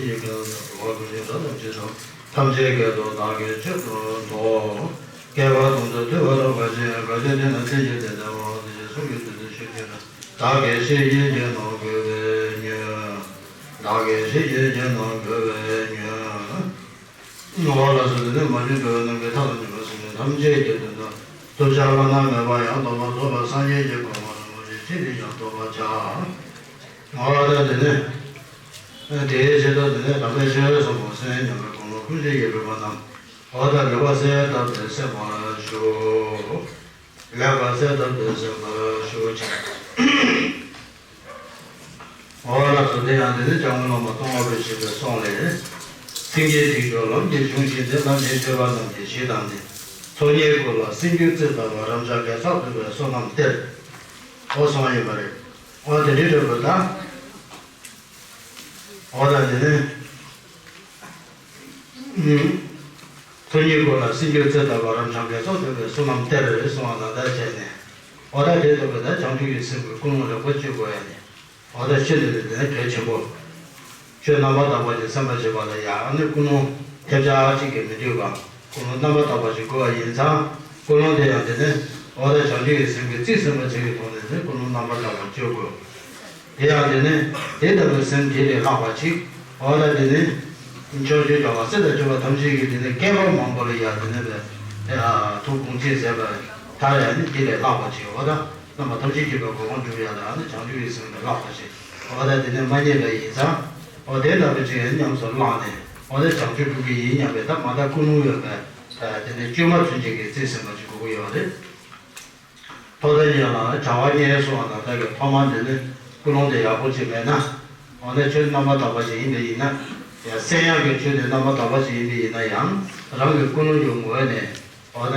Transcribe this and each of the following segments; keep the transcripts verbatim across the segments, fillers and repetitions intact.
ཡི་གེ་འོག་ཏུ་ཞིང་ས་ཐམས་ཅད་དང་། ཐམས་ཅད་སྐད་དུ་བདག་གིས་ཆོས་སྟོན་ཏོ། བསྐལ་པ་དུས་དུ་ཐོས་པ་ལ་ག་ཅི་ག་ཅི་དེ་ན་དེ་ཡི་དེ་ལྟ་བ་དེ་ཡི་གསུང་གི་དེ་དེ་ཆོས་ཀྱི་ར། བདག་གིས་ཤེས་བཞིན་གྱི་རྣམས་གོས་པས་ཉོན། བདག་གིས་ཤེས་བཞིན་གྱི་རྣམས་གོས་པས་ཉོན། འོ་ལགས་སོ། དེ་ནས་མ་བྱོན་འགྲོ་བའི་ནམ་མཁའི་མཐའ་དང་མཉམ་པ་སེམས་ཅན་ཐམས་ཅད་ཀྱི་དོན་དུ་ཐོབ་བྱ་བླ་ན་མེད་པ་ཡང་དག་པར་རྫོགས་པའི་སངས་རྒྱས་ཀྱི་གོ་འཕང་རིན་པོ་ཆེ་ཅི་ནས་ཀྱང་ཐོབ་པར་བྱ། འོ་ད་དེ་ནས་དེའི་ཆེད་དུ་དེ་ནས་དམ་པའི་ཆོས་ཟབ་མོ་གསན་སྙམ་པའི་དགོངས་པ་ཀུན་གཞི་ཡི་རིག་པ་རྣམས་འོ་ད་ལེགས་པར་གསལ་བཏབ་སྟེ་གསན་པར་ཞུ། ལེགས་པར་གསལ་བཏབ་སྟེ་གསན་པར་ཞུ་ཅིག་འོ་ལགས་སོ། དེ་ཡང་དེ་ནི་སྐྱབས་མགོན་བླ་མ་སྟོང་པ་པའི་བཞེད་པའི་གསུང་ལས། སེང་གེའི་ཐིག་ཕྱོགས་ལམ་གྱི་གཞུང་བཞིན་ཏེ། ལམ་གྱི་ཆོས་པ་རྣམས་ཀྱི་གཞི་དང་ནི། ཚོགས་གཉིས་ཀུན་ལ་སེམས་རྒྱུད་རྩིས་ལྟ་བུ། རབ་འབྱམས་དགེ་ཚོགས་ཐོབ་པའི་བསོད་ནམས་སྟེར། འོ་གསུངས་ཡོད་པ་རེད། འོ་དེ་འདྲའི་འདྲ་པོ་ད། འོ་ད་དེ་ནི། ཚོགས་གཉིས་ཀུན་ལ་སེམས་རྒྱུད་རྩིས་ལྟ་བུ། རབ་འབྱམས་དགེ་ཚོགས་ཐོབ་པའི་བསོད་ནམས་སྟེར་གསུངས་པ་ད་ལྟ་བྱས་ནས། འོ་ད་དེ་ལྟ་བུ་ད་བྱང་ཆུབ་ཀྱི་སེམས་ཀྱི་ཀུན་སློང་རིགས་པ་བཅུ་དགོས་ཡ་ནི། འོ་ད་ཤིན་ཏུ་ནས་དེ་ནི་གལ་ཆེན་པོ། ཆོས་རྣམ་པར་དག་པ་ཅིག་སེམས་པར་བྱེད་པ་ལ་ཡང་ནི་ཀུན་སློང་ཐེབས་ཆག་ཅིག་གིས་མི་འདུས་པ། ཀུན་སློང་རྣམ་པར་དག་པ་ཅིག་དགོས་པ་ཡིན་ཙང་། ཀུན་སློང་དེ་ཡང་དེ་ནི་འོ་ད་བྱང་ཆུབ་ཀྱི་སེམས་ཀྱི་རྩིས་ཟིན་པ་ཅིག་གི་ཐོག་ནས་ནི་ཀུན་སློང་རྣམ་པར་དག་པ་བཅོ་དགོས། དེ་ཡང་དེ་ནི་དེ་ལྟ་བུའི་སེམས་དེ་ལས་ལྷག་པ་ཅིག་འོ་ད་དེ་ནི་ཕྱོགས་བཅུའི་རྒྱལ་བ་སྲས་དང་བཅས་པ་ཐམས་ཅད་ཀྱིས་དེ་ནི་བསྐལ་པ་མང་པོ་ལ་ཡང་དེ་ནི་བས་ཐུགས་དགོངས་གཅིག་མཛད་པ་ལྟར་ཡང་ནི་དེ་ལས་ལྷག་པ་ཅིག་འོ་ད། རྣམ་པ་ཐམས་ཅད་མཁྱེན་པའི་གོ་འཕང་སྒྲུབ་ཡ་ལ་ནི་བྱང་ཆུབ་ཀྱི་སེམས་ལས་ལྷག་པ་ཞིག་འོ་ད་དེ་ནས་མ་རྙེད་པ་ཡིན་ཙང་། འོ་དེ་ལྟ་བུ་ཅིག་ཉམས་སུ་བླངས་ནས་འོ་དེ་བྱང་ཆུབ་སྒྲུབ་ཀྱི་ཡིན་སྙམ་པའི་ད་མ་དག་ཀུན་སློང་ཡོད་པས། དེ་ནས་བཅོས་མ་ཚུན་ཆད་ཀྱི་རྩིས་ཟིན་པ་ཅིག་དགོས་ཀྱི་ཡོད་རེད། ཐོག་མཐའ་གཉིས་ལ་བྱ་བ་གཉིས་གསུངས་པ་དང་ལྟ་བུའི་ཐོག་མ་འདི་ནི་ཀུན་སློང་དེ་ཡག་པོ་ཅིག་མེད་ན། འོ་ན་ཆོས་རྣམ་པར་དག་པ་ཅིག་ཡིན་པ་ཡིན་ན། ཡང་གསན་ཡག་གི་ཆོས་དེ་རྣམ་པར་དག་པ་ཅིག་ཡིན་པ་ཡིན་ན་ཡང་རང་གི་ཀུན་སློང་གི་ངོས་ནས། འོ་ན་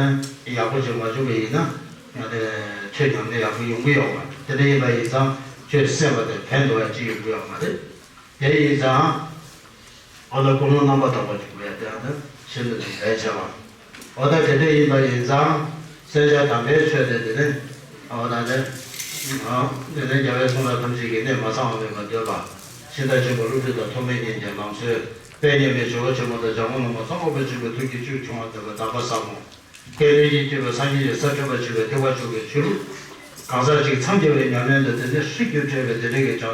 ཡག་པོ་ཅིག་མ་བྱུང་བ་ཡིན་ན། ཡང་དེ་ཆོས་ཉམས་ལེན་ཡག་པོ་ཡོང་གི་ཡོད་མ་རེད། དེ་འདྲ་ཡིན་པ་ཡིན་ཙང་ཆོས་གསན་པ་དེ་ཕན་ཐོགས་ཡ་ཅིག་ཡོང་གི་ཡོད་མ་རེད། དེ་ཡིན་ཙང་། འོ་ན་ཀུན་སློང་རྣམ་པར་དག་པ་ཅིག་དགོས་ཡ་དེ་ཡང་ན་ཤིན་ཏུ་ནས་གལ་ཆེ་བ། འོ་ད་དེ་འདྲ་ཡིན་པ་ཡིན་ཙང་གསན་བྱ་དམ་པའི་ཆོས་དེ་དེ་ནི། འོ་ད་དེ། དེ་ནི་རྒྱལ་བའི་གསུང་རབ་ཐམས་ཅད་ཀྱི་གནད་མ་ཚང་བ་མེད་པར་འདོད་པ། ཤིང་རྟ་ཆེན་པོ་ཀླུ་སྒྲུབ་དང་ཐོགས་མེད་སྙིང་རྗེའི་ལམ་སྲོལ། དཔལ་མཉམ་མེད་ཇོ་བོ་ཆེན་པོ་དང་འཇམ་མགོན་བླ་མ་ཙོང་ཁ་པ་ཆེན་པོའི་ཐུགས་ཀྱི་བཅུད་ཕྱུང་བ་ལྡན་པ་དམ་པ་ཟབ་མོ། སྐལ་ལྡན་གྱིས་བསྐྱོད་པའི་སངས་རྒྱས་ཀྱི་ས་བཅུ་པ་ཆེ་བའི་ཐེག་པ་མཆོག་གི་ཆོས་ལུགས། གང་ཟག་གཅིག་མཚམས་བརྒྱད་པའི་ཉམས་ལེན་དུ་དེ་འདྲའི་ཧྲིལ་གྱིས་སྤྲད་པའི་དེ་འདྲའི་གི་བྱང་ཆུབ་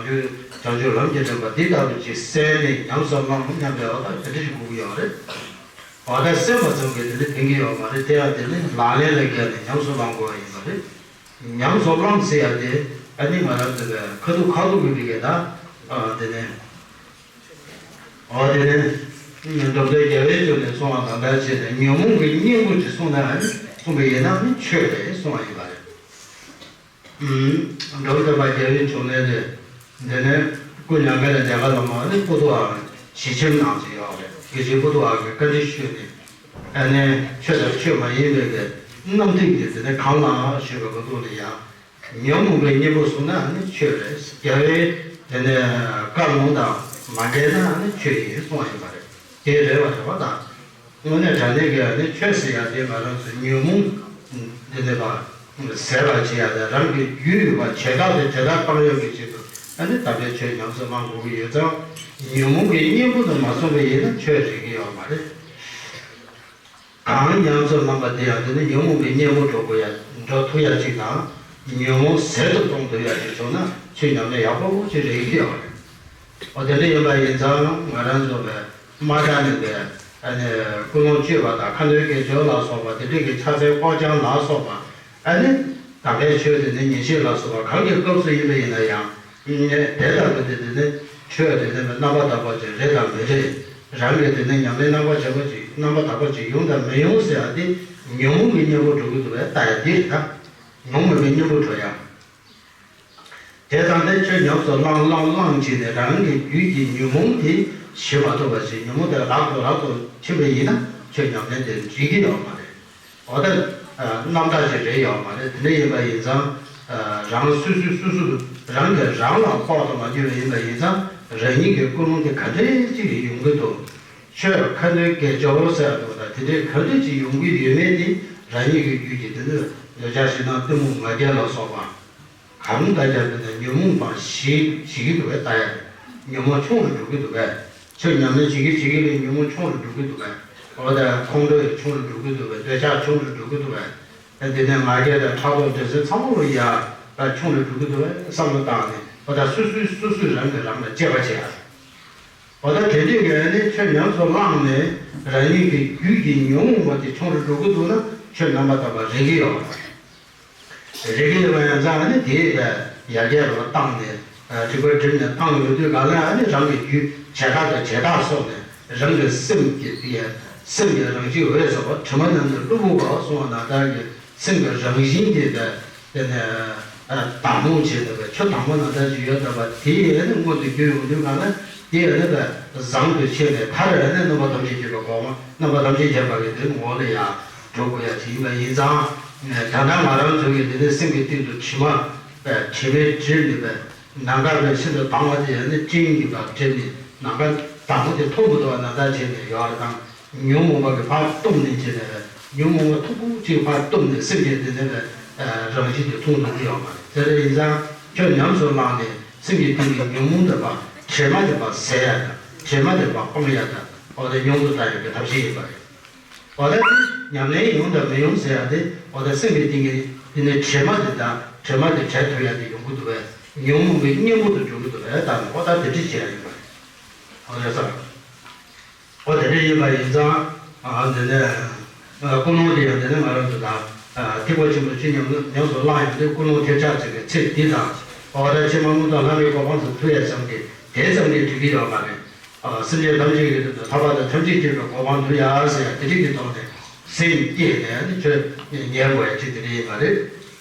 བྱང་ཆུབ་ལམ་གྱི་དྲན་པ་འདི་ལྟ་བུ་ཅིག་གསན་ནས་ཉམས་སུ་བླངས་སྙམ་པའི་འོ་ད་དེ་འདྲ་ཞིག་དགོས་ཀྱི་ཡོད་རེད། འོ་ད་གསན་པ་ཙམ་གྱིས་དེ་འདྲ་ཕན་གྱི་ཡོད་མ་རེད། དེ་ཡང་དེ་ནི་ལག་ལེན་ལ་བརྒྱབ་ནས་ཉམས་སུ་བླང་དགོས་པ་ཡིན་པ་རེད། ཉམས་སུ་བླངས་ཟེར་ཡ་དེ་ཨ་ནི་ང་རང་ཚོ་ལ་ཁ་ཐུག་ཁ་ཐུག་གི་རིགས་ཀྱི་ད་དེ་ནི། འོ་དེ་ནས་མདོ་མཛངས་རྒྱལ་བའི་ལྗོངས་ནས་གསུངས་པ་དང་འདྲ་བྱས་ནས་ཉོན་མོངས་ཀྱི་གཉེན་པོ་ཅིག་གསུངས་ན་ཨ་ནི་གསུངས་པ་ཡིན་ན་ནི་ཆོས་རེད་གསུངས་པ་ཡིན་པ་རེད། མདོ་མཛངས་པ་རྒྱལ་བའི་འབྱུང་གནས་དེ། འདི་ནས་སྐུ་མྱ་ངན་ལས་འདས་པ་ལ་མ་ནི་པོ་ཏོ་བ་ཞལ་ཆེམས་གནང་ཅིག་ཡོད་རེད། དགེ་ཆེན་པོ་ཏོ་བ་གིས་བཀའ་འདྲི་ཞུས་ནས་ཨ་ནི་ཆོས་དང་ཆོས་མ་ཡིན་པའི་གི་རྣམ་ཐིག་འདི་འདི་ནས་གང་ལ་ཞུས་པའི་གི་ཐོག་ནས་ཡང་། ཉོན་མོངས་པའི་གཉེན་པོ་བཟུང་ན་ནི་ཆོས་རེད། རྒྱལ་བའི་དེ་ནས་བཀའ་ལུང་དང་མ་འགལ་ན་ནི་ཆོས་ཡིན་གསུངས་པ་ཡིན་པ་རེད། དེ་རེད་པ་རེད་པ་དང་། དངོས་གནས་དྲང་གནས་ཀྱི་ནི་ཆོས་ཟེར་ཡ་དེ་ང་རང་ཚོ་ཉོན་མོངས་འདི་ནས་པ་ཟད་པར་བྱེད་ཡ་དང་རང་གི་རྒྱུས་ཡོད་པ་བྱེ་བྲག་དེ་ཇི་ལྟར་བཏང་ཡོད་ཀྱི་ཆེད་དུ་ཨ་ནི་དམ་པའི་ཆོས་ཉམས་སུ་བླང་དགོས་ཀྱི་ཡོད་ཙང་། ཉོན་མོངས་ཀྱི་གཉེན་པོ་དུ་མ་སོང་བ་ཡིན་ན་ཆོས་རེད་ཀྱི་ཡོད་མ་རེད། གང་ཉམས་སུ་བླངས་པ་དེ་ཡང་དེ་ནི་ཉོན་མོངས་པའི་གཉེན་པོ་འགྲོ་དགོས་ཡ་འགྲོ་ཐུབ་ཡ་གཅིག་དང་། ཉོན་མོངས་ཟད་དུ་གཏོང་ཐུབ་ཡ་གཅིག་བྱུང་ན་ཆོས་ཉམས་ལེན་ཡག་པོ་ཅིག་རེད་ཀྱི་ཡོད་རེད། འོ་དེ་འདྲ་ཡིན་པ་ཡིན་ཙང་ང་རང་ཚོ་བས་མ་དག་ནས་བས་ཨ་ནི་ཀུན་སློང་བཅོས་པ་དང་ཁ་འདོན་དགེ་སྦྱོར་ལ་སོགས་པ་དེ་འདྲ་གི་ཕྱག་འཚལ་སྐོར་སྦྱང་ལ་སོགས་པ་ཨ་ནི་དམ་པའི་ཆོས་དེ་ནི་ཉན་བཤད་ལ་སོགས་པ་གང་གི་སྐབས་སུ་ཡིན་པ་ཡིན་ན་ཡང་། དེ་ལྟ་བུ་དེ་དེ་ནི་ཆོས་དེ་ནི་རྣམ་པར་དག་པ་ཅིག་རེད་དམ་མི་རེད། རང་གི་དེ་ནི་ཉམས་ལེན་རྣམ་པར་བྱེད་པ་ཅིག་རྣམ་པར་དག་པ་ཅིག་ཡོང་དམ་མི་ཡོང་ཟེར་ཡ་དེ་ཉོན་མོངས་ཀྱི་གཉེན་པོ་འགྲོ་གི་འདུག་པས་ལྟ་ཡ་དེ་རེད་ད། ཉོན་མོངས་ཀྱི་གཉེན་པོ་འགྲོ་ཡ། དེ་དང་དེ་ཆོས་ཉམས་སུ་བླངས་བླངས་བླངས་བྱས་ནས་རང་གི་རྒྱུད་ཀྱི་ཉོན་མོངས་དེ་ཞི་མ་ཐུབ་པ་ཞིག་ཉོན་མོངས་དེ་རབ་ཏུ་རབ་ཏུ་ཕྱིན་པ་ཡིན་ན་ཆོས་ཉམས་ལེན་དེ་འགྲིག་གི་ཡོད་མ་རེད། འོ་ད། རྣམ་དག་ཅིག་རེད་ཡོད་མ་རེད། དེ་འདྲ་ཡིན་པ་ཡིན་ཙང་། རང་སོ་སོས་སོ་སོ་རང་གིས་རང་ལ་ཕོག་ཏུ་མ་གྱུར་བ་ཡིན་པ་ཡིན་ཙང་རང་ཉིད་ཀྱི་ཀུན་སློང་དེ་ག་འདྲས་ཅིག་ཡོང་གི་འདུག་ཆོས་ཁ་འདོན་དགེ་སྦྱོར་ཟེར་འདུག་ད་དེ་འདྲས་ག་འདྲས་ཅིག་ཡོང་གི་ཡོད་མེད་དེ་རང་ཉིད་ཀྱི་རྒྱུད་ཀྱི་དེ་འདྲ་འདོད་ཆགས་ཞེ་སྡང་གཏི་མུག་ང་རྒྱལ་ལ་སོགས་པ་གང་ལྟར་ཀྱང་དེ་འདྲ་ཉོན་མོངས་པ་ཞི་ཞི་གི་འདུག་པས་ལྟ་ཡ་རེད། ཉོན་མོངས་ཆུང་རུ་འགྲོ་གི་འདུག་པས། ཆོས་ཉམས་ལེན་བྱེད་ཀྱི་བྱེད་ཀྱི་ལས་ཉོན་མོངས་ཆུང་རུ་འགྲོ་གི་འདུག་པས། འོ་ད་ཁོང་ཁྲོ་ཡང་ཆུང་རུ་འགྲོ་གི་འདུག་པས། འདོད་ཆགས་ཆུང་རུ་འགྲོ་གི་འདུག་པས། དེ་ནས་ང་རྒྱལ་དང་ཕྲག་དོག་འདོད་སེམས་ཚང་མ་ལོ་ཡ་ད་ཆུང་རུ་འགྲོ་གི་འདུག་པས་བསམ་བློ་བཏང་ནས། འོ་ད་སོ་སོས་སོ་སོས་རང་གིས་རང་ལ་དཔྱད་པ་བྱེད་ཡ། འོ་ད་དེ་འདྲའི་གི་ནི་ཆོས་ཉམས་སུ་བླངས་ནས་རང་ཉིད་ཀྱི་རྒྱུད་ཀྱི་ཉོན་མོངས་པ་དེ་ཆུང་རུ་འགྲོ་གི་འདུག་ན་ཆོས་རྣམ་པར་དག་པ་རེག་གི་ཡོད་པ་རེད། རེག་གི་ཡོད་པ་ཡིན་ཙང་ནི་དེ་ཡར་རྒྱས་ལ་བཏང་ནས་སྒྲིབ་པ་བསྒྲིབས་ནས་བཏང་ཡོང་དུས་ག་ལ་ནི་རང་གི་རྒྱུད་བྱེ་བྲག་དང་བྱེ་བྲག་སོགས་ནས་རང་གི་སེམས་ཀྱི་དེ་སེམས་ཀྱི་རང་བཞིན་འོད་གསལ་བ་དྲི་མ་རྣམས་ནི་གློ་བུར་བ་གསུངས་པ་ནང་ལྟར་གྱི་སེམས་ཀྱི་རང་བཞིན་དེ་དེ་ནས་དག་སྣང་བྱས་ནས་ཆུ་དྭངས་པོ་ནང་ལྟར་ཅིག་ཡོད་ལྟ་བུ་དེ་ནི་མངོན་དུ་གྱུར་ཡོང་དུས་ག་ལ་དེ་ནི་བཟང་དུ་ཕྱེ་ནས་མཐར་ནི་རྣམ་པ་ཐམས་ཅད་མཁྱེན་པའི་གོ་འཕང་རྣམ་པ་ཐམས་ཅད་མཁྱེན་པ་གི་དེ་ངོ་ལ་ཡང་འགྲོ་དགོས་ཡ་དེ་ཡིན་པ་ཡིན་ཙང་། ད་ལྟ་ང་རང་ཚོ་གི་དེ་ནི་སེམས་ཀྱི་སྟེང་དུ་དྲི་མ་དྲི་མས་བསྒྲིབས་ནས་ནམ་མཁའ་བས་ཤིན་ཏུ་དྭངས་པ་དེ་ནི་སྤྲིན་གྱིས་བསྒྲིབས་ནས་ནམ་མཁའ་དྭངས་པོ་དེ་མཐོང་མི་ཐུབ་པ་ནང་ལྟར་བྱས་ནས་ཡོད་རེད་དང་། ཉོན་མོངས་པ་གི་ཕར་བཏུམས་ནས་བྱས་ནས་ཉོན་མོངས་པ་མཐུག་པོ་གཅིག་ཕར་བཏུམས་ནས་སེམས་ཀྱི་དེ་ནས་རང་བཞིན་དེ་མཐོང་ཐུབ་ཀྱི་ཡོད་མ་རེད། དེ་འདྲ་ཡིན་ཙང་ཁྱོད་ཉམས་སུ་བླངས་ནས་སེམས་ཀྱི་སྟེང་གི་ཉོན་མོངས་དེ་ཕར་དྲི་མ་དེ་ཕར་ཟད་ཡ་དང་དྲི་མ་དེ་ཕར་སྤང་ཡ་དང་འོ་དེ་ཉུང་དུ་བཏང་ཡ་གི་ཐབས་ཤེས་ཡིན་པ་རེད། འོ་ད་ཉམས་ལེན་ཡོང་དང་མི་ཡོང་ཟེར་ཡ་དེ་འོ་ད་སེམས་ཀྱི་སྟེང་གི་དེ་ནས་དྲི་མ་དེ་དང་དྲི་མ་དེ་བྲལ་ཐུབ་ཡ་དེ་ཡོང་གི་འདུག་པས། ཉོན་མོངས་པའི་གཉེན་པོ་དུ་འགྱུར་གི་འདུག་པས། ད་འོ་ད་དེ་འདྲ་བྱེད་ཡ་ཡིན་པ་རེད། འོ་རེད་ས། འོ་དེ་འདྲ་ཡིན་པ་ཡིན་ཙང་། ཨ་འདི་ནས་ཨ་ཀུན་སློང་དེ་ཡང་འདི་ནས་ང་རང་ཚོ་དང་། ཨ་ཐེག་པ་ཆེན་པོ་ཆོས་ཉམས་ཉམས་སུ་བླངས་ཡོང་དུས་ཀུན་སློང་ཐེབས་ཆག་ཅིག་གི་ཚེ་འདི་དང་། འོ་ད་ཕྱི་མ་སྔོན་དུ་ལྷ་མིའི་གོ་འཕང་དུ་ཐུག་ཡ་ཙམ་གྱིས་དེ་ཙམ་གྱིས་འགྲིག་གི་ཡོད་མ་རེད། ཨ་སེམས་ཅན་ཐམས་ཅད་ཀྱི་དོན་དུ་ཐར་པ་དང་ཐམས་ཅད་མཁྱེན་པའི་གོ་འཕང་ཐོབ་ཡ་ཟེར་ཡ་དེ་རིགས་ཀྱི་ཐོག་ནས་སེམས་བསྐྱེད་ནས་ནི་ཆོས་ཉན་དགོས་ཡ་ཅིག་དེ་འདྲ་ཡིན་པ་རེད།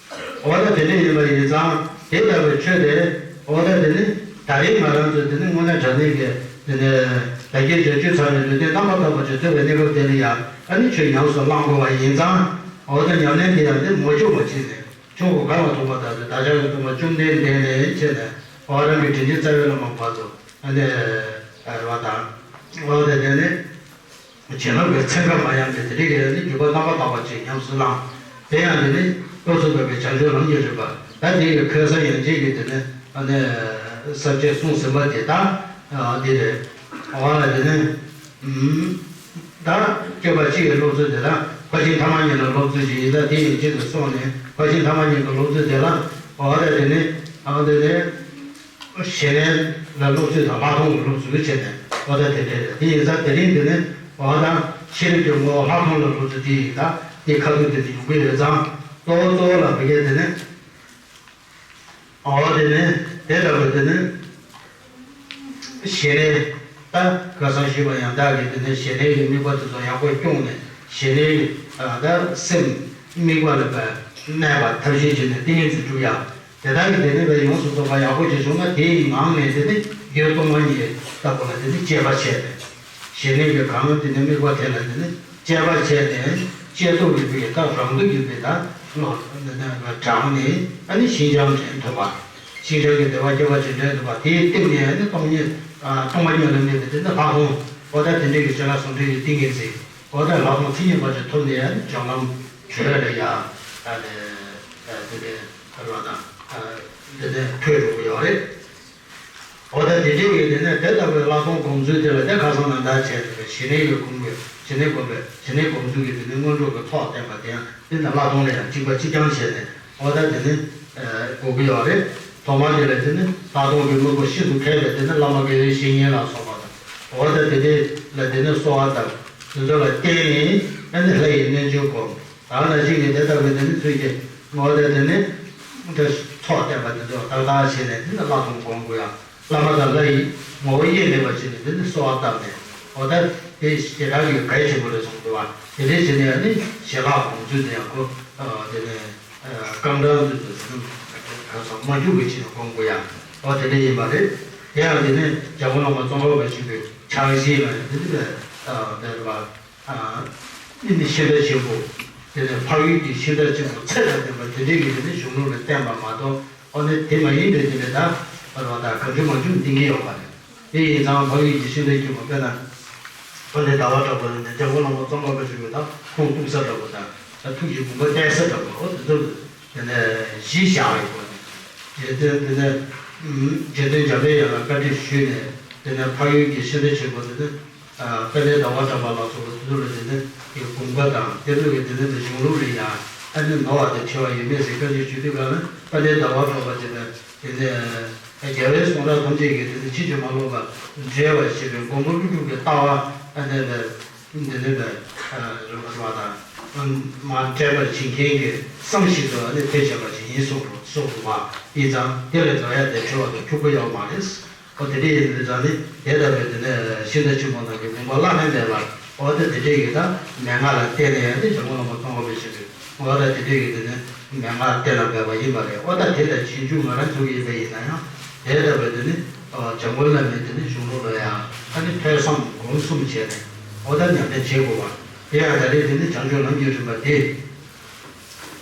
འོ་ད་དེ་འདྲ་ཡིན་པ་ཡིན་ཙང་དེ་ལྟ་བུའི་ཆོས་དེ་འོ་ད་དེ་ནི་ད་རེས་ང་རང་ཚོས་དེ་ནི་དངོས་གནས་དྲང་གནས་ཀྱི་དེ་ནི་ལས་ཀྱི་བྱ་སྤྱོད་ཚང་བའི་ལུས་རྟེན་རྣམ་པར་དག་པ་ཅིག་ཐོབ་པའི་གནས་སྐབས་དེ་ལ་ཡང་ཨ་ནི་ཆོས་ཉམས་སུ་བླང་དགོས་པ་ཡིན་ཙང་། འོ་ད་ཉམས་ལེན་དེ་ཡང་ནི་མ་བཅུག་པ་བྱས་ནས་ཆུང་ངུ་གང་ལ་ཐུག་པ་དག་ཏུ་བདག་ཅག་གི་སྟོན་པ་བཅོམ་ལྡན་འདས་ནས་བྱས་ནས་འོ་རང་གི་དྲིན་ཅན་རྩ་བའི་བླ་མ་བར་དུ་ཨ་ནི་རེ་བ་དང་། འོ་ད་དེ་ནི། བྱིན་རླབས་ཀྱི་ཚན་ཁ་མ་ཡལ་ནས་དེ་རིང་གི་ནི་བརྒྱུད་པ་རྣམ་པར་དག་པ་ཅིག་ཉམས་སུ་བླངས། དེ་ཡང་དེ་ནི་སྐབས་སུ་བབ་པའི་བྱང་ཆུབ་ལམ་གྱི་རིམ་པ་ད་དེ་ཡི་ཁོལ་ས་ཡན་ཆད་ཀྱི་དེ་ནི་ཨ་ནི་ས་བཅད་གསུངས་ཟིན་པ་དེ་ལྟར་འདི་རེད། འོ་ལ་དེ་ནི་ད་སྐྱེས་པ་གཅིག་གི་སློབ་ཚུལ་དེ་དང་ཕར་ཕྱིན་ཐ་མ་གཉིས་ལ་སློབ་ཚུལ་ཞིག་ཡིན་ད་དེ་ཡན་ཆད་དུ་སོང་ནས་ཕར་ཕྱིན་ཐ་མ་གཉིས་ཀྱི་སློབ་ཚུལ་དེ་ལ་འོ་ལ་དེ་ནི་ཨ་དེ་ནི། ཞི་གནས་ལ་སློབ་ཚུལ་དང་ལྷག་མཐོང་གི་སློབ་ཚུལ་བྱས་ནས་འོ་ད་དེ་འདྲ་རེད། དེ་ཡིན་ཙང་དེ་རིང་འདི་ནི་འོ་ད་ཤེས་རིག་གི་ངོ་བོ་ལྷག་མཐོང་ལ་སློབ་ཚུལ་དེ་ཡིན་ད་དེ་ཁ་ཐུག་དེ་ཡོང་གི་ཡོད་ཙང་གཙོ་བོ་གཙོ་བོ་ལ་བོད་སྐད་དེ་ནི་འོ་དེ་ནི་དེ་ལྟ་བུ་དེ་ནི་ཞི་གནས་ད་ཁ་སང་ཞུས་པ་ཡང་དག་གི་དེ་ནི་ཞི་གནས་ཀྱི་དམིགས་པ་དེ་ཚོ་ཡག་པོ་སྐྱོང་ནས་ཞི་གནས་ཀྱི་ད་སེམས་དམིགས་པ་ལ་གནས་པ་ཐབས་ཤེས་བྱས་ནས་ཏིང་ངེ་འཛིན་སྒྲུབ་ཡག་དེ་དག་གི་དེ་ནས་བས་ཡོངས་སུ་རྫོགས་པ་ཡག་པོ་ཅིག་བྱུང་ན་དེའི་ངང་ནས་དེ་ནི་རྒྱུད་སྟོང་པ་ཉིད་ལྟ་བུ་ལ་དེ་ནི་དཔྱད་པ་བྱས་ནས། ཞི་གནས་ཀྱི་གང་དེ་ནི་དམིགས་པ་དེ་ལ་དེ་ནི་དཔྱད་པ་བྱས་ནས་དཔྱད་རྟོག་གི་བས་ད་རང་འདོད་ཀྱི་བས་ད་ལོ་དྲངས་ནས་ཨ་ནི་ཤིན་སྦྱངས་དྲན་ཐུབ་པ། ཤིན་སྦྱངས་ཀྱི་བདེ་བ་སྐྱེ་བ་ཅིག་དྲན་ཐུབ་པ་དེའི་སྟེང་ནས་ཨ་ནི་སྟོང་ཉིད་སྟོང་པ་ཉིད་ལ་གནས་པའི་དེ་ནི་ལྷག་མཐོང་འོ་ད་དེ་འདྲའི་གི་བྱ་ལ་ཟུང་འབྲེལ་གྱི་ཏིང་ངེ་འཛིན། འོ་ད་ལྷག་མཐོང་མཚན་ཉིད་པ་ཅིག་ཐོབ་ནས་ཡང་སྦྱོར་ལམ་གྲོལ་ལ་ཡ་ཨ་ནི་དེ་ནས་ཕར་བ་དང་དེ་ནས་འཕོས་འགྲོ་གི་ཡོད་རེད། འོ་ད་དེ་འདྲའི་ཡོད་དེ་ནས་དེ་ལྟ་བུའི་ལྷག་མཐོང་སྒོམ་ཚུལ་དེ་ལ་དེ་ཁ་སང་ནང་ལྟར་བྱས་ཏེ་ཞི་གནས་ཀྱི་སྒོམ་དགོས་ཞི་གནས་སྒོམ་པས་ཞི་གནས་སྒོམ་ཚུལ་གྱི་དེ་ནས་སྔོན་འགྲོ་གི་ཐོག་བསྟན་པ་དེ་ཡང་དེ་ནས་ལྷག་མཐོང་ལ་ཡང་གཅིག་པ་གཅིག་རྐྱང་བྱས་ནས་འོ་ད་དེ་ནས་དགོས་ཀྱི་ཡོད་རེད། ཐོག་མར་དེ་ལ་དེ་ནས་ལྷག་མཐོང་གི་དངོས་པོ་ཤིན་ཏུ་མཁས་པའི་དེ་ནས་བླ་མ་དགེ་བའི་བཤེས་གཉེན་ལ་སོགས་པ་དང་འོ་ད་དེ་དེ་ལ་དེ་ནས་གསོལ་བ་བཏབ་དེ་ཚོ་ལ་བརྟེན་ནས་ཨ་ནི་ལྷ་ཡི་རྣལ་འབྱོར་སྒོམ། ད་ནང་བཞིན་གྱི་དེ་ལྟ་བུའི་དེ་ནི་ཚུལ་གྱིས་ངོ་བོ་དེ་དེ་ནི་དེ་ཚོགས་བསྟན་པ་དེ་ཚོ་ཏག་ཏག་བྱས་ནས་དེ་ནི་བླ་མ་སྒོམ་དགོས་ཡ། བླ་མ་དང་ལྷ་ཡི་ངོ་བོ་དབྱེར་མེད་པ་བྱས་ནས་དེ་ནི་གསོལ་བ་བཏབ་ནས་འོ་ད་དེ་ཞེ་དྲག་གི་གལ་ཆེན་པོ་རེད་གསུངས་འདུག་བ། དེ་འདྲའི་བྱས་ནས་ནི་ཞི་ལྷག་སྒོམ་ཚུལ་དེ་ཡང་ཁོ་དེ་ནི་རྐང་གྲངས་ཚུལ་དུ་དེ་ནི་གང་སོང་མ་འཇུག་གི་ཕྱིར་སྒོམ་དགོས་ཡ། འོ་དེ་འདྲ་ཡིན་པ་རེད། དེ་ཡང་དེ་ནི་འཇམ་མགོན་བླ་མ་ཙོང་ཁ་པ་ཆེན་པོའི་ཕྱག་བཞེས་ལ་ཡང་དེ་ནི་དེ་རེད་བ། ཨ་ནི་ཤིང་རྟ་ཆེན་པོ། དེ་ནས་འཕགས་ཡུལ་གྱི་ཤིང་རྟ་ཆེན་པོ་ཚད་དང་ལྡན་པ་དེ་འདྲའི་གི་དེ་ནི་གཞུང་ལུགས་ལ་བསྟན་པ་མ་གཏོགས་ཨ་ནི་དེ་མ་ཡིན་པའི་དེ་འདྲ་ད་བར་བ་དང་གང་བྱུང་མང་བྱུང་འདིང་གི་ཡོད་མ་རེད། དེ་ཡིན་ཙང་འཕགས་ཡུལ་གྱི་ཤིང་རྟ་ཆེན་པོ་དཔེར་ན། ཨ་ནི་ཟླ་བ་གྲགས་པ་ནི་འཇམ་མགོན་བླ་མ་ཙོང་ཁ་པ་ཆེན་པོ་དང་ཁོང་གཏུགས་ས་འདྲ་པོ་དང་ཐུགས་ཀྱི་དགོངས་པ་གཏད་ས་འདྲ་པོ་འོ་དེ་ཚོ་དེ་ནས་གཞི་བཞག་ཡོད་པ་ནི། རྗེ་བཙུན་དེ་ནས་རྗེ་བཙུན་འཇམ་དཔལ་དབྱངས་ལ་བཀའ་འདྲི་ཞུས་ནས། དེ་ནས་འཕགས་ཡུལ་གྱི་ཤིང་རྟ་ཆེན་པོ་དེ་ནི་དཔལ་ལྡན་ཟླ་བ་གྲགས་པ་ལ་སོགས་པ་དེ་ཚོ་ལ་དེ་ནི་གི་དགོངས་པ་དང་དེ་ཚོ་གི་དེ་ནི་གཞུང་ལུགས་ལ་ཡང་ཨ་ནི་ནོར་བ་དང་བྲལ་བ་ཡོད་མེད་ཟེར་བཀའ་འགྱུར་བརྗོད་དུས་གང་ལ་དཔལ་ལྡན་ཟླ་བ་གྲགས་པ་ཅེས་པའི་དེ་ནི་རྒྱལ་བའི་གསུང་རབ་ཐམས་ཅད་ཀྱི་དེ་ནི་ཕྱིན་ཅི་མ་ལོག་པ་འགྲེལ་བར་བྱེད་པའི་མགོན་པོ་ཀླུ་སྒྲུབ་ཀྱི་ལྟ་བ་ཨ་ནི་ལ། འདི་ནི་བས། རུ་བ་དང་། མ་འདྲེས་པར་བྱེད་མཁན་གྱི་བསམ་བཞིན་དུ་ནི་ཐེག་ཆེན་པ་ཞིག་ཡིན་གསུངས་རུ་གསུངས་རུ་བ་ཡིན་ཙང་དེ་ལས་འགྲོ་ཡ་དེ་འཁྲུལ་བ་དང་འཁྲུལ་པ་ཡོད་མ་རེད། ཨོ་དེ་འདྲ་ཡིན་དུས་ཙང་ནི་དེ་ལྟ་བུའི་དེ་ནི་ཤིང་རྟ་ཆེན་པོ་རྣམས་ཀྱི་དགོངས་པ་བླ་ན་མེད་པ་ཨོ་དེ་དེ་འདྲ་ཡིན་ད་མན་ངག་ལ་བརྟེན་ནས་ཡང་ནི་ཇོ་མོ་ལ་མ་གཏོང་དགོས་པའི་ཕྱིར་དུ་ཨོ་ད་དེ་འདྲ་ཡིན་དེ་ནི་མན་ངག་གཏན་ལ་འབེབས་པ་ཡིན་པ་རེད། ཨོ་ད་དེ་ལ་རྗེས་འཇུག་ང་རང་ཚོ་ཡིན་པ་ཡིན་ན་ཡང་དེ་ལྟ་བུའི་དེ་ནི་ཨོ་འཇམ་མགོན་བླ་མའི་དེ་ནི་གཞུང་ལུགས་ལ་ཡང་ཨ་ནི་ཐོས་བསམ་སྒོམ་གསུམ་བྱས་ནས། ཨོ་ད་ཉམས་ལེན་བྱེད་དགོས་པ། དེ་ཡང་ད་རེས་དེ་ནི་བྱང་ཆུབ་ལམ་གྱི་རིམ་པ་དེ།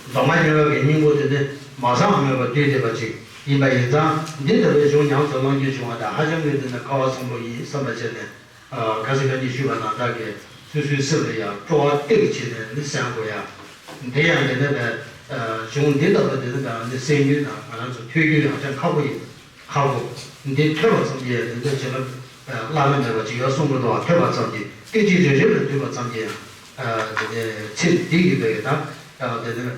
མདོ་སྔགས་རྙིང་པ་གི་སྙིང་པོ་དེ་ནི་མ་བཟང་མེད་པར་བསྡུས་བསྡད་པ་ཅིག་ཡིན་པ་ཡིན་ཙང་འདི་ལྟ་བུའི་གཞུང་ཉམས་སུ་བླང་རྒྱུ་བྱུང་བ་དང་ཧ་ཅང་གི་དེ་ནི་སྐལ་བ་བཟང་པོ་ཡིན་བསམ་པ་བྱས་ནས། ཁ་སང་ཁ་ཉིན་ཞུས་པ་ནང་ལྟར་གྱི་སོ་སོའི་སེམས་ལ་ཡང་སྤྲོ་བ་སྟེར་བྱས་ནས་ནི་གསན་དགོས་ཡ། དེ་ཡང་དེ་ནི་བས་གཞུང་འདི་ལྟ་བུ་དེ་ནི་བས་ནི་གསན་རྒྱུ་དང་ང་རང་ཚོ་ཐོས་རྒྱུ་ཡང་ཧ་ཅང་ཁག་པོ་ཡིན། ཁག་པོ། འདི་ཐོས་པ་ཙམ་གྱིས་ཡང་དེ་ཚོ་བྱེད་ལ་བླ་ན་མེད་པ་ཅིག་ཡོད་གསུངས་པ་དང་ཐོས་པ་ཙམ་གྱིས་སྐད་ཅིག་རེ་རེ་ལ་ཐོས་པ་ཙམ་གྱིས་ཡང་དེ་ནི་ཚེ་འདི་ཡི་བའི་དང་དེ་ནི་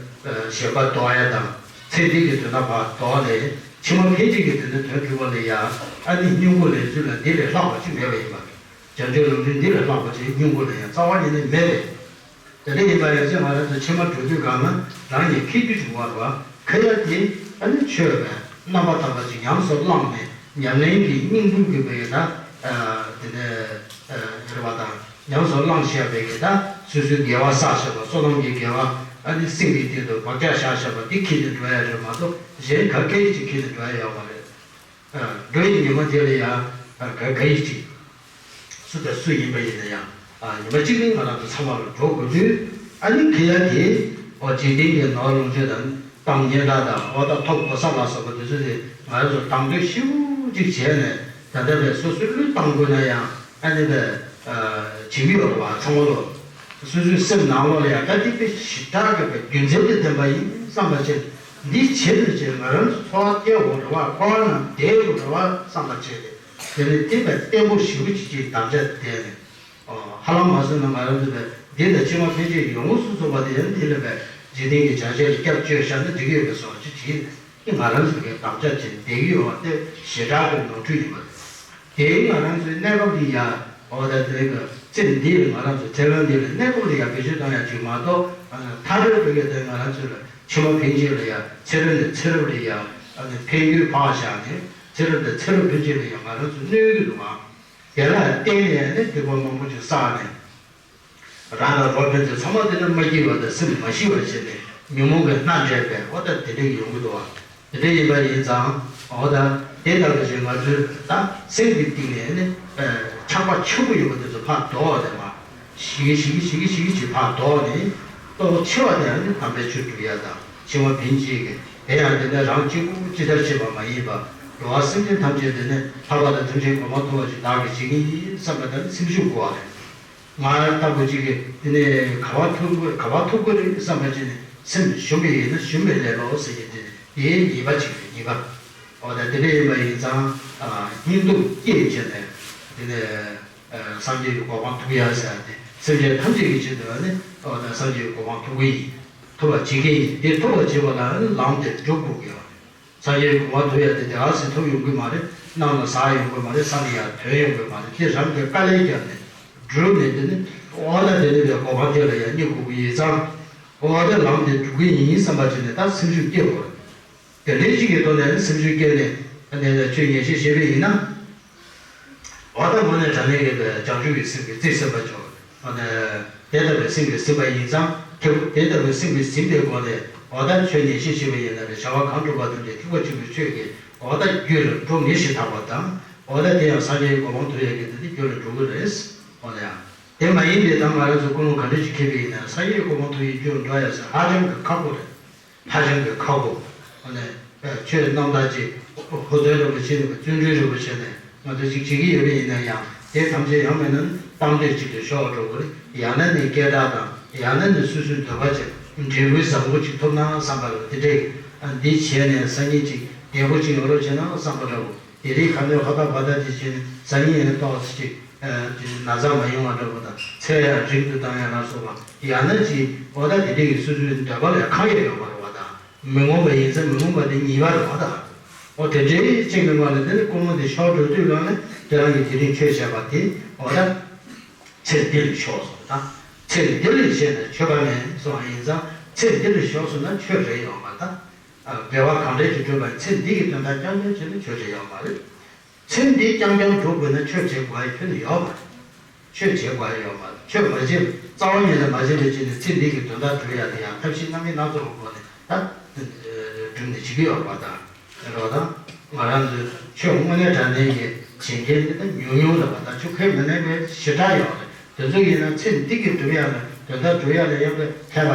ཞེན་པ་ལྡོག་ཡ་དང་ཚེ་འདི་གི་དོན་དག་ཕར་ལྡོག་ནས་ཕྱི་མ་ཕན་ཆད་ཀྱི་དེ་ནི་དོན་གྲུབ་པ་ལ་ཡང་ཨ་ནི་སྙིང་པོ་ལས་ཚུལ་ལ་འདི་ལས་ལྷག་པ་ཅིག་མེད་པ་ཡིན་པ་རེད། བྱང་ཆུབ་ལམ་རིམ་འདི་ལས་ལྷག་པ་ཅིག་སྙིང་པོ་ལ་ཡང་རྩ་བ་ཉིད་ནས་མེད་པས། དེ་འདྲ་ཡིན་པ་ཡིན་ཚེ་ང་རང་ཚོ་ཕྱི་མ་འགྲོ་དུས་གང་ན་རང་ཉིད་འཁྱེར་རྒྱུ་བྱུང་བ་རེད་བ། འཁྱེར་ཡ་དེ་ཨ་ནི་ཆོས་པས་རྣམ་པ་དག་པ་ཅིག་ཉམས་སུ་བླངས་ནས་ཉམས་ལེན་གྱི་སྙིང་པོ་དགོས་པའི་ད་དེ་ནས་རེ་བ་དང་ཉམས་སུ་བླངས་བཞག་པའི་གི་ད་སོ་སོའི་དགེ་བ་བསགས་བཞག་པ་བསོད་ནམས་ཀྱི་དགེ་བ་ཨ་ནི་སེམས་ཀྱི་སྟེང་དུ་བག་ཆགས་བཞག་བཞག་པ་འདི་འཁྱེར་ནས་འགྲོ་ཡ་རེད་མ་གཏོགས་གཞན་ག་སྐད་ཅིག་འཁྱེར་ནས་འགྲོ་ཡ་ཡོད་མ་རེད། འགྲོ་ཡི་ཉི་མ་དེ་ལ་ཡང་ག་ག་ཡིས་ཅིག་སུ་དང་སུ་ཡིན་པ་ཡིན་ན་ཡང་ཉི་མ་གཅིག་ནི་ང་རང་ཚོ་ཚང་མ་ལ་འགྲོ་དགོས་དུས་ཨ་ནི་ཁེ་ཡ་དེ་འོ་འཇིག་རྟེན་གྱི་ནོར་ལོངས་སྤྱོད་དང་གཏམ་སྙན་གྲགས་དང་འོ་ད་ཐོབ་གོ་ས་ལ་སོགས་པ་དེ་ཚོ་དེ་ང་རང་ཚོ་དང་དོད་ཞེ་པོ་ཅིག་བྱས་ནས་ད་ལྟ་བས་སོ་སོའི་བློས་བཏང་དགོས་ན་ཡང་ཨ་ནི་བས་བྱེད་ཀྱི་ཡོད་རེད་བ་ཚང་མ་ལོ། སོ་སོའི་སེམས་ནང་ལོགས་ལ་ཡང་ད་ལྟ་དཔེ་ཞེ་དྲག་གི་བས་རྒྱུ་མཚན་དེ་ལྡན་པ་ཡིན་བསམ་པ་བྱས་འདི་བྱེད་དུ་བྱེད་ང་རང་ཚོ་འཚོ་བ་སྐྱེལ་དགོས་རེད་བ་འཁོར་བ་ནང་བསྡད་དགོས་རེད་བ་བསམ་པ་བྱས་ཏེ། དེ་ནི་དེ་ལ་བརྟན་པོ་ཞེ་པོ་ཅིག་ཅིག་དམ་བཅའ་བསྟེན་ནས། ཧ་ལམ་མ་བཟོས་ན་ང་རང་ཚོ་ལ་འདི་ལ་ཕྱི་མ་ཕན་ཆད་ཡོང་ངོ་སུ་ཚོགས་པ་དེ་ཡང་འདི་ལ་བས་འཇིག་རྟེན་གྱི་བྱ་བྱེད་ལ་སྐྱབས་བཅོལ་བཞག་ན་འགྲིག་གི་ཡོད་པའི་བཟོ་ཅིག་བྱེད་ནས་ང་རང་ཚོ་གི་དམ་བཅའ་བྱས་བསྡད་ཀྱི་ཡོད་པ་དེ་ཞེ་དྲག་གི་ནོར་འཁྲུལ་ཡིན་པ་རེད། དེ་ང་རང་ཚོའི་གནས་སྐབས་འདི་ཡང་འོ་ད་དེ་གི་ཚེ་འདི་ལ་ང་རང་ཚོ་ཚེ་རིང་འདི་ལ་གནས་སྐབས་ལ་ཡང་བེད་སྤྱོད་གཏོང་ཡག་ཅིག་མ་གཏོགས་མཐར་འཁྱོལ་བའི་གི་དེ་ང་རང་ཚོ་ལ་ཕྱི་མ་ཕན་ཆད་ལ་ཡང་ཚེ་རབས་ནས་ཚེ་རབས་ལ་ཡང་ཕན་ཡོན་ཕར་བཞག་ནས་ཚེ་རབས་ནས་ཚེ་རབས་ཕན་ཆད་ལ་ཡང་ང་རང་ཚོ་གནོད་ཀྱི་འདུག་ཨང་། དེ་ལ་བརྟེན་ནས་ནི་སྡིག་པ་མང་པོ་ཅིག་བསགས་ནས། རང་དང་རོགས་ཕན་ཚུན་ཚང་མ་དེ་ནི་མ་སྐྱིད་པ་དང་སེམས་མ་ཞི་བར་བྱས་ནས་ཉོན་མོངས་ཀྱི་སྣ་འདྲེན་པས་འོ་ད་དེ་འདྲ་ཡོང་གི་འདུག་བ། དེ་འདྲ་ཡིན་པ་ཡིན་ཙང་འོ་ད་དེ་ལྟ་བུ་ཞིག་ང་ཚོས་ད་སེམས་ཀྱི་གཏིང་ནས་ནི་ཆགས་པ་ཆེན་པོ་ཡོད་པ་དེ་ཚོ་ཕར་ལྡོག་སྟེ་མ་ཞིག་ཞིག་ཞིག་ཞིག་ཞིག་ཕར་ལྡོག་ནས་ལྟོ་ཆེ་བ་དེ་ཡང་ནི་དམ་པའི་ཆོས་སྒྲུབ་ཡ་དང་ཕྱི་མ་ཕན་ཆད་ཀྱི་དེ་ཡང་དེ་ནི་རང་གཅིག་པུ་ཅི་ལྟར་བྱེད་པ་མ་ཡིན་པ་འགྲོ་བ་སེམས་ཅན་ཐམས་ཅད་དེ་ནི་ཐར་པ་དང་ཐམས་ཅད་གོ་འཕང་ཐོབ་པ་ཞིག་བདག་གིས་བྱེད་ཀྱི་ཡིན་བསམ་པ་དང་སེམས་ཤུགས་དགོས་པ་རེད། ང་ལྟ་བུ་ཅིག་གིས་དེ་ནས་ག་པར་ཐུག་དགོས་ག་པར་ཐུག་དགོས་རེད་བསམ་པ་ཅིག་ནས་སེམས་ཞུམ་པ་ཡིན་ན་ཞུམ་པའི་ལས་ལོག་ཟེར་གྱི་དེ་དེའི་ཉེས་པ་ཅིག་རེད་ཉེས་པ། འོ་ད་དེ་འདྲ་ཡིན་པ་ཡིན་ཙང་སྙིང་སྟོབས་བསྐྱེད་བྱས་ནས་དེ་ནས་སངས་རྒྱས་ཀྱི་གོ་འཕང་ཐོབ་ཡ་ཟེར་ཏེ་སེམས་ཅན་ཐམས་ཅད་ཀྱི་ཆེད་དུ་ནི་འོ་ད་སངས་རྒྱས་ཀྱི་གོ་འཕང་ཐོབ་ཀྱི་ཡིན། ཐོབ་པར་བྱེད་ཀྱི་ཡིན། དེ་ཐོབ་པར་བྱེད་པ་ལ་ནི་ལམ་དེ་སྒྲུབ་དགོས་ཀྱི་ཡོད་རེད། སངས་རྒྱས་གོ་འཕང་ཐོབ་ཡ་དེ་དེ་ག་སེ་ཐོབ་ཡོང་གི་མ་རེད། གནམ་ལ་ཟག་ཡོང་གི་མ་རེད། ས་ནས་ཡར་ཐོན་ཡོང་གི་མ་རེད། དེ་རང་གིས་དཀའ་ལས་བརྒྱབ་ནས་བསྒྲུབས་ནས་དེ་ནི་འོ་ན་དེ་ནི་བའི་གོ་འཕང་དེ་ལ་ཡང་སྙེག་དགོས་ཀྱི་ཡིན་ཙང་། འོ་དེ་ལམ་དེ་སྒྲུབ་ཀྱི་ཡིན་བསམ་པ་བྱས་ནས་ད་སེམས་ཤུགས་སྐྱེ་དགོས་རེད། དེ་འདྲའི་གཅིག་གི་ཐོག་ནས་ནི་སེམས་ཤུགས་སྐྱེས་ནས་ཨ་ནི་ཆོས་ཉན་ཤེས་བྱེད་པ་ཡིན་ན། འོ་ད་དངོས་གནས་དྲང་གནས་ཀྱི་བྱང་ཆུབ་ཀྱི་སེམས་ཀྱི་རྩིས་ཟིན་པ་ཆོག་ཨ་ནི་དེ་ལྟ་བུའི་སེམས་ཀྱིས་ཟིན་པ་ཡིན་ཙང་ཐེག་དེ་ལྟ་བུའི་སེམས་ཀྱིས་ཟིན་པའི་སྒོ་ནས་འོ་ད་ཆོས་ཉན་ཤེས་བྱེད་པ་ཡིན་ན་རེ་བྱ་བ་གང་སྒྲུབ་པ་ཐམས་ཅད་ཐེག་པ་ཆེན་པོའི་ཆོས་ཀྱི་འོ་ད་རྒྱུད་ལ་འགྲོ་ངེས་ཤེས་དག་པ་དང་འོ་ད་དེ་ཡང་སངས་རྒྱས་ཀྱི་གོ་འཕང་ཐོབ་ཡས་ཀྱི་དེ་དེ་རྒྱུད་ལ་འགྲོ་གི་རེད། འོ་ན་ཡང་དེ་མ་ཡིན་པའི་ད་ང་རང་ཚོ་ཀུན་སློང་ག་འདྲ་ཞིག་འཁྱེར་པ་ཡིན་ན་སངས་རྒྱས་ཀྱི་གོ་འཕང་ཐོབ་ཡས་རྒྱུར་འགྲོ་ཡ་ཟེར་ཧ་ཅང་གི་ཁག་པོ་རེད། ཧ་ཅང་གི་ཁག་པོ། ཨ་ནི་ཆོས་རྣམ་དག་ཅིག་ཧུར་བརྩོན་རེ་བ་བྱས་ནས་བརྩོན་འགྲུས་རེ་བ་བྱས་ནས་ང་ཚོ་ཅིག་བྱེད་ཀྱི་ཡོད་པ་ཡིན་ན་ཡང་དེ་ཐམས་ཅད་ཡང་མིན་ན་གཏམ་འདོད་ཅིག་ཏུ་ཤོར་འགྲོ་གི་རེད། ཡང་ན་ནི་སྐད་གྲགས་དང་ཡང་ན་ནི་སོ་སོའི་འདོད་པ་ཅིག་འབྲས་བུ་བཟང་པོ་ཅིག་ཐོབ་ན་བསམ་པ་ལ་དེ་འདྲས་འདི་བྱས་ནས་སང་ཉིན་ཅིག་བདེ་པོ་ཅིག་ཡོང་རོགས་བྱས་ན་བསམ་པ་འདྲ་བོ། དེ་རིང་ཁ་འདོན་ཁ་བཏགས་བ་ད་དེ་བྱས་ནས་སང་ཉིན་ཡང་ཏོག་ཙམ་ཅིག་ཨ་དེ་ན་ཚ་མ་ཡོང་བ་འདྲ་པོ་དང་ཚད་ཡང་རིང་དུ་བཏང་ཡ་ལ་སོགས་པ་ཡང་ན་ཅིག་འོ་ད་དེ་འདྲ་གི་སོ་སོའི་འདོད་པ་ལ་གང་ཡང་ཡོད་མ་རེད་བ་དང་། མི་ངོམས་པ་ཡིན་ཙང་མི་ངོམས་པ་དེ་ཉེས་པ་རེད་བ་དང་། འོ་དེ་འདྲའི་ཅིག་གི་ངོ་ནས་དེ་ནི་སྐུ་ངོ་དེ་ཤོར་འགྲོ་དུས་ལ་ནི་དེ་རང་གི་དེ་རིང་ཆོས་བྱས་པ་དེ་འོ་ད་ཚེ་འདི་ལ་ཤོར་སོང་ད། ཚེ་འདི་ལ་བྱས་ན་ཆོས་པ་མེད་སོང་བ་ཡིན་ཙང་ཚེ་འདི་ལ་ཤོར་སོང་ན་ཆོས་རེད་ཡོད་མ་རེད་ད། དགེ་བ་གང་འདྲ་ཞིག་བསྒྲུབས་པ་ཚེ་འདི་གི་དོན་དག་རྐྱང་རྐྱང་བྱས་ན་ཆོས་རེད་ཡོད་མ་རེད། ཚེ་འདི་རྐྱང་རྐྱང་སྒྲུབ་དགོས་ན་ཆོས་བྱེད་དགོས་ཡ་ཁྱོན་ནས་ཡོད་མ་རེད། ཆོས་བྱེད་དགོས་ཡ་ཡོད་མ་རེད། ཆོས་མ་བྱེད་རྩ་བ་ཉིད་ནས་མ་བྱེད་པའི་ཆེད་ནས་ཚེ་འདི་གི་དོན་དག་སྒྲུབ་ཡ་དེ་ཡང་ཐབས་ཤེས་སྣ་མིན་སྣ་ཚོགས་ཀྱི་སྒོ་ནས་ད་སྒྲུབ་ནས་བྱེད་ཀྱི་ཡོད་པ་དང་། རེད་བ་དང་། ང་རང་ཚོའི་ཆོས་དངོས་གནས་དྲང་གནས་ཀྱི་བྱེད་མཁན་དེ་ད་ཉུང་ཉུང་རེད་བ་དང་ཆོས་ཁས་མི་ལེན་པའི་ཞེ་དྲག་ཡོད་རེད། དེ་ཚོ་ཡིན་ན་ཚེ་འདི་གི་སྒྲུབ་ཡ་ལ་དོན་དག་སྒྲུབ་ཡ་ལ་ཡང་མཁས་པ།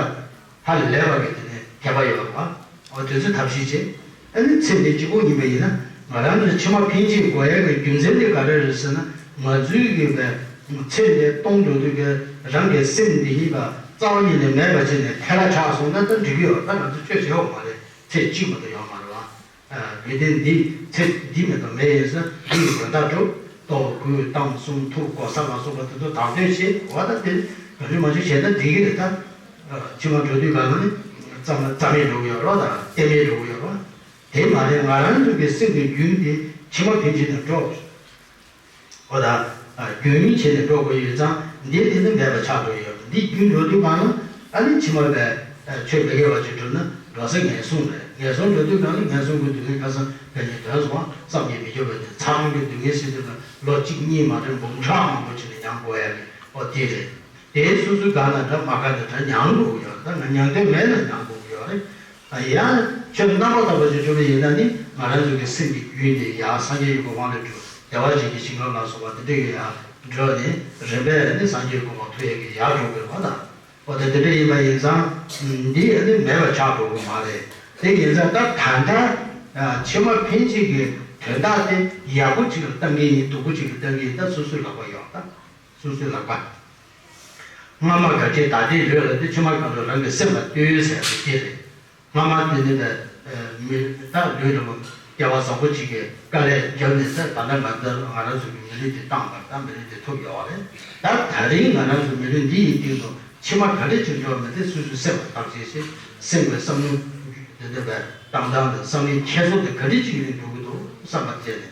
ཧ་ལས་པ་གི་དེ་ནས་མཁས་པ་ཡོད་རེད་བ། འོ་དེ་ཚོས་ཐབས་ཤེས་བྱེད། ཨ་ནི་ཚེ་འདི་གཅིག་པོ་ཡིན་པ་ཡིན་ན་ང་རང་ཚོའི་ཕྱི་མ་འཕེན་བྱེད་དགོས་ཡ་གི་རྒྱུ་མཚན་དེ་ག་རེ་རེད་ཟེར་ན་ང་ཚོའི་གི་བའི་ཚེ་འདི་སྟོང་འགྲོ་དུས་ཀྱི་རང་གི་སེམས་འདི་ཡིན་པ་རྩ་བ་ཉིད་ནས་མེད་པ་བྱས་ནས་ཐལ་ལ་ཆགས་སོང་ན་ད་འགྲིག་གི་ཡོད་ད་ང་ཚོ་ཆོས་བྱེད་འོག་མ་རེད་ཚེ་གཅིག་མ་གཏོགས་ཡོད་མ་རེད་བ། ལུས་རྟེན་འདི་ཚེ་འདི་མེད་དང་མེད་ཡིན་ཟེར་འདི་ཡི་དོན་དག་སྒྲུབ། ལྟོ་གོས་གཏམ་གསུམ་ཐུགས་གོ་ས་ལ་སོགས་པ་དེ་ཚོ་བདག་གཅེས་བྱེད་འོ་ད་དེ་ག་ཚོད་མ་ཚོད་བྱས་ན་འགྲིག་གི་རེད་ད། ཕྱི་མ་འགྲོ་དུས་ག་ལ་ནི་རྩ་མ་རྩ་མེད་འགྲོ་གི་ཡོད་རོགས་དང་རྟེན་མེད་འགྲོ་གི་ཡོད་རོགས། དེ་མ་རེད་ང་རང་ཚོ་གི་སེམས་ཀྱི་རྒྱུན་དེ་ཕྱི་མ་འཕེན་བྱེད་དུ་འགྲོ། འོ་ད། རྒྱུན་རིང་བྱས་ནས་འགྲོ་དགོས་ཡོད་ཙང་འདི་དེ་ནི་མེད་པ་ཆགས་འགྲོ་ཡོད་འདི་རྒྱུན་འགྲོ་དུས་གང་ལ་ཨ་ནི་ཕྱི་མ་བས་ཆོས་མི་དགེ་བ་ཅིག་བསྒྲུབས་ན་འགྲོ་ས་ངན་སོང་རེད་ངན་སོང་འགྲོ་དུས་གང་ལ་ངན་སོང་གི་སྡུག་བསྔལ་ཁ་སང་བས་ནས་དོན་སོང་བསམ་གྱིས་མི་ཁྱབ་པ་དེ་ཚ་གྲང་གི་སྡུག་བསྔལ་ཟེར་དུས་ན་ལོ་གཅིག་གཉིས་མ་གཏོགས་འབུམ་ཕྲག་མང་པོ་ཅིག་ལ་མྱང་དགོས་ཡ་གི་ཨོ་དེ་རེད། དེའི་སོ་སོའི་དགའ་ན་འདྲ་མ་དགའ་ན་འདྲ་མྱང་དགོས་ཀྱི་ཡོད་རེད་ད་ང་མྱང་འདོད་མེད་ན་མྱང་དགོས་ཀྱི་ཡོད་རེད། ཡང་ཆོས་རྣམ་པར་དག་པ་ཞིག་སྒྲུབ་པ་ཡིན་ན་ནི་ང་རང་ཚོ་གི་སེམས་ཀྱི་རྒྱུད་འདི་ཡང་སངས་རྒྱས་ཀྱི་གོ་འཕང་ལ་འགྲོ་བདེ་བ་ཅན་གྱི་ཞིང་ཁམས་ལ་སོགས་པ་དེ་འདྲ་ཡོད་ཡང་འགྲོ་ནས་རིམ་པས་ནི་སངས་རྒྱས་ཀྱི་གོ་འཕང་ཐོབ་ཡས་ཀྱི་ཡར་འགྲོ་དགོས་པ་དང་འོ་དེ་དེ་འདྲ་ཡིན་པ་ཡིན་ཙང་འདི་ཡང་ནི་མེད་པ་ཆགས་འགྲོ་གི་མ་རེད། དེ་ཡིན་ཙང་ད་ད་ལྟ་ཕྱི་མ་འཕེན་བྱེད་ཀྱི་དོན་དག་དེ་ཡག་པོ་ཅིག་ལ་བཏང་གི་ཡིན་སྡུག་པོ་ཅིག་ལ་བཏང་གི་ཡིན་ད་སོ་སོའི་ལག་པ་ཡོད་ད་སོ་སོའི་ལག་པ། སྔ་མ་དགའ་བྱེད་ད་ལྟའི་ལུས་ལ་ཏེ་ཕྱི་མ་གང་དུ་རང་གི་སེམས་ལ་ལྟོས་ཟེར་བ་དེ་རེད། སྔ་མ་དེ་ནི་ད་མི་ད་ལུས་ལ་སྐྱེ་བ་བཟང་པོ་ཅིག་གི་དཀའ་ལས་བརྒྱབ་ནས་ད་ད་ལྟ་ང་ད་ང་རང་ཚོ་གི་མི་ལུས་དེ་བཏང་བ་ད་མི་ལུས་དེ་ཐོབ་ཡོད་རེད། ད་ད་རིང་ང་རང་ཚོ་མི་ལུས་འདི་ཡི་སྟེང་དུ་ཕྱི་མ་ག་འདྲ་ཅིག་འགྲོ་མི་དེ་སོ་སོའི་སེམས་ལ་བརྟག་དཔྱད་བྱེད་སེམས་ཀྱི་བསམ་བློ་དེ་འདྲ་བའི་བཏང་སྟངས་དང་བསམ་བློའི་འཁྱེར་སོ་དེ་ག་འདྲ་ཅིག་ཡིན་འགྲོ་གི་འདུག་བསམ་པ་བྱས་ནས།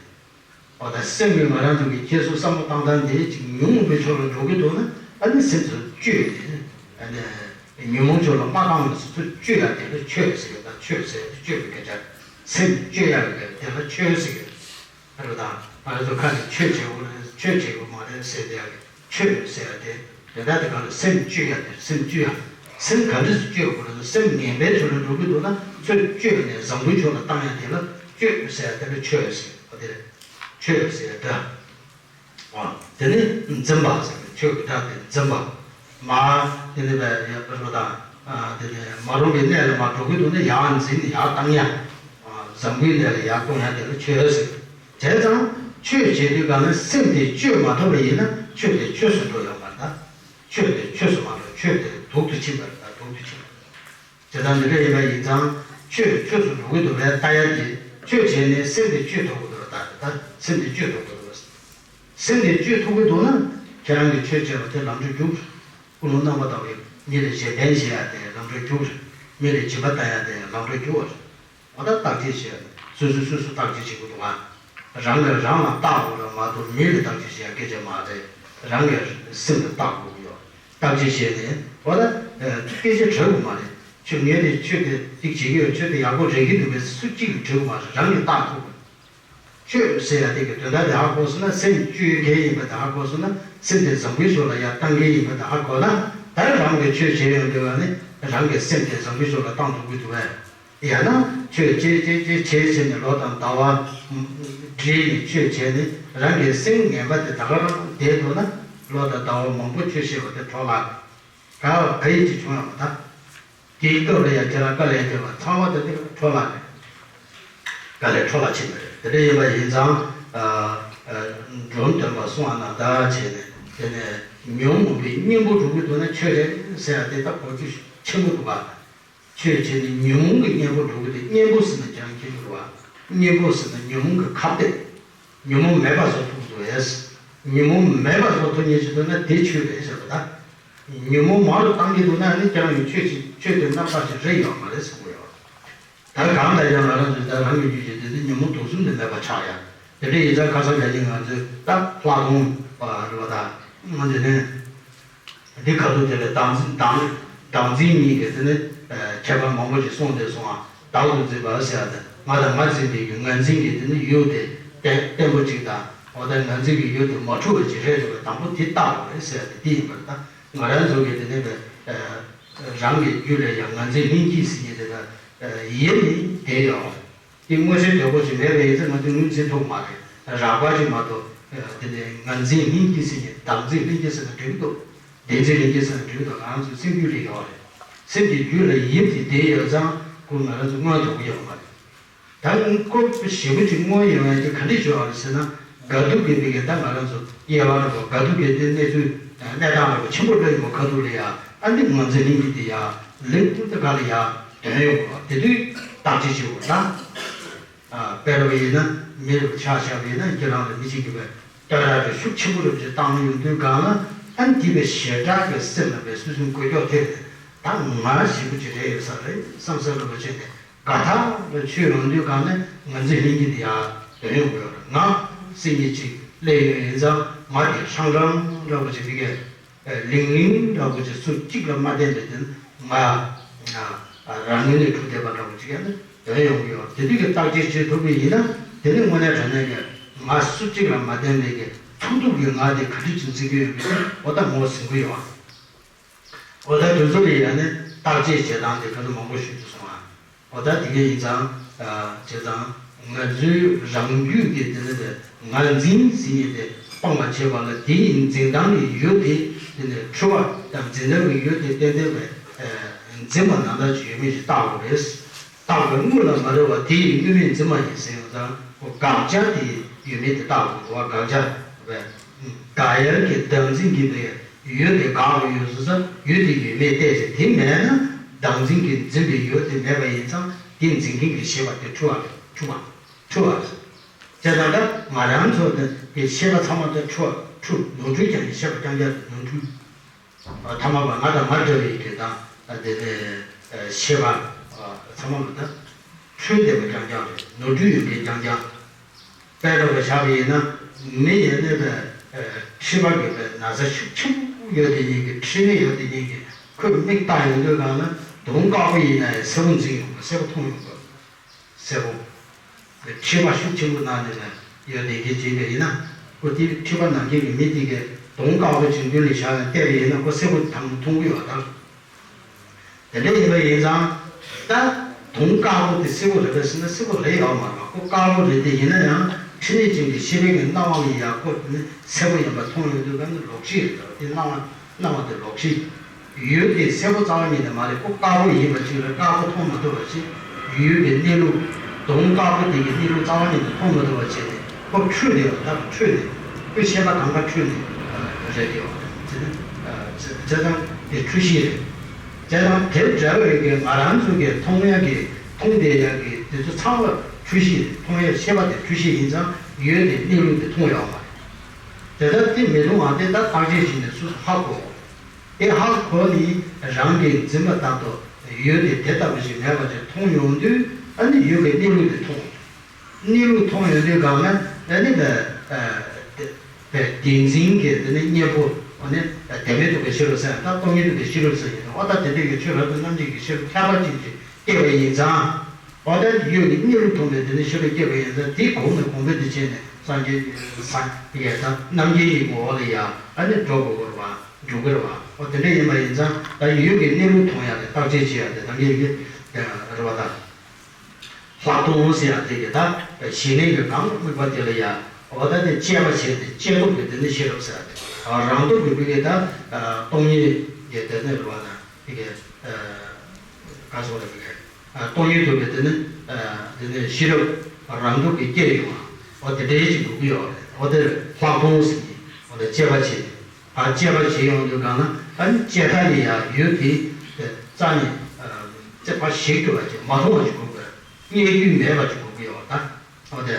འོ་ད་སེམས་ཀྱི་ང་རང་ཚོ་གི་ཁྱེད་ཚོ་བསམ་བློ་བཏང་སྟངས་དེ་ཅིག་ཉུང་ངུ་པའི་ཕྱོགས་ལ་འགྲོ་གི་འདུག་ན་ཨ་ནི་སེམས་ཚོ་བཅོས་ནས་ཨ་ནི་ཉོན་མོངས་ཕྱོགས་ལ་མ་བཏང་བའི་སེམས་ཚོ་བཅོས་ཡ་དེ་ལ་ཆོས་ཟེར་གི་ད་ཆོས་ཟེར་བཅོས་པའི་སྐད་ཆ་སེམས་བཅོས་ཡ་གི་དེ་ལ་ཆོས་ཟེར་གི་རེད་ད། ང་རང་ཚོ་ཁ་ནས་ཆོས་བྱེད་དགོས་རེད་ཆོས་བྱེད་དགོས་མ་རེད་ཟེར་དེ་ཡ་གི་ཆོས་ཟེར་ཡ་དེ་དེ་ལྟ་དེ་ག་ལ་སེམས་བཅོས་ཡ་དེ་སེམས་བཅོས་ཡ་སེམས་ག་འདྲ་ཞིག་བཅོས་དགོས་རེད་སེམས་ངན་པའི་ཕྱོགས་ལ་འགྲོ་གི་འདུག་ན་ཚོས་བཅོས་ནས་བཟང་པོའི་ཕྱོགས་ལ་བཏང་ཡ་དེ་ལ་བཅོས་ཟེར་ཡ་དེ་ལ་ཆོས་ཟེར་བ་དེ་རེད། ཆོས་ཟེར་སྒྲ། དེ་ནི་འཛིན་པ་ཟེར་བའི་ཆོས་ཀྱི་སྒྲ་དེ་འཛིན་པ། མ། དེ་ནི་བས་ཡ་པར་བ་དང་། དེ་ནི་མ་རུངས་པའི་གནས་ལ་མ་འགྲོ་གི་འདུག་ན་ཡར་འཛིན་ཡར་བཏང་ཡ། བཟང་པོའི་གནས་ལ་ཡར་གཏོང་ཡ་དེ་ལ་ཆོས་ཟེར། བྱས་ཙང་ཆོས་བྱེད་དུས་གང་ལ་སེམས་དེ་བཅོས་མ་ཐུབ་པ་ཡིན་ན་ཆོས་དེ་ཆོས་སུ་འགྲོ་ཡོང་མ་རེད་ད། ཆོས་དེ་ཆོས་སུ་མ་འགྲོ་ཆོས་དེ་དུག་ཏུ་ཕྱིན་པ་རེད་ད་དུག་ཏུ་ཕྱིན་པ་རེད། བྱས་ཙང་འདི་འདྲ་ཡིན་པ་ཡིན་ཙང་ཆོས་ཆོས་སུ་འགྲོ་གི་འདུག་པས་ལྟ་ཡ་དེ་ཆོས་བྱས་ནས་སེམས་དེ་བཅོས་ཐུབ་ཀྱི་འདུག་ལྟ་ད་སེམས་དེ་བཅོས་ཐུབ་ཀྱི་འདུག་སེམས་དེ་བཅོས་ཐུབ་ཀྱི་འདུག་ན་ཁྱེད་རང་གི་ཆོས་བྱས་པ་དེ་ལམ་འགྲོ་རྒྱུག་ཀུན་སློང་རྣམ་པར་དག་པའི་མི་ལ་བརྗེ་ལེན་བྱེད་ཡ་དེ་ལམ་འགྲོ་རྒྱུག་རེད། མི་ལ་སྦྱིན་པ་བཏང་ཡ་དེ་ལམ་འགྲོ་རྒྱུག་པ་རེད། འོ་ད་བརྟག་དཔྱད་བྱས་སོ་སོས་སོ་སོ་བརྟག་དཔྱད་བྱེད་དགོས་འདུག་ག་རང་གིས་རང་ལ་བརྟག་དགོས་ལ་མ་གཏོགས་མི་ལ་བརྟག་དཔྱད་བྱེད་ཡ་སྐད་ཆ་མ་རེད། རང་གི་སེམས་ལ་བརྟག་དགོས་ཀྱི་ཡོད། བརྟག་དཔྱད་བྱས་ནས་འོ་ད་སྐད་ཆ་དྲི་དགོས་མ་རེད། ཁྱོད་ངས་དེ་ཆོས་དེ་ཅིག་བྱེད་ཀྱི་ཡོད་ཆོས་དེ་ཡག་པོ་རེད་ཀྱི་འདུག་པས་སུ་གཅིག་གིས་དྲི་དགོས་མ་རེད་རང་གིས་བརྟག་ཐུབ་དགོས། ཆོས་ཟེར་ཡ་དེ་གི་དོན་དག་དེ་ཧ་གོ་སོང་ན་སེམས་བཅོས་མཁན་ཡིན་པ་དེ་ཧ་གོ་སོང་ན་སེམས་དེ་བཟང་པོའི་ཕྱོགས་ལ་ཡར་བཏང་མཁན་ཡིན་པ་དེ་ཧ་གོ་ན་ད་རང་གི་ཆོས་བྱེད་ཡོང་དུས་ལ་ནི་རང་གི་སེམས་དེ་བཟང་པོའི་ཕྱོགས་ལ་བཏང་ཐུབ་ཀྱི་འདུག་པས། ཡང་ན་ཆོས་བྱེད་བྱེད་བྱེད་བྱེད་བྱེད་ནས་ལོ་དང་ཟླ་བ་བསྒྲིལ་ནས་ཆོས་བྱས་ནས་རང་གི་སེམས་ངན་པ་དེ་ད་ག་རང་བསྡད་འདུག་ན་ལོ་དང་ཟླ་བ་མང་པོ་ཆོས་བྱས་པ་དེ་འཕྲོ་བརླག་ག་ག་ཡིན་གྱི་བྱུང་ཡོང་བ་དང་། དེའི་སྐབས་ལ་ཡང་ཁྱེད་རང་དཀའ་ལས་བརྒྱབ་པ་ཚང་མ་དེ་འཕྲོ་བརླག་རེད། དཀའ་ལས་འཕྲོ་བརླག་ཕྱིན་པ་རེད། དེ་འདྲ་ཡིན་པ་ཡིན་ཙང་། འབྲོམ་སྟོན་པ་གསུང་བ་ན་ད་བྱས་ནས་དེ་ནས་ཉོན་མོངས་པའི་གཉེན་པོ་འགྲོ་གི་འདུག་ན་ཆོས་རེད་ཟེར་ཡ་དེ་ད་གོ་རྒྱུ་ཆེན་པོ་འདུག་ག་ཆོས་བྱས་ནས་ཉོན་མོངས་ཀྱི་གཉེན་པོ་འགྲོ་གི་འདུག་གཉེན་པོ་ཟེར་ན་ཅང་ཁྱེད་འགྲོ་བ། གཉེན་པོ་ཟེར་ན་ཉོན་མོངས་ཀྱི་ཁ་གཏད། ཉོན་མོངས་མེད་པ་བཟོ་ཐུབ་དགོས། ཉོན་མོངས་མེད་པ་བཟོ་ཐུབ་མཁན་ཞིག་འདུག་ན་དེ་ཆོས་རེད་ཟེར་བ་དང་། ཉོན་མོངས་མང་རུ་བཏང་གི་འདུག་ན་ནི་ཁྱེད་རང་གི་ཆོས་ཅིག་ཆོས་དེ་རྣམ་དག་ཅིག་རེད་ཡོད་མ་རེད་གསུང་གི་ཡོད། ད་གང་ལྟར་ཡང་ང་རང་ཚོས་ད་རང་གི་རྒྱུད་ཀྱི་དེ་ནི་ཉོན་མོངས་དུག་གསུམ་དེ་མེད་པ་ཆགས་ཡ། དེ་འདྲ་ཡིན་ཙང་ཁ་སང་ཁ་ཉིན་ང་ཚོས་ད་ལྷག་མཐོང་བ་རེད་བ་ད། ང་འདི་ནས་འདི་ཁ་ཐུག་དེ་ལས་བདག་འཛིན་བདག་བདག་འཛིན་གཉིས་ཀྱི་དེ་ནི་ཁྱད་པར་མང་པོ་ཞིག་གསུངས་ཏེ་སོང་ཨ། བདག་ཏུ་འཛིན་པ་ཟེར་ཡ་དེ་ང་དང་ང་འཛིན་པའི་གི་ངར་འཛིན་གྱི་དེ་ནི་ཡུལ་དེ་བརྟན་བརྟན་པོ་ཅིག་དང་འོ་ད་ངར་འཛིན་གྱི་ཡུལ་དེ་མ་འཁྲུགས་པ་ཅིག་རེད་འདུག་པ། དང་པོ་དེ་བརྟག་དགོས་རེད་ཟེར་ཡ་དེ་འདི་ཡིན་པར་ད། ང་རང་ཚོ་གི་དེ་ནས་པའི་རང་གི་རྒྱུད་ལ་ཡང་ངར་འཛིན་ལྷན་སྐྱེས་ཟེར་མཁན་དེ་ལ་ཡེ་ནི་དེ་ཡོད་རེད། དེ་མངོན་གསལ་དོད་པོ་ཞིག་མེད་པ་ཡིན་ཙང་ང་ཚོས་ངོས་འཛིན་ཐུབ་མ་རེད། རགས་པ་ཞིག་མ་གཏོགས་དེ་ནས་ངར་འཛིན་ལྷན་སྐྱེས་ཟེར་མཁན་བདག་འཛིན་ལྷན་སྐྱེས་ཟེར་ན་འགྲིག་འདུག་བདེན་འཛིན་ལྷན་སྐྱེས་ཟེར་ན་འགྲིག་འདུག་ང་རང་ཚོའི་སེམས་རྒྱུད་ལ་ཡོད་རེད། སེམས་ཀྱི་རྒྱུད་ལ་ཡེ་དེ་དེ་ཡོད་ཙང་ཁོ་ང་རང་ཚོ་མངོན་ཐུབ་ཀྱི་ཡོད་མ་རེད། ད་ཁོ་ཞེ་པོ་ཅིག་མངོན་ཡོང་ཡ་དེ་ག་འདྲ་ཞིག་ཡོད་རེད་ཟེར་ན། དགའ་སྡུག་གི་མི་གི་ད་ང་རང་ཚོ་དབྱེ་བ་འདྲ་པོ་དགའ་སྡུག་གི་དེ་གནས་ཚུལ་གནས་སྟངས་འདྲ་པོ་ཆེན་པོ་འདྲ་ཡོད་པ་ཁ་ཐུག་ལ་ཡ་ཨ་འདི་ངར་འཛིན་ལྷན་སྐྱེས་དེ་ཡ་ལེགས་པོ་ད་ག་ལ་ཡ་དོན་ཡོད་པ་དེ་དུས་བརྟག་དཔྱད་བྱེད་དགོས་ད། དཔེ་འདྲ་པོ་ཡིན་ན་མི་རུ་ཆ་བཞག་པ་ཡིན་ན་ཁྱེད་རང་ལ་མི་གཅིག་གིས་པའི་སྐྱོ་ར་རེ་ཤུགས་ཆེན་པོ་རུ་ཅིག་བཏང་ཡོང་དུས་སྒང་ལ་ཨ་འདི་པའི་ཞེ་དྲག་གི་སེམས་ལ་པའི་སོ་སོའི་འགུལ་སྐྱོད་ཐེབས་ནས་ད་ང་ཞེ་པོ་ཅིག་རེད་ཡོད་ས་རེད་བསམ་ས་རུ་པ་བྱས་ནས། དགའ་ཐག་ལ་ཆོས་ཡོང་དུས་གང་ནས་ངར་འཛིན་ལྷན་སྐྱེས་དེ་ཡར་དོན་ཡོང་གི་ཡོད་རེད། ང་སེམས་ཉིད་ཅིག་སླེབས་ཡོང་ཡིན་ཙང་ང་དེ་ཧྲང་ཧྲང་འདྲ་པོ་ཅིག་མི་དགེ་ལིང་ལིང་འདྲ་པོ་ཅིག་སུ་གཅིག་ལ་མ་བརྟེན་པའི་དོན་ང་རང་ངོས་ནས་གྲུབ་བསྡད་པ་འདྲ་པོ་ཅིག་ཡང་ནི་དོན་ཡོང་གི་ཡོད། དེ་དུས་ཀྱི་བརྟག་དཔྱད་བྱེད་ཐུབ་པ་ཡིན་ན་དེ་ནི་དངོས་གནས་དྲང་གནས་ཀྱི་ང་སུ་གཅིག་ལ་མ་བརྟེན་པའི་གི་ཚུགས་ཐུབ་ཀྱི་ང་དེ་ག་དུས་ཅིག་འཛིན་གྱི་ཡོད་པའི་འོ་ད་ངོ་ཟིན་གྱི་ཡོད། འོ་ད་དུས་ཚོད་ལ་ཡང་ནི་བརྟག་དཔྱད་བྱེད་སྟངས་དེ་ག་ཚོད་མང་པོ་ཞིག་ཏུ་སོང་ཨ། འོ་ད་དེ་ག་ཡིན་ཙང་། བྱས་ཙང་ང་ཚོའི་རང་རྒྱུད་ཀྱི་དེ་ནི་དེ་ངར་འཛིན་ཟེར་མཁན་དེ་སྤང་བར་བྱེད་པ་ལ་དེའི་འཛིན་སྟངས་ཀྱི་ཡུལ་དེ་དེ་ནི་འཁྲུལ་བ་དང་འཛིན་སྟངས་ཀྱི་ཡུལ་དེ་ཏན་ཏན་བས་འཛིན་པ་ནང་ལྟར་གྱི་ཡོད་མེད་ཞིག་བརྟག་དགོས་རེད། བརྟག་པའི་དངོས་ལ་མ་རེད་པ་དེ་ཡི་དངོས་མེད་འཛིན་པ་ཡིན་ཟེར་ཡོང་ཙང་ཁོ་དགག་བྱ་དེ་ཡོད་མེད་དེ་བརྟག་དགོས་པ་དགག་བྱ་བས། དགག་ཡུལ་གྱི་བདག་འཛིན་གྱི་བས་ཡུལ་དེ་དགག་དགོས་ཡོད་ཟེར་ཙང་ཡུལ་དེ་ཡོད་མེད་བལྟས་ཚེ་དེ་མེད་ན་བདག་འཛིན་གྱིས་འཛིན་པའི་ཡུལ་དེ་མེད་པ་ཡིན་ཙང་དེ་འཛིན་མཁན་གྱི་ཤེས་པ་དེ་འཁྲུལ་བ་རེད་འཁྲུལ་བ་འཁྲུལ་བ་རེད། དེ་ལྟར་ང་རང་ཚོ་དེ་གི་ཤེས་པ་ཚང་མ་དེ་འཁྲུལ་བ་འཁྲུལ་ནོར་འཁྲུལ་ཀྱང་ཤེས་པ་རྐྱང་རྐྱང་རེད་ནོར་འཁྲུལ། ཐ་མལ་པ་ང་དང་ང་འདྲ་བའི་གི་དང་དེ་ནས་ཤེས་པ་ཚང་མ་ལ་ད་འཁྲུལ་བསྡད་པ་རྐྱང་རྐྱང་རེད་ནོར་འཁྲུལ་ཡོད་མཁན་རྐྱང་རྐྱང་། དཔེ་འདྲ་བ་བཞག་པ་ཡིན་ན་མི་ཡི་གནས་པའི་མཁྲིས་པ་གི་པའི་ན་ཚ་ཤུགས་ཆེན་པོ་ཡོད་དེ་ཉིད་ཀྱི་མཁྲིས་མི་ཡོད་དེ་ཉིད་ཀྱི་ཁོས་མིག་ལྟ་ཡོང་དུས་གང་ན་དུང་དཀར་པོ་ཡིན་ན་ཡང་སེར་པོ་འཛིན་ཡོང་དགོས་སེར་པོ་མཐོང་ཡོང་དགོས། སེར་པོ། མཁྲིས་པ་ཤུགས་ཆེན་པོ་ནང་ནས་ནས་ཡོད་དེ་གི་བྱེད་པ་ཡིན་ན། ཁོ་དེ་མཁྲིས་པ་ནང་བཞིན་གྱི་མི་དེ་གས་དུང་དཀར་པོ་ཅིག་མདུན་ལ་བཞག་ནས་བལྟས་པ་ཡིན་ན་ཁོ་སེར་པོ་དང་པོ་མཐོང་གི་ཡོད་དམ། དེ་འདྲ་ཡིན་པ་ཡིན་ཙང་། ད་དུང་དཀར་པོ་དེ་སེར་པོ་རེད་པས་ཟེར་ན་སེར་པོ་རེད་ཡོད་མ་རེད་པ་ཁོ་དཀར་པོ་རེད་དེ་ཡིན་ན་ཡང་འཕྲིན་ལས་ཅན་གྱི་ཤེས་པའི་གི་སྣང་བ་ལ་ཡ་ཁོ་དེ་ནི་སེར་པོ་ཡིན་པ་མཐོང་ཡོང་དུས་ག་ནི་ལོག་ཤེས་རེད་པ་དེ་སྣང་བ་སྣང་བ་དེ་ལོག་ཤེས། ཡུལ་དེ་སེར་པོ་རྩ་བ་ཉིད་ནས་མ་རེད་ཁོ་དཀར་པོ་ཡིན་པ་ཅིག་ལ་དཀར་པོ་མཐོང་མ་ཐུབ་པ་ཞིག་ཡུལ་གྱི་གནས་ལུགས་དུང་དཀར་པོ་དེ་གི་གནས་ལུགས་རྩ་བ་ཉིད་ནས་མཐོང་མ་ཐུབ་པ་བྱས་ནས་ཁོ་འཁྲུལ་ནས་ད་འཁྲུལ་ནས་ཁོའི་ཤེས་པ་གང་ག་འཁྲུལ་ནས་རེད་དེ་བྱས་ཙང་དེ་འཁྲུལ་ཤེས་རེད། དེ་དང་དེ་འདྲ་བའི་གི་ང་རང་ཚོ་གི་མཐོང་ཡ་གི་མཐོང་བསྡད་ཡ་གི་དེ་ཚོ་ཚང་མ་འཁྲུལ་ཤེས་རེད་མཐོང་ཡ་ཤེས་པ་དེ་འཁྲུལ་ཤེས་ཡིན་ཙང་ཡུལ་དེ་གནས་ལུགས་དེ་མཐོང་ཡོད་མ་རེད། དེ་ལྟར་དེ་མི་མཐོང་བ་དེ་ལྟར་བརྟག་དཔྱད་བྱས་ནས་སོ་སོ་ཧ་གོ། དེ་ཧ་གོ་ནས་རང་གི་འཛིན་པ་ལྟར་དུ་ཡུལ་དེ་དེ་ལྟ་བུ་ཞིག་མེད་པ་ཅིག་མཐོང་ཡོང་དུས་ཨ་ནི་ཡུལ་གྱི་གནས་ལུགས་དེ་མཐོང་། གནས་ལུགས་མཐོང་ཡོང་དུས་གང་ལ་ཨ་ནི་བདེན་འཛིན་གྱི་དེ་ནི་གཉེན་པོ་ཨ་ནི་བདེན་མེད་རྟོགས་པའི་ཤེས་རབ་ཟེར་ཡང་ད་སྟོང་ཉིད་རྟོགས་པའི་ཤེས་རབ་ཟེར་ཡིན་ནོ། ཨ་ད་དེ་འདྲ་གི་ཆོས་རབ་ཏུ་རྣམ་འབྱེད་ཀྱི་ཤེས་རབ་ཁྱད་པར་ཅན་ཅིག་སྐྱེས་པ་ཡིན་ཙང་། འོ་ད་ཡུལ་གྱི་གནས་ལུགས་མཐོང་བའི་དེ་ནི་ཤེས་རབ་སྐྱེས་པ་ཡིན་ཙང་དེ་གོང་ནས་གོང་འཕེལ་དུ་ཕྱིན་ནས་སངས་རྒྱས་སངས་རྒྱས་དང་རྣམ་མཁྱེན་ཡིན་གོ་ལ་ཡ་ཨ་ནི་འགྲོ་དགོས་པ་འགྲོ་གི་རེད་བ། འོ་དེ་འདྲ་ཡིན་པ་ཡིན་ཙང་ད་ཡུལ་གྱི་གནས་ལུགས་མཐོང་ཡ་དེ་བརྟག་དཔྱད་བྱེད་ཡ་དེ་ད་ངས་ཡུལ་རེད་བ་ད། ལྷག་མཐོང་ཟེར་ཡ་དེ་གི་ད་གཞི་གནས་ཀྱི་གང་དམིགས་པ་དེ་ལ་ཡ་འོ་ད་དེ་དཔྱད་པ་བྱས་ཏེ་དཔྱད་སྟོབས་ཀྱི་དེ་ནི་ཤེས་རབ་ཟེར་ཡ་དེ་རང་སྟོབས་ཀྱི་དེ་གི་ད་སྟོང་ཉིད་ཀྱི་དེ་ནི་རེད་བ་ད་དེ་གི་ག་སོགས་རེད་དེ་གི། སྟོང་ཉིད་རྟོགས་པའི་དེ་ནི་དེ་ནི་ཤེས་རབ་རང་སྟོབས་ཀྱིས་སྐྱེ་ཡོང་བ་འོ་དེ་འདྲའི་ཞིག་འགྲོ་གི་ཡོད་རེད། འོ་དེར་ལྷག་མཐོང་ཟེར་གྱི་འོ་དེ་དཔྱད་པ་བྱེད་ཨ་དཔྱད་པ་བྱེད་ཡོང་དུས་གང་ན་ཨ་ནི་དཔྱད་མཐའ་ནི་ཡང་ཡུལ་དེ་རྩ་ནས་རྩེ་ཕ་ཞིག་ཏུ་བ་ཅིག་མ་མཐོང་བ་ཞིག་དགོས་པས་རྙེད་རྒྱུ་མེད་པ་ཞིག་དགོས་ཀྱི་ཡོད་ད། འོ་དེ།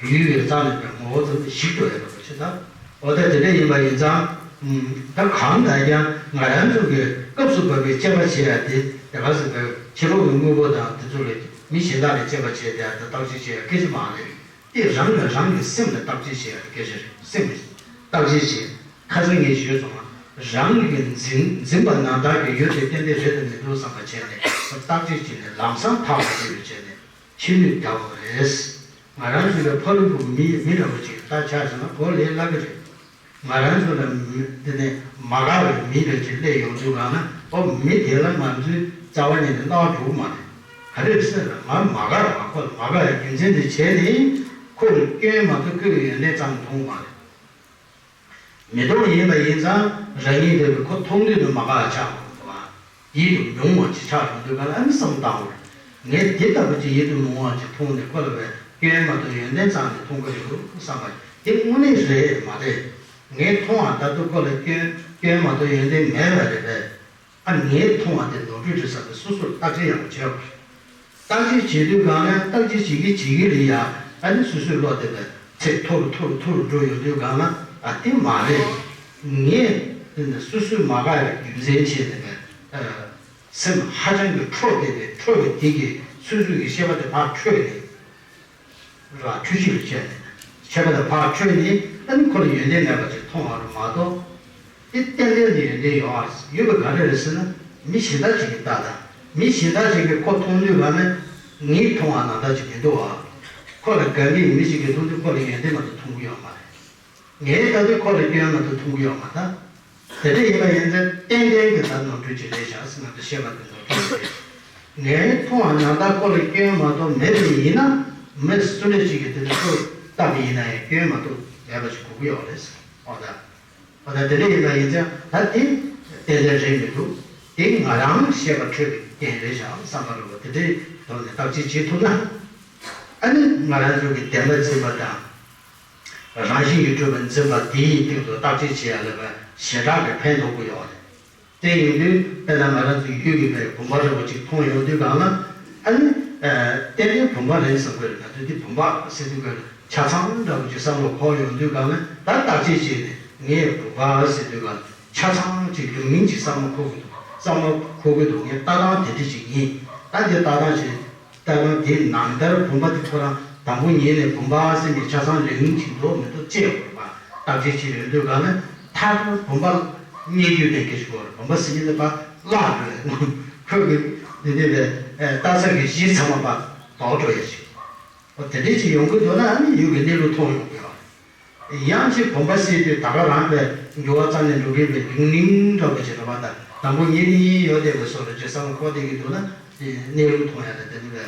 ཡུལ་ཡོད་ཙང་ནས་པའི་ངོ་བོ་དེ་ཞིག་འགྲོ་ཡ་འགྲོ་བ་ཞིག་དང་། འོ་ད་དེ་འདྲ་ཡིན་པ་ཡིན་ཙང་། ད་གང་ལྟར་ཀྱང་ང་རང་ཚོ་གི་སྐབས་སུ་བབས་པའི་དཔྱད་པ་བྱེད་ཡ་དེ་དེ་ག་ཟེར་བའི་ཕྱི་རོལ་གྱི་དངོས་པོ་དང་དེ་ཚོ་ལ་མི་གཞན་དག་ལ་དཔྱད་པ་བྱེད་ཡ་དང་བརྟག་དཔྱད་བྱེད་ཡ་སྐད་ཆ་མ་རེད། དེ་རང་གིས་རང་གི་སེམས་ལ་བརྟག་དཔྱད་བྱེད་ཡ་སྐད་ཆ་རེད། སེམས་ལ་བརྟག་དཔྱད་བྱེད། ཁ་སང་ངས་ཞུས་སོང་ང་། རང་གི་འཛིན་འཛིན་པ་ནང་ལྟར་གྱི་ཡུལ་དེ་ཏན་ཏན་རེད་དམ་མི་འདུག་བསམ་པ་བྱས་ནས་བརྟག་དཔྱད་བྱས་ནས་ལམ་སང་ཐག་གཅོད་བྱས་ནས་ཕྱི་ནུས་བརྒྱབ་པ་རེད། ང་རང་ཚོ་ལ་ཕ་རུ་པུ་མི་མི་འདྲ་པོ་ཅིག་ད་ཆ་བཞག་ན་གོ་ལས་སླ་གི་རེད། ང་རང་ཚོ་ལ་མི་དེ་ནས་མ་དགའ་བའི་མི་རེ་ཅིག་སླེབས་ཡོང་དུས་གང་ན་ཨོ་མི་དེ་ལ་ང་ཚོའི་རྩ་བ་ཉིད་ནས་སྣང་བ་འགྲོ་གི་མ་རེད། ག་རེ་རེད་ཟེར་ན་ང་མ་དགའ་ར་མ་ཁོ་ལ་མ་དགའ་བའི་རྒྱུ་མཚན་དེ་བྱས་ནས་ཁོ་ལ་སྐྱོན་མ་གཏོགས་ཁོའི་ཡོན་ཏན་ཙམ་མཐོང་གི་མ་རེད། མི་མཐོང་ཡིན་པ་ཡིན་ཙང་རང་ཉིད་དེ་ཁོ་མཐོང་དུས་ནི་མ་དགའ་ཆགས་འོང་བ། ཡིད་དུ་མི་འོང་བ་ཅིག་ཆགས་ཡོང་དུས་ག་ལ་ཨ་ནི་བསམ་བློ་བཏང་དགོས། ངས་འདི་ལྟ་བུ་ཅིག་ཡིད་དུ་མི་འོང་བ་ཅིག་མཐོང་ནས་ཁོ་ལ་བས་སྐྱོན་མ་གཏོགས་ཡོན་ཏན་ཙམ་ནས་མཐོང་གི་རེད་འདུག་བསམ་པ་དེ་དངོས་གནས་རེད་མ་རེད། ངས་མཐོང་བ་ལྟར་དུ་ཁོ་ལ་སྐྱོན་སྐྱོན་མ་གཏོགས་ཡོན་ཏན་མེད་པ་རེད་པས། ཨ་ངས་མཐོང་བ་དེ་ནོར་འཁྲུལ་རེད་བསམ་པའི་སོ་སོར་བརྟག་དཔྱད་ཡག་པོ་བྱས་པ་རེད། བརྟག་དཔྱད་བྱེད་དུས་གང་ལ་བརྟག་དཔྱད་བྱེད་ཀྱི་བྱེད་ཀྱི་རེད་ཡ། ཨ་ནི་སོ་སོའི་བློ་དེ་བས་ཚད་མཐོ་རུ་མཐོ་རུ་མཐོ་རུ་འགྲོ་ཡོང་དུས་གང་ལ་ཨ་དེ་མ་རེད། ངས་དེ་ནི་སོ་སོའི་མ་དགའ་བའི་རྒྱུ་མཚན་བྱས་ནས་བས་སེམས་ཧ་ཅང་གི་འཕྲོག་བསྡད་པའི་འཕྲོག་པའི་དེ་གི་སོ་སོ་གི་ཤེས་པ་དེ་ཕར་འཕྲོས་ནས། ར་འཁྲུལ་ཞིག་ལ་བྱས་ནས་ཁྱད་པར་དུ་ཕར་འཕྲོས་ནས་ཨ་ནི་ཁོ་ལ་ཡོན་ཏན་མེད་པ་ཅིག་མཐོང་བ་རུ་མ་གཏོགས། དེ་ཏན་ཏན་དུ་ཡོན་ཏན་ཡོད་ཨ་ཡོད་པ་ག་རེ་རེད་ཟེར་ན་མི་གཞན་དག་ཅིག་གིས་ལྟ་དང་མི་གཞན་དག་ཅིག་གིས་ཁོ་མཐོང་དུས་ག་ནི་ངས་མཐོང་བ་ནང་ལྟར་ཅིག་མི་འདུག་ཨ། ཁོ་ལ་དགའ་མཁན་མི་ཞིག་གིས་མཐོང་དུས་ཁོ་ལ་ཡོན་ཏན་མ་གཏོགས་མཐོང་གི་ཡོད་མ་རེད། ངས་ལྟ་དུས་ཁོ་ལ་སྐྱོན་མ་གཏོགས་མཐོང་གི་ཡོད་མ་རེད། དེ་འདྲ་ཡིན་པ་ཡིན་ཚེ་ཏན་ཏན་གྱི་ད་ནོར་འཁྲུལ་ཅིག་རེད་བཞག་ཟེར་ང་ཚོ་བཤད་པ་དེ་ནོར་འཁྲུལ་རེད། ངའི་མཐོང་བ་ནང་ལྟར་ཁོ་ལ་སྐྱོན་མ་གཏོགས་མེད་པ་ཡིན་ན་མི་སུ་འདྲ་ཞིག་གིས་དེ་འདྲ་ཁོས་བཏགས་པ་ཡིན་ན་ཡང་སྐྱོན་མ་གཏོགས་མེད་པ་ཞིག་གོ་གི་ཡོད་རེད། འོ་ད། འོ་ད་དེ་འདྲ་ཡིན་པ་ཡིན་ཚེ་ད་དེ་ཏན་ཏན་རེད་མི་འདུག་དེ་ང་རང་ཤེས་པ་འཕྲོད་པའི་རྐྱེན་རེད་བཞག་བསམ་པ་རེད་པ། དེ་འདྲའི་ཐོག་ནས་བརྟག་དཔྱད་བྱེད་ཐུབ་ན། ཨ་ནི་ང་རང་ཚོ་གི་བདེན་པ་འཛིན་པ་དང་། རང་བཞིན་གྱིས་གྲུབ་པ་འཛིན་པ་དེའི་སྟེང་དུ་བརྟག་དཔྱད་བྱེད་ཡ་ལ་བ་ཞེ་དྲག་གི་ཕན་ཐོགས་ཀྱི་ཡོད་རེད། དེ་ཡིན་དུས་དཔེར་ན་ང་རང་ཚོའི་ཡུལ་གྱི་བའི་བུམ་པ་རིན་པོ་ཆེ་མཐོང་ཡོང་དུས་གང་ལ་ཨ་ནི་ཏན་ཏན་བུམ་པ་རེད་བསམ་དགོས་རེད། ང་ཚོས་དེ་བུམ་པ་ཟེར་དུས་གང་ལ་ཆ་ཚང་འདྲ་པོ་ཅིག་བསམ་བློ་འཁོར་ཡོང་དུས་གང་ལ་ད་བརྟག་དཔྱད་བྱས་ནས་ངས་བུམ་པ་ཟེར་དུས་གང་ལ་ཆ་ཚང་ཅིག་ལུང་མིན་ཅིག་བསམ་བློ་འཁོར་གི་འདུག་བསམ་བློ་འཁོར་གི་འདུག་ངས་ལྟ་སྟངས་དེ་འདྲ་ཅིག་ཡིན། ད་དེ་ལྟ་སྟངས་ཅིག་ལྟ་ན་དེ་ནང་ལྟར་བུམ་པ་དེ་ཁོ་རང་དང་པོ་ཉིད་ནས་བུམ་པ་ཟེར་ནས་ཆ་ཚང་རིང་ཅིག་འགྲོ་མི་འགྲོ་དཔྱད་དགོས་པ། བརྟག་དཔྱད་བྱེད་ཡོང་དུས་གང་ན་མཐར་བུམ་པ་རྙེད་རྒྱུ་ནས་སྐད་ཆ་གོ་རེད། བུམ་པ་ཟེར་མཁན་དེ་ཕར་བརླག་འགྲོ་ཡ། ཁོ་གི་དེ་དེ་བས་ལྟ་ས་གི་གཞི་ཚང་མ་ཕར་ལྡོག་འགྲོ་ཡ་ཞིག་འོ་དེ་འདྲ་ཅིག་ཡོང་གི་འདུག་ན་ཨ་ནི་ཡུལ་གྱི་གནས་ལུགས་མཐོང་ཡོང་གི་ཡོད་རེད། ཡང་ཅིག་བུམ་པ་ཟེར་དུས་ད་ག་རང་བས་འགྱུར་བ་རྩ་ནས་འགྲོ་མཁན་པའི་ལིང་ལིང་འདྲ་པོ་ཅིག་རེད་པ། ད་དང་པོ་ཉིད་ནི་ཡོད་བསྡད་པའི་བཟོ་འདྲ་ཅིག་བསམ་བློ་འཁོར་བསྡད་ཀྱི་འདུག་ན་གནས་ལུགས་མཐོང་ཡ་ལ་དེ་ནི་བས་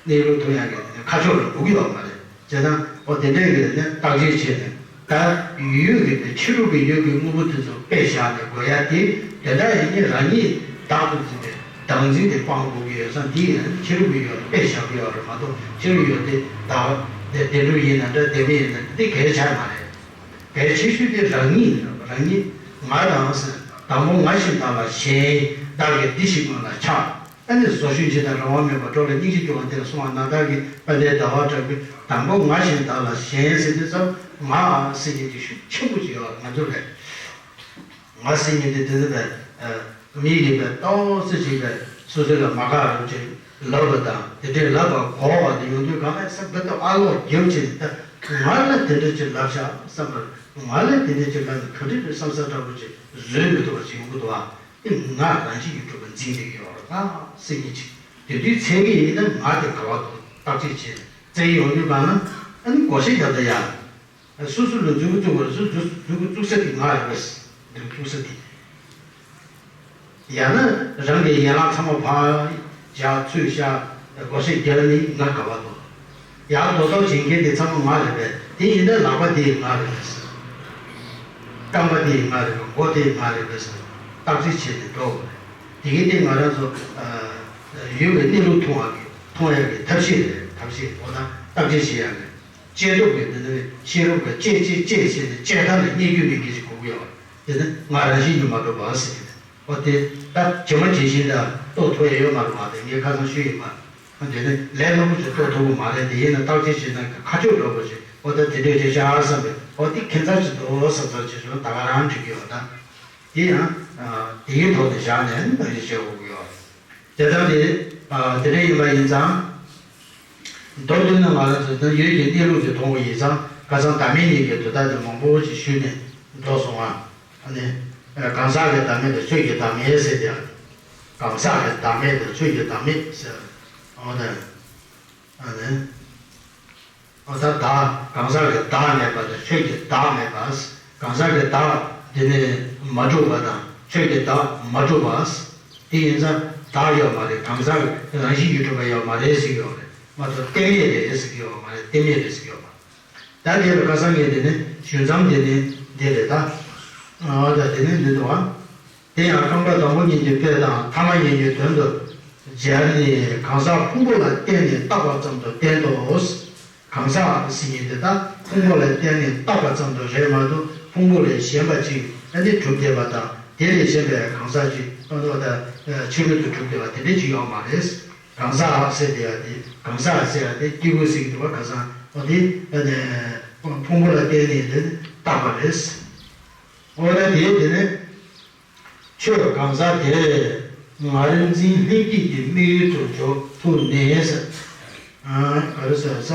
གནས་ལུགས་མཐོང་ཡ་གི་དེ་ནི་ཁ་ཕྱོགས་ལ་འགྲོ་གི་ཡོད་མ་རེད། བྱས་ཙང་འོ་དེ་འདྲས་ཀྱི་ནི་བརྟག་དཔྱད་བྱས་ནས་ད་ཡུལ་གྱི་ཕྱི་རོལ་གྱི་ཡུལ་གྱི་དངོས་པོ་དེ་ཚོ་དཔེ་བཞག་ནས་འགོད་ཡ་དེ་དེ་འདྲ་ཡིན་ནི་རང་ཉིད་བདག་ཏུ་འཛིན་པའི་བདག་འཛིན་དེ་སྤང་དགོས་ཀྱི་ཡོད་ཙང་དེ་ཡང་ཕྱི་རོལ་གྱི་ཡུལ་ལ་དཔེ་བཞག་གི་ཡོད་རེད་མ་གཏོགས་ཕྱི་རོལ་ཡུལ་དེ་བདག་དེ་བདེན་གྲུབ་ཡིན་ན་འདྲ་བདེན་པ་ཡིན་ན་འདི་གལ་ཆེ་མ་རེད། གལ་ཆེ་ཤོས་དེ་རང་ཉིད་རང་ཉིད་ང་དང་ཟེར་དང་པོ་ང་ཞིག་བདག་ལ་ཞེན་བདག་གིས་འདི་ཞིག་ང་ལ་ཆགས། ཨ་ནི་བཟོ་ཤུལ་ཇི་ལྟར་རང་དབང་མེད་པར་འགྲོ་ལ་སྙིང་རྗེ་སྐྱོ་བ་འདི་ལ་སོང་བ་ན་བདག་གིས་དཔལ་ལྡན་ཟླ་བ་གྲགས་པས་དང་པོ་ང་ཞིག་བདག་ལ་ཞེན་ཟེར་དུས་ཙམ་ང་ཟེར་མཁན་གྱི་ཤུགས་ཆེན་པོ་ཅིག་ཡོད་ང་ཚོ་ལས། ང་ཟེར་མཁན་དེ་དེ་ནི་བས་མི་ཡིན་པས་ཏོག་ཙི་ཅིག་བས་སོ་སོ་ལ་མ་དགའ་རུ་ཅིག་ལབ་པ་དང་དེ་འདྲའི་ལབ་པ་གོ་བ་དེ་ཡོང་དུས་གང་ལ་སེམས་འདི་ལྟ་ཨ་ལོག་རྒྱབ་ཅིག་ད་ང་ལ་དེ་འདྲ་ཅིག་ལབ་ཤག་བསམ་པར་ང་ལ་དེ་འདྲ་ཅིག་ལབ་ནས་ག་འདྲ་རེད་བསམ་ས་འདྲ་པོ་ཅིག་བཟོས་མི་ཐུབ་པ་ཅིག་ཡོང་གི་འདུག་ཨ། དེ་ང་རང་བཞིན་གྱིས་གྲུབ་པ་འཛིན་བསྡད་ཀྱི་ཡོད་རེད་ད་སེམས་ཉིད་ཅིག་དེ་དུས་ཚད་མེད་ཡིན་ན་ང་དེ་ག་བ་འདུག་བརྟག་དཔྱད་བྱས་ནས་བཙལ་ཡོང་དུས་གང་ན་ཨ་ནི་བགོ་བཤའ་རྒྱབ་ད་ཡ། སོ་སོ་ལ་མཛུབ་གུ་བཙུགས་པར་སོ་སོ་མཛུབ་གུ་བཙུགས་ས་དེ་ང་རེད་པས། མཛུབ་གུ་བཙུགས་ས་དེ། ཡང་ན་རང་གི་ཡན་ལག་ཚང་མ་ཕར་བཞག་ཚུར་བཞག་བགོ་བཤའ་རྒྱག་ནི་ང་དགའ་བ་འདུག་ཡར་རྡོ་ཐོག་བྱེད་མཁན་དེ་ཚང་མ་ང་རེད་པས། དེ་ཡིན་ན་ལག་པ་དེ་ང་རེད་པས། རྐང་པ་དེ་ང་རེད་པས། མགོ་དེ་ང་རེད་པས། བརྟག་དཔྱད་བྱས་ནས་འགྲོ་དགོས་རེད། དེ་གིན་དེ་ང་རང་ཚོ་ཡུལ་གྱི་གནས་ལུགས་མཐོང་བ་གི་མཐོང་ཡག་གི་ཐབས་ཤེས་རེད། ཐབས་ཤེས་འོ་ན་བརྟག་དཔྱད་བྱེད་ཡག་གི། བཅད་གཏུབ་ཀྱི་འདི་ནི་ཤེས་རབ་ཀྱི་བཅད་བཅད་བཅད་བྱས་ནས་བཅད་མཐའ་ལ་རྙེད་རྒྱུ་མེད་མཁན་ཞིག་དགོས་ཀྱི་ཡོད་རེད། དེ་ནི་ང་རང་བཞིན་གྱིས་མ་གྲུབ་པ་ཟེར་གྱི་རེད། འོ་དེ་ད་ཇི་མ་ཇི་བཞིན་ལ་རྟོགས་ཐུབ་ཡ་ཡོད་མ་རེད་མ་གཏོགས་ངས་ཁ་སང་ཞུས་ཡིན་པ། དེ་ནི་ལས་སླ་པོ་ཞིག་རྟོགས་ཐུབ་ཀྱི་མ་རེད། དེ་ཡིན་ན་བརྟག་དཔྱད་བྱས་ན་ཁ་ཕྱོགས་འགྲོ་དགོས་ཤིང་། འོ་ད་དེ་འདྲས་རེད་ཤག་བསམ་པས། འོ་དེ་ཁྱད་མཚར་ཞིག་འདུག་བསམ་བསམ་བྱས་བྱུང་ན་ད་ག་རང་འགྲིག་གི་ཡོད། ད་དེ་ཡང་དེའི་ཐོག་ནས་བཞག་ནས་ནང་བཞིན་བྱེད་དགོས་ཀྱི་ཡོད་རེད། བྱས་ཙང་དེ་དེ་འདྲ་ཡིན་པ་ཡིན་ཙང་། མདོར་བསྡུས་ན་ང་རང་ཚོ་ད་ཡུལ་གྱི་གནས་ལུགས་ཀྱི་མཐོང་བ་ཡིན་ཙང་ཁ་སང་བདག་མེད་གཉིས་ཀྱི་དོན་དག་དེ་མང་པོ་ཞིག་ཞུས་ནས་འགྲོ་སོང་ང་། ཨ་ནི། གང་ཟག་གི་བདག་མེད་དང་ཆོས་ཀྱི་བདག་མེད་ཟེར་ཏེ། གང་ཟག་གི་བདག་མེད་དང་ཆོས་ཀྱི་བདག་མེད་ཟེར། འོ་ན། ཨ་ནི། འོ་ད་བདག་གང་ཟག་གི་བདག་མེད་པ་དང་ཆོས་ཀྱི་བདག་མེད་པ། གང་ཟག་གི་བདག་དེ་ནི་མ་གྲུབ་པ་དང་ཆོས་ཀྱི་བདག་མ་གྲུབ་པ། དེ་ཡིན་ཙང་བདག་ཡོད་མ་རེད། གང་ཟག་རང་བཞིན་གྱིས་གྲུབ་པ་ཡོད་མ་རེད་ཟེར་གྱི་ཡོད་རེད་མ་གཏོགས་གཏན་མེད་རེད་ཟེར་གྱི་ཡོད་མ་རེད། གཏན་མེད་རེད་ཟེར་གྱི་ཡོད་མ་རེད། ད་དེ་ལ་ཁ་སང་ངས་དེ་ནི་ཞུ་མཚམས་དེ་ནི་འདི་རེད་ད། ཨ་ད་དེ་ནི་འདི་འདུག་ཨ། དེ་ཡང་རྐང་པ་དང་པོ་གཉིས་ཀྱི་དཔེ་དང་ཐ་མ་གཉིས་ཀྱི་དོན་དུ་སྦྱར་ནས། གང་ཟག་ཕུང་པོ་ལ་བརྟེན་ནས་བཏགས་པ་ཙམ་དུ་བསྟན་ཏོ། གང་ཟག་ཟེར་མཁན་དེ་དག་ཕུང་པོ་ལ་བརྟེན་ནས་བཏགས་པ་ཙམ་དུ་རེད་མ་གཏོགས་ཕུང་པོ་ལས་གཞན་པ་ཅིག་ཨ་ནི་གྲུབ་བསྡད་པ་དང་། དེ་ལས་གཞན་པའི་གང་ཟག་ཅིག་ཨ་ནི་ཕྱི་རོལ་དུ་གྲུབ་བསྡད་པ་དེ་འདྲ་ཅིག་ཡོད་མ་རེད། གང་ཟག་ཟེར་དེ་ཡང་དེ། གང་ཟག་ཟེར་ཡང་དེ་སྐྱེས་བུ་ཟེར་གྱི་འདུག་པ། གང་ཟག་འོ་དེ་ཨ་ནི་ཕུང་པོ་ལ་བརྟེན་ནས་དེ་བཏགས་པ་རེད། འོ་ན་དེ་དེ་ནི་ཆོས་གང་ཟག་དེ་ངར་འཛིན་ལྷན་སྐྱེས་ཀྱི་དམིགས་ཡུལ་དུ་འཇོག་ཐུབ་ནས་ཟེར། ཨ་ག་རེ་ཟེར་ས།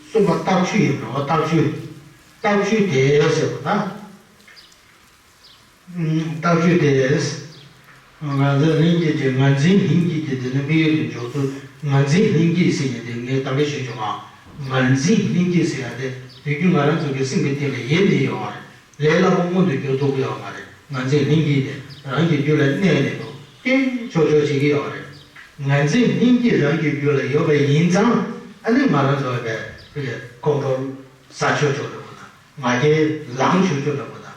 གསུམ་པ་རྟགས་ཆོས་ཡིན་པ། རྟགས་ཆོས། རྟགས་ཆོས་དེ་ཟེར་བ་ན། རྟགས་ཆོས་དེ། ངར་འཛིན་ལྷན་སྐྱེས་ཀྱི། ངར་འཛིན་ལྷན་སྐྱེས་ཀྱི་དེ་ནི་དམིགས་ཡུལ་དུ་འཇོག་ཚུལ། ངར་འཛིན་ལྷན་སྐྱེས་ཟེར་ཡ་དེ་ངས་ད་ག་ཞུས་བྱུང་ང་། ངར་འཛིན་ལྷན་སྐྱེས་ཟེར་ཡ་དེ་དུས་རྒྱུན་ང་རང་ཚོ་གི་སེམས་ཀྱི་སྟེང་ལ་ཡེ་ནས་ཡོད་པ་རེད། ལས་སླ་པོ་མངོན་དུ་གྱུར་ཐུབ་ཀྱི་ཡོད་མ་རེད། ངར་འཛིན་ལྷན་སྐྱེས་དེ་རང་གི་རྒྱུད་ལ་གནས་ནས་འདུག་སྟེ་ཆོག་ཆོག་བྱེད་ཀྱི་ཡོད་རེད། ངར་འཛིན་ལྷན་སྐྱེས་རང་གི་རྒྱུད་ལ་ཡོད་པ་ཡིན་ཙང་ཨ་ནི་ང་རང་ཚོ་བས་ཁོང་ཁྲོ་ཟ་ཆོག་ཆོག་འདྲ་པོ་དང་། ང་རྒྱལ་ལངས་ཆོག་ཆོག་འདྲ་པོ་དང་།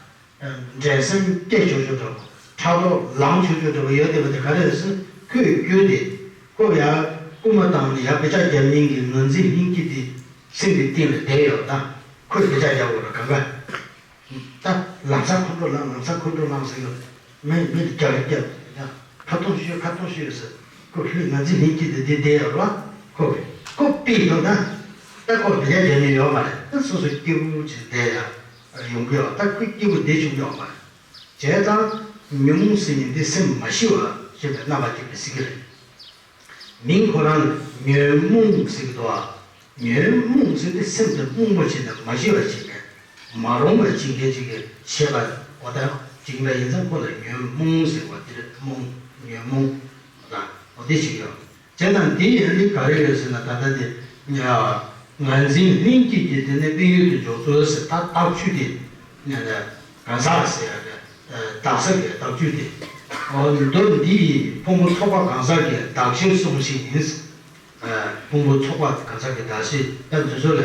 འགྲན་སེམས་སྐྱེ་ཆོག་ཆོག་འདྲ་པོ། ཕྲག་དོག་ལངས་ཆོག་ཆོག་འདྲ་པོ་ཡོད་བསྡད་པ་དེ་ག་རེ་རེད་ཟེར། ཁོས་རྒྱུ་དེ་ཁོ་ཡར་རྐུན་མ་བཏང་ནས་ཡར་བེད་སྤྱོད་རྒྱབ་མཁན་གྱི་ངར་འཛིན་ལྷན་སྐྱེས་དེ་སེམས་ཀྱི་གཏིང་ལ་བསྡད་ཡོད་ད། ཁོས་བེད་སྤྱོད་རྒྱག་དགོས་རེད་གང་ག། ད་ལམ་སང་ཁོང་ཁྲོ་ལངས། ལམ་སང་ཁོང་ཁྲོ་ལངས་ཟེར་གྱི་མི་མི་ལ་རྒྱག་རེ་རྒྱབ་ཡ། ཁ་ཐུག་ཤོད། ཁ་ཐུག་ཤོད་ཟེར། ཁོ་ལྷོད། ངར་འཛིན་ལྷན་སྐྱེས་དེ་དེ་བསྡད་ཡོད་རེད་བ། ཁོ་གི་ཁོ་པི་ཐུག་ན་ད་ཁོ་བེད་སྤྱོད་རྒྱག་མཁན་ཡོད་མ་རེད། ད་སོ་སོ་སྐྱིད་པོ་བྱས་བསྡད་ཡ་ཡོང་གི་ཡོད། ད་ཁོ་སྐྱིད་པོ་བསྡད་བཅུག་ཡོད་མ་རེད། བྱས་ཙང་ཉོན་མོངས་ཟེར་མཁན་འདི་སེམས་མ་ཞི་བ་ཞེས་པའི་རྣམ་པ་གཅིག་ཏུ་ཟེར་གྱི་རེད། མིང་ཁོ་རང་ལ་ཉོན་མོངས་ཟེར་གྱི་འདུག་ཨ། ཉོན་མོངས་ཟེར་དེ་སེམས་དེ་རྨོངས་པ་བྱས་ནས་མ་ཞི་བ་བྱེད་མཁན། མ་རུངས་པ་བྱེད་མཁན་ཅིག་གི་བྱེད་པ་འོ་ད་ཅིག་ཡིན་པ་ཡིན་ཙང་ཁོ་ལ་ཉོན་མོངས་ཟེར་བ་དེ་རེད། རྨོངས། ཉོན་མོངས་དང་འོ་དེ་ཅིག་ཡོད། བྱས་ཙང་འདི་ཡི་ཨ་ནི་ག་རེ་ཡོད་ཟེར་ན། ད་ལྟ་དེ་ངར་འཛིན་ལྷན་སྐྱེས་ཀྱི་དེ་ནི་དམིགས་ཡུལ་དུ་འཇོག་ཚུལ་ཟེར། ད་རྟགས་ཆོས་དེ་ནི་གང་ཟག་ཟེར་ཡ་རེད། བདག་ཟེར་བའི་རྟགས་ཆོས་དེ། འོ་མདོ་འདི་ཡི་ཕུང་པོ་ཚོགས་པ་གང་ཟག་གི་གདགས་གཞིར་གསུངས་ཤིང་ཡིན། ཕུང་པོ་ཚོགས་པ་གང་ཟག་གི་གདགས་གཞི། ད་འདི་ཚོ་ལ་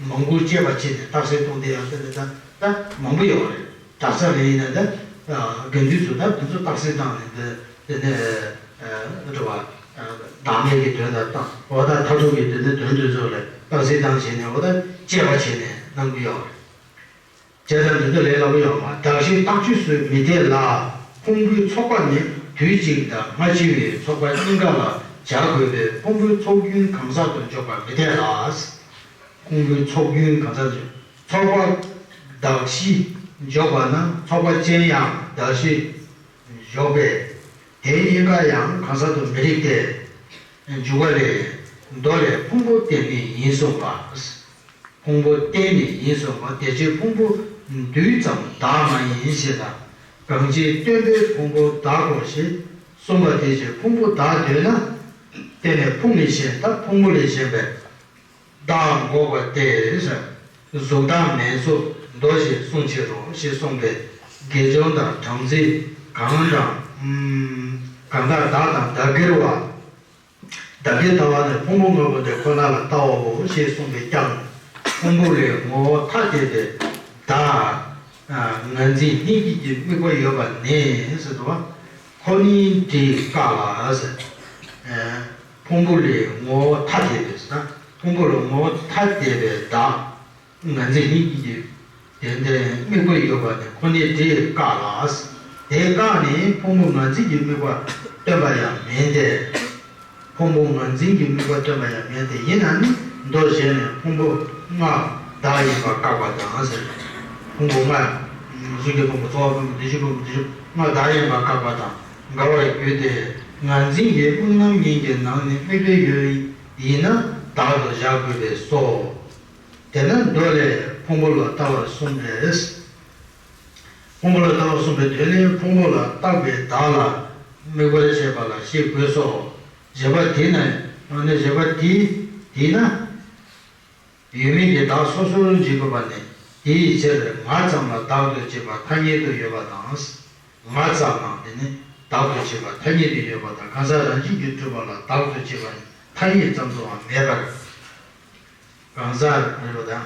མང་པོ་དཔྱད་པ་བྱས་ནས་རྟགས་གསལ་གཏོང་བསྡད་ཡ་དེ་ལ་ད་ད་མང་པོ་ཡོད་རེད། གྲྭ་ས་ལ་ཡིན་ན་ད་དགེ་འདུན་ཚོ་ད་འདི་ཚོ་རྟགས་གསལ་བཏང་ནས་འདི་དེ་ནས་རེད་བ། བདག་མེད་ཀྱི་དོན་དང་བཏང་། འོ་ད་མཐར་ཐུག་གི་དེ་ནས་དོན་དེ་ཚོ་ལ་རྟགས་གསལ་བཏང་བྱས་ནས་འོ་ད་དཔྱད་པ་བྱས་ནས་གནང་གི་ཡོད་རེད། བྱས་ཙང་འདི་ཚོ་ལས་སླ་པོ་ཡོད་མ། གདགས་གཞིར་རྟགས་ཆོས་སུ་མི་འཐད་ལ། ཕུང་པོའི་ཚོགས་པ་ནི་དུས་གཅིག་དང་སྔ་ཕྱི་བའི་ཚོགས་པ་གཉིས་ཀ་ལ་སྦྱར་དགོས་པས་ཕུང་པོའི་ཚོགས་རྒྱུན་གང་ཟག་ཏུ་འཇོག་པ་མི་འཐད་ལ། ཕུང་པོའི་ཚོགས་རྒྱུན་གང་ཟག་ཏུ། ཚོགས་པ་གདགས་གཞི་འཇོག་པ་ན་ཚོགས་པ་ཅན་ཡང་གདགས་གཞི་འཇོག་པས་དེ་གཉིས་ཀ་ཡང་གང་ཟག་ཏུ་མི་རིགས་ཏེ། འཇུག་པ་ལས། མདོ་ལས་ཕུང་པོ་རྟེན་མིན་ཡིན་གསུངས་པ། ཕུང་པོ་རྟེན་ནི་ཡིན་གསུངས་པ། དེ་ཕྱིར་ཕུང་པོ་འདུས་ཙམ་བདག་མ་ཡིན་ཞེས་དང་། གང་ཕྱིར་སྟོན་པས་ཕུང་པོ་བདག་གོ་ཞེས་གསུངས་པ། དེ་ཕྱིར་ཕུང་པོ་བདག་འདོད་ན། དེ་ནི་ཕུང་ནི་གཞན་དང་ཕུང་པོ་ལས་གཞན་པའི་བདག་འགོག་པ་སྟེ། གཟུགས་དང་མེ་ཚོགས་མདོ་ཞེས་གསུངས་ཕྱིར་རོ་ཞེས་གསུངས་པས། དགེ་སྦྱོང་དང་བྲམ་ཟེ་གང་དང་། གང་དག་བདག་དང་བདག་གིར་བ། བདག་གི་ལྟ་བ་ནི་ཕུང་པོ་ལྔ་པོ་དེ་ཁོ་ན་ལ་ལྟའོ་ཞེས་གསུངས་པས་ཀྱང་། ཕུང་པོ་ལས་ངོ་བོ་ཐ་དད་པའི་བདག་ངར་འཛིན་ལྷན་སྐྱེས་ཀྱི་དམིགས་པ་ཡོད་པ་ནི་ཟེར་དུས། ཁོ་ནའི་འབྲས་བཀག་ལ་ཟེར། ཕུང་པོ་ལས་ངོ་བོ་ཐ་དད་པའི་ཟེར་ན། ཕུང་པོ་ལ་ངོ་བོ་ཐ་དད་པའི་བདག་ངར་འཛིན་ལྷན་སྐྱེས་ཀྱི་དེ་འདྲའི་དམིགས་པ་ཡོད་པ་ནི་ཁོ་ནའི་འབྲས་བཀག་ལ། དེ་བཀག་ནས་ཕུང་པོ་ངར་འཛིན་གྱི་དམིགས་པ་སྟོན་པ་ཡང་མིན་ཏེ། ཕུང་པོ་ངར་འཛིན་གྱི་དམིགས་པ་སྟོན་པ་ཡང་མེད་དེ། ཡིན་ན་ནི་མདོ་གཞན་ནས་ཕུང་པོ་ལྔ་བདག་ཡིན་པ་བཀག་པ་དང་ཟེར། ཕུང་པོ་ལྔ། གཟུགས་ཀྱི་ཕུང་པོ། ཚོར་བ་ཕུང་པོ། འདུ་ཤེས་ཕུང་པོ། འདུ་བྱེད་ལྔ་བདག་ཡིན་པ་བཀག་པ་དང་འགལ་བར་འགྱུར་ཏེ། ངར་འཛིན་གྱི་དམིགས་རྣམ་གཉིས་ཀྱི་ནང་ནས་དམིགས་པའི་ཡུལ་ཡིན་ན་བདག་ཏུ་བཞག་དགོས་པས་སོ། དེས་ན་མདོ་ལས་ཕུང་པོ་ལ་ལྟ་བར་གསུངས་པས། ཕུང་པོ་ལ་ལྟ་བར་གསུངས་པའི་དོན་ནི་ཕུང་པོ་ལ་བཏགས་པའི་བདག་ལ་དམིགས་པར་བྱེད་པ་ལ་ཞེས་དགོས་སོ། བྱས་པ་དེས་ན། ཨ་ནི་བྱས་པ་དེས་དེས་ན། ཡོད་མིན་གྱི་བདག་སོ་སོར་འབྱེད་དགོས་པ་ནི། དེའི་ཕྱིར་ངར་ཙམ་ལ་བདག་ཏུ་བྱེད་པ་ཐ་སྙད་དུ་ཡོད་པ་དང་། ངར་ཙམ་ལ་དེ་ནི་བདག་ཏུ་བྱེད་པ་ཐ་སྙད་དུ་ཡོད་པ་དང་། གང་ཟག་རང་བཞིན་གྱིས་གྲུབ་པ་ལ་བདག་ཏུ་བྱེད་པ་ནི་ཐ་སྙད་ཙམ་དུའང་མེད་པར། གང་ཟག་རེད་པ་དང་།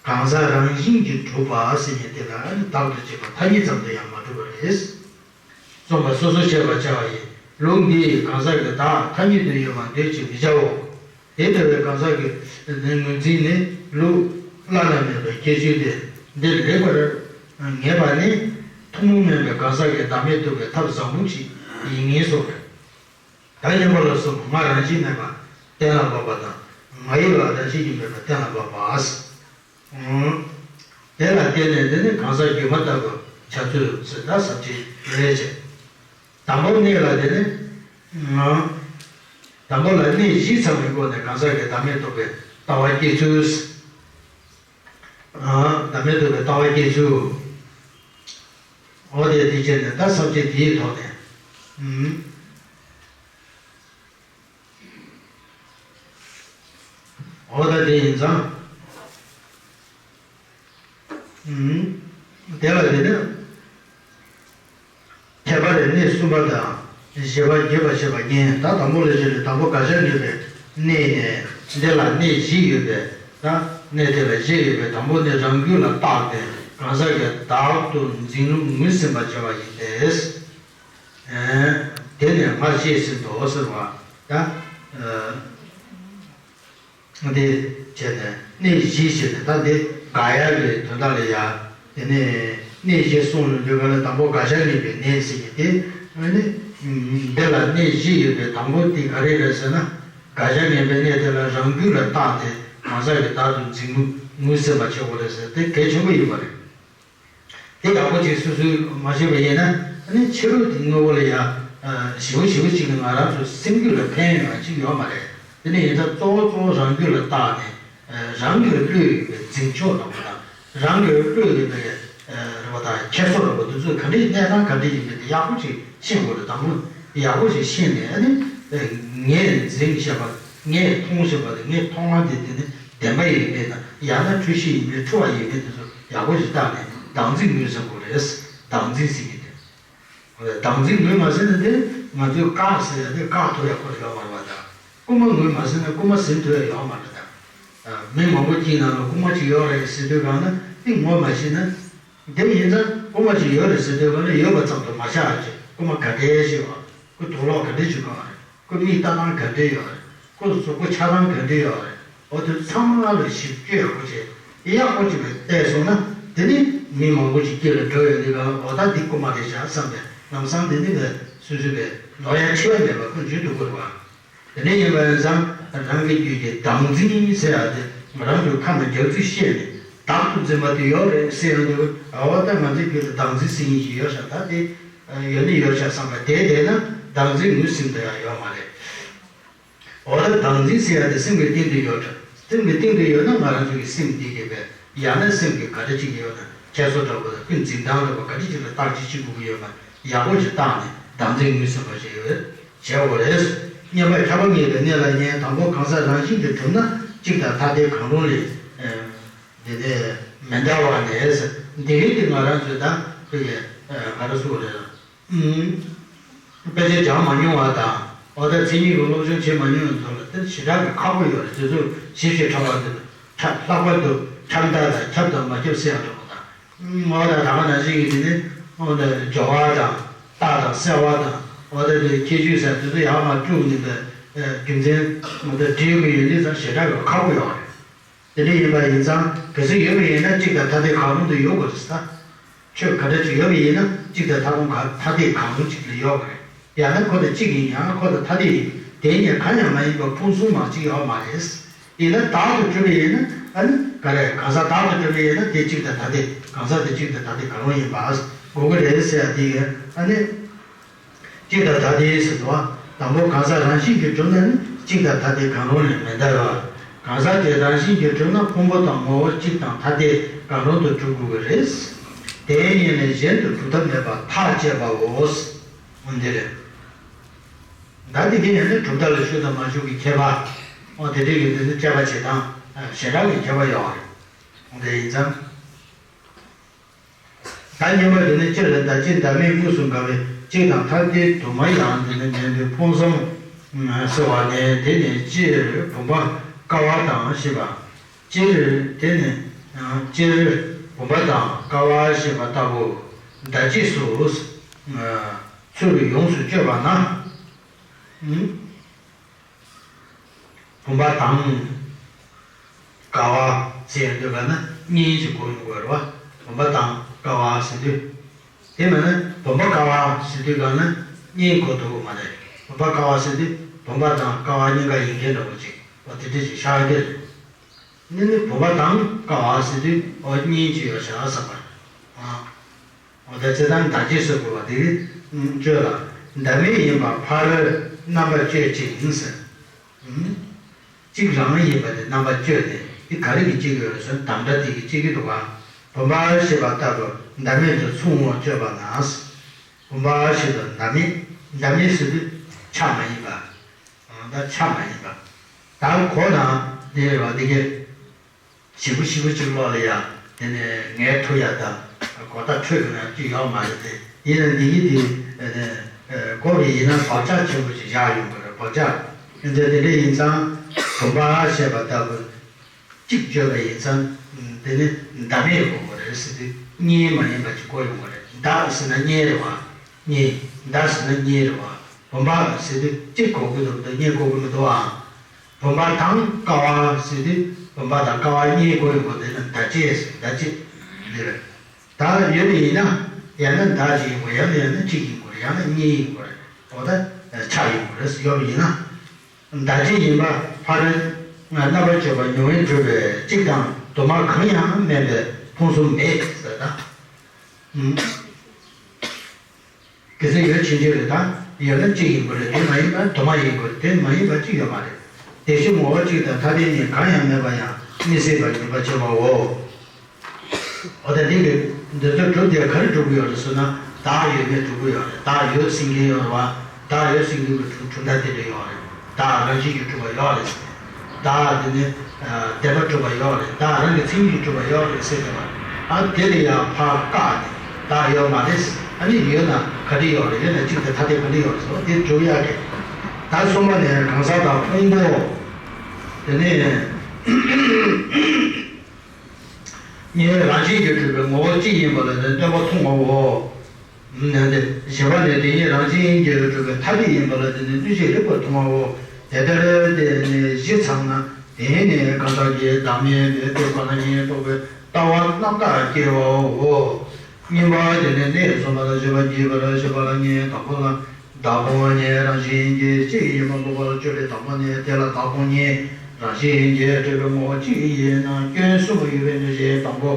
གང་ཟག་རང་བཞིན་གྱིས་གྲུབ་པ་ཟེར་མཁན་དེ་ལ་ནི་བདག་ཏུ་བྱེད་པ་ཐ་སྙད་ཙམ་དུ་ཡང་མ་གྲུབ་པ་རེད། རྩོམ་པ་སོ་སོར་ཕྱེ་བར་བྱ་བ་ཡིན། ལུགས་འདིས་གང་ཟག་གི་བདག་ཐ་སྙད་དུ་ཡོད་པར་འདོད་ཅེས་མི་བྱའོ། དེ་ལྟ་བུའི་གང་ཟག་གི་ངོས་འཛིན་ནི་ལུགས་བླ་ན་མེད་པའི་ཁྱད་ཆོས་ཏེ། འདི་ལེགས་པར་ངེས་པ་ནི་ཐུན་མོང་མིན་པའི་གང་ཟག་གི་བདག་མེད་རྟོགས་པའི་ཐབས་བཟང་པོ་ཞིག་ཡིན་ངེས་སོ། ད་སྙོམས་པ་ལ་སོགས་པ་ང་རང་བཞིན་མེད་པ་གཏན་ལ་དབབ་པ་དང་། ང་ཡི་བ་རང་བཞིན་གྱིས་མེད་པ་གཏན་ལ་དབབ་པ། དེ་ལ་བརྟེན་ནས་དེ་ནི་གང་ཟག་སྒྱུ་མ་ལྟ་བུ་བྱ་ཚུལ་ཟེར། ད་ཟབ་ཅིང་རིང་བ་བྱས། དང་པོ་གནས་ལ་དེ་ནི། དང་པོ་ལ་གནས་བཞི་ཚང་བའི་སྒོ་ནས་གང་ཟག་གི་བདག་མེད་རྟོགས་པའི་ལྟ་བ་སྐྱེ་ཚུལ། བདག་མེད་རྟོགས་པའི་ལྟ་བ་སྐྱེ་ཚུལ། འོ་དེ་དེ་བྱས་ནས་ད་ས་བཅད་དེའི་ཐོག་ནས། འོ་ད་དེ་ཡིན་ཙང་། དེ་ལ་དེ་ནི། ཁྱད་པར་གནས་གསུམ་པ་དང་། བཞི་པ་བརྒྱད་པ་བྱས་པ་གཉིས། ད་དང་པོ་ལ་བྱས་ནས་དང་པོ་དགག་བྱ་ངེས་པའི་གནས་ནས། འདི་ལ་གནས་བཞི་ཡོད་པས། ད་གནས་དེ་ལ་བཞི་ཡོད་པས། དང་པོ་ནི་རང་རྒྱུད་ལ་བཏགས་ཏེ་གང་ཟག་གི་བདག་ཏུ་འཛིན་ལུགས་ངོས་ཟིན་པར་བྱ་བ་ཡིན་ཏེ། དེ་ནས་སྔར་བཤད་ཟིན་ཏོ་ཟེར་བ། ད། དེ་བྱས་ནས་གནས་བཞི་བྱས་ནས། ད་འདི་དགག་ཡག་གི་དོན་དག་ལ་ཡ། དེ་ནས་གནས་བཞི་གསུངས་ཡོང་དུས་ག་ལ་དང་པོ་དགག་བྱ་ངེས་པའི་གནས་ཟེར་གྱི་དེ། ཨ་ནི། འདི་ལ་གནས་བཞི་ཡོད་པའི་དང་པོ་དེ་ག་རེ་རེད་ཟེར་ན། དགག་བྱ་ངེས་པའི་གནས་དེ་ལ་རང་རྒྱུད་ལ་བཏགས་ཏེ་གང་ཟག་གི་བདག་ཏུ་འཛིན་ལུགས་ངོས་ཟིན་པ་བྱེད་དགོས་རེད་ཟེར། དེ་གལ་ཆེན་པོ་ཡིན་པ་རེད། དེ་ཡག་པོ་ཅིག་སོ་སོས་མ་ཤེས་པ་ཡིན་ན། ཨ་ནི་ཕྱི་རོལ་དེ་དངོས་པོ་ལ་ཡ། ཞེ་པོ་ཞེ་པོ་ཅིག་ནི་ང་རང་ཚོའི་སེམས་རྒྱུད་ལ་ཕན་ཡོང་ཡ་ཅིག་ཡོད་མ་རེད། དེ་ནས་ཡིན་ཙང་གཙོ་བོ་གཙོ་བོ་རང་རྒྱུད་ལ་བརྟགས་ནས། རང་གི་བློས་ཡོད་པའི་འཛིན་ཕྱོགས་རང་པོ་དང་། རང་གི་བློས་ཡོད་པའི་རེ་བ་དང་ཁྱད་གསོད་རང་པོ་འདི་ཚོ་ག་འདྲའི་གནས་སྟངས་ག་འདྲ་ཡིན་མིན་དེ་ཡག་པོ་ཅིག་ཤེས་དགོས་རེད། དང་པོ་ཡག་པོ་ཅིག་ཤེས་ནས། ཨ་ནི་ངས་འཛིན་ཤེས་པ། ངས་མཐོང་ཤེས་པ་དང་། ངས་མཐོང་བ་དེ་དེ་ནི་བདེན་པ་ཡིན་མིན་དང་། ཡང་ན་འཁྲུལ་ཤེས་ཡིན་མིན། འཁྲུལ་བ་ཡིན་མིན་དེ་ཚོ་ཡག་པོ་ཞིག་བརྟགས་ནས་བདག་འཛིན་ངོས་ཟིན་དགོས་རེད། བདག་འཛིན་ཟེར་གྱི་དེ། བདག་འཛིན་ངོས་མ་ཟིན་ན་དེ་ང་ཚོས་བཀག་ཟེར་ཡ་དེ་བཀག་ཐུབ་ཡ་ཁོ་རང་ཡོད་མ་རེད་པ། ད་རྐུན་མ་ངོས་མ་ཟིན་ན་རྐུན་མ་ཟིན་ཐུབ་ཡ་ཡོད་མ་རེད། ད་མི་མང་པོ་གཅིག་ནང་ལ་རྐུན་མ་གཅིག་ཡོད་རེད་ཟེར་དུས་གང་ན། དེ་ངོས་མ་ཟིན་ན། དེ་ཡིན་ཙང་རྐུན་མ་གཅིག་ཡོད་རེད་ཟེར་དུས་གང་ན། ཡོད་པ་ཙམ་དུ་མ་ཆགས་ཅིག་རྐུན་མ་ག་འདྲའི་ཞིག་ཡོད་རེད། ཁོ་དུག་ལོག་ག་འདྲ་ཞིག་གང་རེད། ཁོ་མིག་ལྟ་སྟངས་ག་འདྲ་ཡོད་རེད། ཁོ་གཟུགས་པོ་ཆགས་སྟངས་ག་འདྲ་ཡོད་རེད། འོ་དེ་ཚང་མ་ལ་ཞིབ་དཔྱད་ཡག་པོ་བྱས། ཡག་པོ་བྱས་པའི་བལྟས་སོང་ན། དེ་ནི་མི་མང་པོ་ཞིག་དཀྱིལ་ལ་འགྲོ་ཡོང་དུས་གང་ལ། འོ་ད་འདི་རྐུན་མ་རེད་བཞག་བསམ་པའི་ལམ་སང་དེ་ནི་བས་སོ་སོ་བས་ལོག་ཡ་ཁྲིད་ཡ་མེད་པ་ཁོ་འཇུ་ཐུབ་ཀྱི་རེད་པ། དེ་འདྲ་ཡིན་པ་ཡིན་ཙང་རང་གི་རྒྱུད་ཀྱི་བདག་འཛིན་ཟེར་ཡ་དེ་ང་རང་ཚོའི་ཁ་ནས་རྒྱག་ཚུལ་བཤད་ནས་བདག་ཏུ་འཛིན་པ་དེ་ཡོད་རེད་ཟེར་ཡོང་དུས། འོ་ད་ང་ཚོའི་རྒྱུད་ལ་བདག་འཛིན་ཟེར་མཁན་ཞིག་ཡོད་ཤག་ད་དེ་ཡོད་ནི་ཡོད་ཤག་བསམ་པ་དེ། དེས་ན་བདག་འཛིན་ངོས་ཟིན་ཐུབ་ཡ་ཡོད་མ་རེད། འོ་ད་བདག་འཛིན་ཟེར་ཡ་དེ་སེམས་ཀྱི་སྟེང་དུ་ཡོད་འདྲ། སེམས་ཀྱི་སྟེང་དུ་ཡོད་ན་ང་རང་ཚོ་གི་སེམས་འདི་གི་བས། ཡང་ན་སེམས་ཀྱི་ག་འདྲ་ཅིག་ཡོད་ན་ཁྱད་གསོད་འདྲ་པོ་དང་། ཀུན་འཛིན་སྟངས་འདྲ་པོ་ག་འདྲ་ཅིག་ལ་བརྟག་དཔྱད་བྱེད་དགོས་ཀྱི་ཡོད་ན་ཡག་པོ་ཞིག་བརྟགས་ནས་བདག་འཛིན་ངོས་ཟིན་པ་ཞིག་ཡོད་བྱེད་དགོས་རེད། བསྙེན་པ་ཁྱབ་པ་ངེས་པའི་གནས་ལ་ཉན། དང་པོ་གང་ཟག་རང་བཞིན་གྱིས་གྲུབ་ན་གཅིག་དང་ཐ་དད་གང་རུང་ལས། འདི་ནས་མི་འདའ་བ་ནས། འདི་རིགས་དེ་ང་རང་ཚོས་ད་ཁོ་ཡི་ག་རེ་ཟེར་དགོས་རེད། དཔེ་ཆ་སྦྱང་མ་མྱོང་བ་དང་། འོ་ད་མཚན་ཉིད་ཀྱི་སློབ་སྦྱོང་བྱེད་མ་མྱོང་བའི་ཚོ་ལ་དེ་ཞེ་དྲག་གི་ཁག་པོ་ཡོད་རེད། དེ་ཚོ་ཞིབ་ཞིབ་ཁྲ་བ་དེ་ཁྲ་ལྷག་པར་དུ་ཁྲམ་བདག་དང་ཁྱབ་དང་མ་ཁྱབ་ཟེར་ཡ་འདྲ་པོ་དང་། འོ་ད་ད་ག་ནང་བཞིན་གྱི་དེ་ནི་འོ་ད་སྦྱོར་བ་དང་རྟགས་དང་གསལ་བ་དང་། འོ་ད་དེ་ཁྱད་ཆོས་ཟེར་དེ་ཚོ་ཡར་མར་དཀྲུགས་ནས་དེ་རྒྱུ་མཚན་འོ་ད་འགྲིག་གི་ཡོད་ནི་ཙང་ཞེ་དྲག་གི་ཁག་པོ་ཡོད་རེད། དེ་འདྲ་ཡིན་པ་ཡིན་ཙང་། གལ་སྲིད་ཡོད་པ་ཡིན་ན་གཅིག་དང་ཐ་དད་གང་རུང་དུ་ཡོད་དགོས་རེད་ཟེར། ད་ཆོས་ག་འདྲ་ཅིག་ཡོད་པ་ཡིན་ན་གཅིག་དང་ཐ་རུང་ག་ཐ་དད་གང་རུང་ཅིག་ལ་ཡོད་དགོས་རེད། ཡང་ན་ཁོ་དང་གཅིག་ཡིན། ཡང་ན་ཁོ་དང་ཐ་དད་ཡིན། དེ་གཉིས་གང་ཡང་མ་ཡིན་པ་ཕུང་གསུམ་མ་གཅིག་ཡོད་མ་རེད། ཡིན་ན་བདག་ཏུ་གྲུབ་པ་ཡིན་ན། ཨ་ནི་ག་རེ། གང་ཟག་བདག་ཏུ་གྲུབ་པ་ཡིན་ན་དེ་གཅིག་དང་ཐ་དད། གང་ཟག་དེ་གཅིག་དང་ཐ་དད་གང་རུང་ཡིན་པ་དགོས་ཀྱི་རེད་ཟེར་ཡ་དེ་ཡིན། ཨ་ནི། གཅིག་དང་ཐ་དད་ཟེར་དུས། དང་པོ་གང་ཟག་རང་བཞིན་གྱིས་གྲུབ་ན་ནི་གཅིག་དང་ཐ་དད་གང་རུང་ལས་མི་འདའ་བར། གང་ཟག་དེ་རང་བཞིན་གྱིས་གྲུབ་ན་ཕུང་པོ་དང་ངོ་བོ་གཅིག་དང་ཐ་དད་གང་རུང་དུ་གྲུབ་དགོས་ཀྱི་རེད། དེའི་ཉིད་ནི་གཞན་དུ་གྲུབ་ཐབས་མེད་པར་ཐག་བཅད་པའོ། འོ་འདི་རེད། ད་འདི་གི་ཡང་ན་གྲུབ་མཐའ་ལ་ཞུགས་དང་མ་ཞུགས་ཀྱི་ཁྱད་པར། འོ་དེ་འདྲའི་གི་འདི་ནི་དཔྱད་པ་བྱེད་སྟངས་ཞེ་དྲག་གི་ཁྱད་པར་ཡོད་རེད། འོ་དེ་ཡིན་ཙང་། ད་གཉིས་པ་དེ་ནི་སྤྱིར་བདག་སྤྱི་བདག་མེད་དངོས་སུ་འགལ་བའི་གཅིག་དང་ཐ་དད་དུ་མ་ཡང་དེ་ནི་མིན་པའི་ཕུང་གསུམ་ཟེར་བ་ནི། དེ་ནི་སྤྱིར་བུམ་པ་ཀ་བ་དང་ཞེས་པ། སྤྱིར་དེ་ནི་སྤྱིར་བུམ་པ་དང་ཀ་བ་ཞེས་པ་ལྟ་བུ་བདག་བཅས་སུ་ཚུར་ཡོངས་སུ་གཅོད་པ་ན། བུམ་པ་དང་ཀ་བ་ཟེར་ཡོང་དུས་ག་ན་གཉིས་ཀྱི་སྐོར་ཡོང་དགོས་རེད་བ། བུམ་པ་དང་ཀ་བ་ཟེར་དུས། དེ་མིན་ན་བུམ་པ་ཀ་བ་ཟེར་དུས་ག་ན་གཉིས་གོ་ཐུབ་ཀྱི་མ་རེད། བུམ་པ་ཀ་བ་ཟེར་དུས་བུམ་པ་དང་ཀ་བ་གཉིས་ཀ་ཡིན་མཁན་འདྲ་བོ་ཅིག་འོ་དེ་འདྲ་ཅིག་ཤར་གྱི་རེད། ནི་ནི་བུམ་པ་དང་ཀ་བ་ཟེར་དུས་འོ་གཉིས་ཅིག་ཡོད་ཤག་བསམ་པ། འོ་ད་ཚེ་དང་བདག་བཅས་སུ་དགོས་པ་དེ་གི་གཅོད་ལ། བདག་མེད་ཡིན་པ་ཕར་རྣམ་པ་གཅོད་ཅིང་ཟེར། གཅིག་རང་ཡིན་པ་དེ་རྣམ་པ་གཅོད་དེ། དེ་ག་རེ་གི་གཅིག་ཡོད་ཟེར་ན་དམ་བཅའ་དེ་གི་གཅིག་གི་འདུག་ག་བུམ་པ་ཞེས་པ་ལྟ་བུ་བདག་མེད་དུ་མཚུངས་པར་གཅོད་པ་ན། བུམ་པ་ཞེས་པ་བདག་མེད། བདག་མེད་ཟེར་དུས་ཆ་མ་ཡིན་པ། ད་ཆ་མ་ཡིན་པ། ད་གོ་ན་དེ་རེད་བ། དེ་གི་ཞིབ་པོ་ཞིབ་པོ་ཅིག་ཀློག་ལ་ཡ། དེ་ནས་ངལ་འཕྲོ་ཡ་དང་གོ་བརྡ་འཕྲོད་ཀྱི་ན་ཅི་ཡོད་མ་རེད་དེ། ཡིན་ན་འདི་གི་དེ་གོ་བ་ཡིན་ན་བག་ཆགས་ཆེན་པོ་ཅིག་བཞག་ཡོང་གི་རེད། བག་ཆགས། ཡིན་ཙང་དེ་འདྲ་ཡིན་ཙང་བུམ་པ་ཞེས་པ་ལྟ་བུ་གཅིག་བརྗོད་པ་ཡིན་ཙང་། དེ་ནི་བདག་མེད་དགོས་པ་རེད་ཟེར་དུས་གཉིས་མ་ཡིན་པ་ཅིག་གོ་ཡོང་གི་རེད། བདག་ཟེར་ན་གཉིས་རེད་བ། གཉིས། བདག་ཟེར་ན་གཉིས་རེད་བ། བུམ་པ་ཟེར་དུས་གཅིག་གོ་གི་འདུག་འདུག་གཉིས་གོ་གི་མི་འདུག་ཨ། བུམ་པ་དང་ཀ་བ་ཟེར་དུས་བུམ་པ་དང་ཀ་བ་གཉིས་གོ་ཡོང་གི་འདུག་ན་བདག་བཅས་ཟེར། བདག་བཅས་འདི་རེད། བདག་ཡོད་པ་ཡིན་ན་ཡང་ན་བདག་ཅིག་ཡིན་དགོས། ཡང་ན་ཡང་ན་གཅིག་ཡིན་དགོས་རེད། ཡང་ན་གཉིས་ཡིན་དགོས་རེད། འོ་ད་ཆ་ཡིན་དགོས་རེད། ཡོད་པ་ཡིན་ན། བདག་གཅིག་ཡིན་པ་ཕར་རྣམ་པར་གཅོད་པ་མྱོང་བས་གྲུབ་པའི་གཅིག་དང་དུ་མ་གང་ཡང་མེད་པའི་ཕུང་གསུམ་མེད་ཟེར་ད། གལ་སྲིད་ཡོད་ཕྱིན་ཆད་རེད་ད། ཡོད་ན་གཅིག་ཡིན་དགོས་རེད། དེ་མ་ཡིན་པ་དུ་མ་ཡིན་དགོས་རེད། དེ་མ་ཡིན་པ་གཅིག་ཡོད་མ་རེད། དེ་བཞིན་ངོ་བོ་གཅིག་དང་ཐ་དད་གཉིས་གང་ཡང་མེད་པ་ཡང་མི་སྲིད་པར་ངེས་པར་བྱེད་པའོ། འོ་ད་འདི་གི་འདི་ཚོ་གྲུབ་དེ་ག་རེ་གྲུབ་ཀྱི་ཡོད་རེད་ཟེར་ན། བདག་ཡོད་མེད་གྲུབ་ཀྱི་ཡོད་རེད། བདག་ཡོད་ཟེར་མཁན་ཡོད་རེད་བ། བདག་ཡོད་ཟེར་མཁན་གྱི་གྲུབ་གྲུབ་མཐའ་དེ་འདྲ་ཡོད་རེད། བདག་རང་བཞིན་གྱིས་གྲུབ་པ་ཡོད་རེད་ཟེར། བདག་དེ་ནི་བདེན་པར་གྲུབ་པ་ཡོད་རེད། བདག་རང་གི་མཚན་ཉིད་ཀྱིས་གྲུབ་པ་ཡོད་རེད་ཟེར་བསྡད་པ། ཨ་དེ་ལ་ཡང་ཕར་བཀག་ནས་བདག་ཡོད་མ་རེད། ཨ་ནི་ཡོད་ན་ག་འདྲ་ཡོད་རེད། ཡོད་ན་གཅིག་དང་ཐ་དད་ག་འདྲ་ཡོད་རེད་ཟེར་བ་དེ་གྲུབ་ཡག་གི། ད་གསུམ་པ་ནས་གང་ཟག་དང་ཕུང་པོ། དེ་ནས་གཉིས་རང་བཞིན་གྱིས་གྲུབ་པའི་ངོ་བོ་གཅིག་ཡིན་པ་ལ་ནི་སྟོན་པ་མཐོང་བའོ། ནན་ཏན་བཞི་པ་ནི་དེ་ཉིད་རང་བཞིན་གྱིས་གྲུབ་པའི་ཐ་དད་ཡིན་པ་ལ་དེ་ནི་ལྟོས་ཤིང་རིག་པར་མཐོང་བའོ། དེ་ལྟར་དེ་ནི་བཞི་ཚང་ན་དེ་ནི་གང་ཟག་གི་བདག་མེད་པའི་སྟོན་པ་ལ་ཉེར་བསྡོགས་པའི་ལྟ་བ་རྣམ་དག་སྐྱེ་བའོ། གཉིས་པ་དེ་ནི་གནས་གསུམ་པ་དང་བཞི་པ་བརྒྱད་པར་བཤད་པ་ལ་ནི་དང་པོ་ལ། བདག་ཕུང་གཉིས་རང་བཞིན་གྱིས་གཅིག་ཡིན་པ་ལོག་པར་བརྗོད་པའི་དང་པོ་ནི་དེ་ལ་བདག་ཕུང་གཉིས་རང་བཞིན་གྱིས་གྲུབ་པའི་ངོ་བོ་གཅིག་ཡིན་ན་སྐྱོན་གསུམ་ཡོད་པའི་གནས་ཤིང་དང་པོ་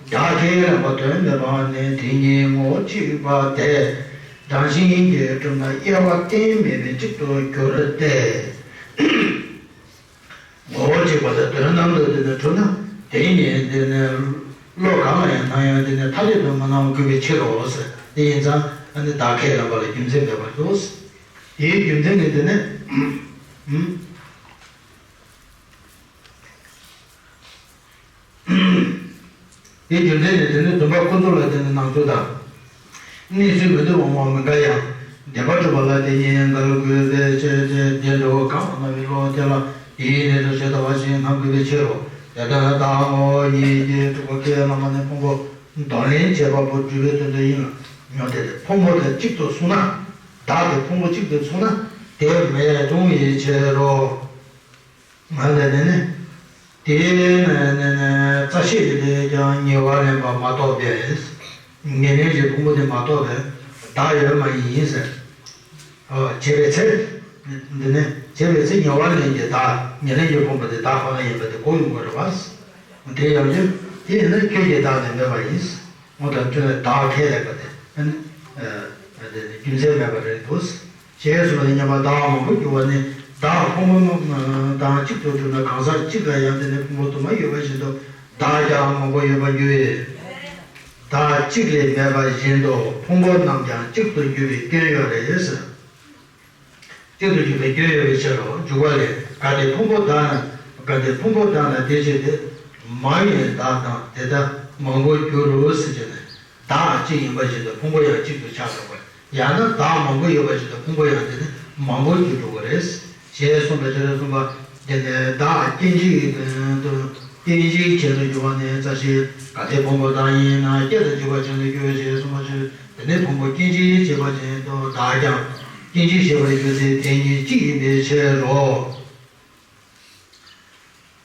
བདག་ཁས་ལེན་པ་དོན་མེད་པ་ནི་དེ་གཉིས་ངོ་བོ་གཅིག་པ་དེ་རང་བཞིན་གྱིས་གྲུབ་ན་དབྱེ་བ་གཏན་མེད་པས་གཅིག་ཏུ་འགྱུར་ཏེ། ངོ་བོ་གཅིག་པ་དེ་དོན་དམ་དུ་དེ་ནི་གྲུབ་ན་དེ་ཉིད་དེ་ནི་བློ་གང་ལ་ཡང་སྣང་ཡང་དེ་ནི་ཐ་དད་དུ་མི་སྣང་དགོས་པའི་ཕྱིར་རོ་ཟེར། དེ་ཡིན་ཙང་ཨ་ནི་བདག་ཁས་ལེན་པ་ལ་རྒྱུ་མཚན་མེད་པར་འདུག་དེའི་རྒྱུ་མཚན་ནི་དེ་ནི། དེའི་རྒྱུ་མཚན་ནི་དེ་ནི་བུམ་པ་ཀུན་རྫོབ་ལ་བརྟེན་ནས་སྣང་ཚུལ་དང་། གནས་ཚུལ་མི་མཐུན་པ་མང་བ་མི་འགལ་ཡང་། བདེན་པར་གྲུབ་པ་ལ་དེ་ཉིད་འགལ་དགོས་པའི་ཕྱིར་ཏེ། བདེན་གྲུབ་གང་ལ་སྣང་བའི་བློ་དེ་ལ་དེའི་གནས་ཚུལ་ཞེས་ལྟ་བ་ཞིག་སྣང་དགོས་པའི་ཕྱིར་རོ། དེ་ལྟར་བདག་ངོ་བོ་ཉིད་ཀྱིས་གྲུབ་པ་ཁས་བླངས་པ་ནི་ཕུང་པོ་གདོན་ལེན་བྱེད་པ་པོ་སྒྲུབ་པའི་དོན་དུ་ཡིན་ལ། ཡང་དེ་ཕུང་པོ་དེ་གཅིག་ཏུ་སོང་ན། བདག་དེ་ཕུང་པོ་གཅིག་ཏུ་སོང་ན་དེ་མེད་མཐོང་བའི་ཕྱིར་རོ། ང་ལ་ནི་ནི། དེའི་ནི་ནི་ནི་རྩ་ཤེས་ཀྱི་ལས་ཀྱང་ཉེ་བར་ལེན་པ་མ་གཏོགས་པས། ཉེ་ལེན་གྱི་ཕུང་པོ་དེ་མ་གཏོགས་པས་བདག་ཡོད་མ་ཡིན་ཟེར། བྱས་པའི་ཚེ། འདི་ནི་བྱས་པའི་ཚེ་ཉེ་བར་ལེན་གྱི་བདག་ཉེ་ལེན་གྱི་ཕུང་པོ་དེ་བདག་ཁོ་ན་ཡིན་པ་དེ་གོ་ཡོང་དགོས་རེད་པ། དེ་ཡང་དེ་དེ་ཡིན་ན་ཁྱོད་ཀྱི་བདག་ནི་མེད་པ་ཡིན། འོ་ད་བདག་ཁས་ལེན་པ་དེ་ནི་རྒྱུ་མཚན་མེད་པ་རེད་འདུག་ཞེས་གསུངས་པ་ནི་མཉམ་པར་བདག་མང་པོ་འགྱུར་བ་ནི་བདག་ཕུང་པོ་དང་གཅིག་ཏུ་གྲུབ་ན་གང་ཟག་གཅིག་ལ་ཡང་དེ་ནི་ཕུང་པོ་དུ་མ་ཡོད་པ་བཞིན་དུ་བདག་ཀྱང་མང་པོ་ཡོད་པར་འགྱུར། བདག་གཅིག་ལས་མེད་པ་བཞིན་དུ་ཕུང་པོ་རྣམས་ཀྱང་གཅིག་ཏུ་འགྱུར་བའི་སྐྱོན་ཡོད་རེད། གཅིག་ཏུ་འགྱུར་བའི་སྐྱོན་ཡོད་པའི་ཕྱིར་རོ། འཇུག་པ་ལས། གལ་ཏེ་ཕུང་པོ་བདག་ན། གལ་ཏེ་ཕུང་པོ་བདག་ན་དེ་བཞིན་ཏེ། མ་ཡིན་བདག་དང་དེ་ལྟར་མང་པོར་འགྱུར་རོ་ཟེར་བྱས་ནས། བདག་གཅིག་ཡིན་པ་བཞིན་དུ་ཕུང་པོ་ཡང་གཅིག་ཏུ་ཆགས་འགྲོ་བ། ཡང་ན་བདག་མང་པོ་ཡོད་པ་བཞིན་དུ་ཕུང་པོ་ཡང་དེ་ནི་མང་པོར་འགྱུར་འགྲོ་བ་རེད། ཞེས་གསུངས་པའི་ཕྱིར་གསུངས་པ། དེ་ནས་བདག་སྐྱེ་འཇིག་དུ་སྐྱེ་འཇིག་བྱེད་དུ་འགྱུར་བ་ནི་རྩ་ཤེ། གལ་ཏེ་ཕུང་པོ་བདག་ཡིན་ན་སྐྱེ་དང་འཇིག་པ་ཅན་དུ་འགྱུར་ཞེས་གསུངས་པ་ཕྱིར། དེ་ནས་ཕུང་པོ་སྐྱེ་འཇིག་བྱེད་པ་ཅན་དུ་བདག་ཀྱང་སྐྱེ་འཇིག་བྱེད་པར་འགྱུར་ཏེ་དེ་གཉིས་གཅིག་ཡིན་པའི་ཕྱིར་རོ།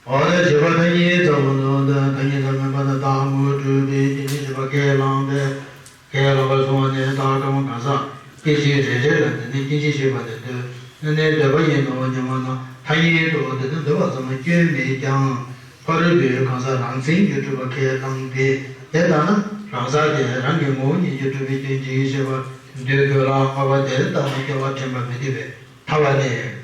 འོ་ན་བྱས་པ་མཐའ་གཉིས་ཙམ་མ་ནོར་དང་མཐའ་གཉིས་ཙམ་མིན་པ་ན་བདག་དངོས་གྲུབ་པའི་སྐྱེ་འཇིག་བྱེད་པ་ཁས་བླངས་པས། ཁས་བླངས་པར་གསུངས་པ་ནི་བདག་གང་བ་གང་ཟག་སྐད་ཅིག་རེ་རེ་ལ་འདི་ནི་སྐྱེ་འཇིག་བྱེད་པ་ནི་འདོད་ནི་འདོད་པ་ཡིན་ནོ་སྙམ་པ་ན་ཐ་སྙད་དུ་འདི་ནི་འདོད་པ་ཙམ་ལ་སྐྱོན་མེད་ཀྱང་ཕ་རོལ་པོའི་གང་ཟག་རང་མཚན་གྱིས་གྲུབ་པ་ཁས་བླངས་ཏེ་དེ་ལྟ་ན་རང་ས་དེ་རང་གི་ངོ་བོ་ཉིད་ཀྱིས་གྲུབ་པའི་སྐྱེ་འཇིག་བྱེད་པ་འདོད་དགོས་ལ་སྔགས་པ་དེ་ལྟ་ན་སྐྱེ་བ་དྲན་པ་མི་བདེ་བས་ཐ་བ་ནས།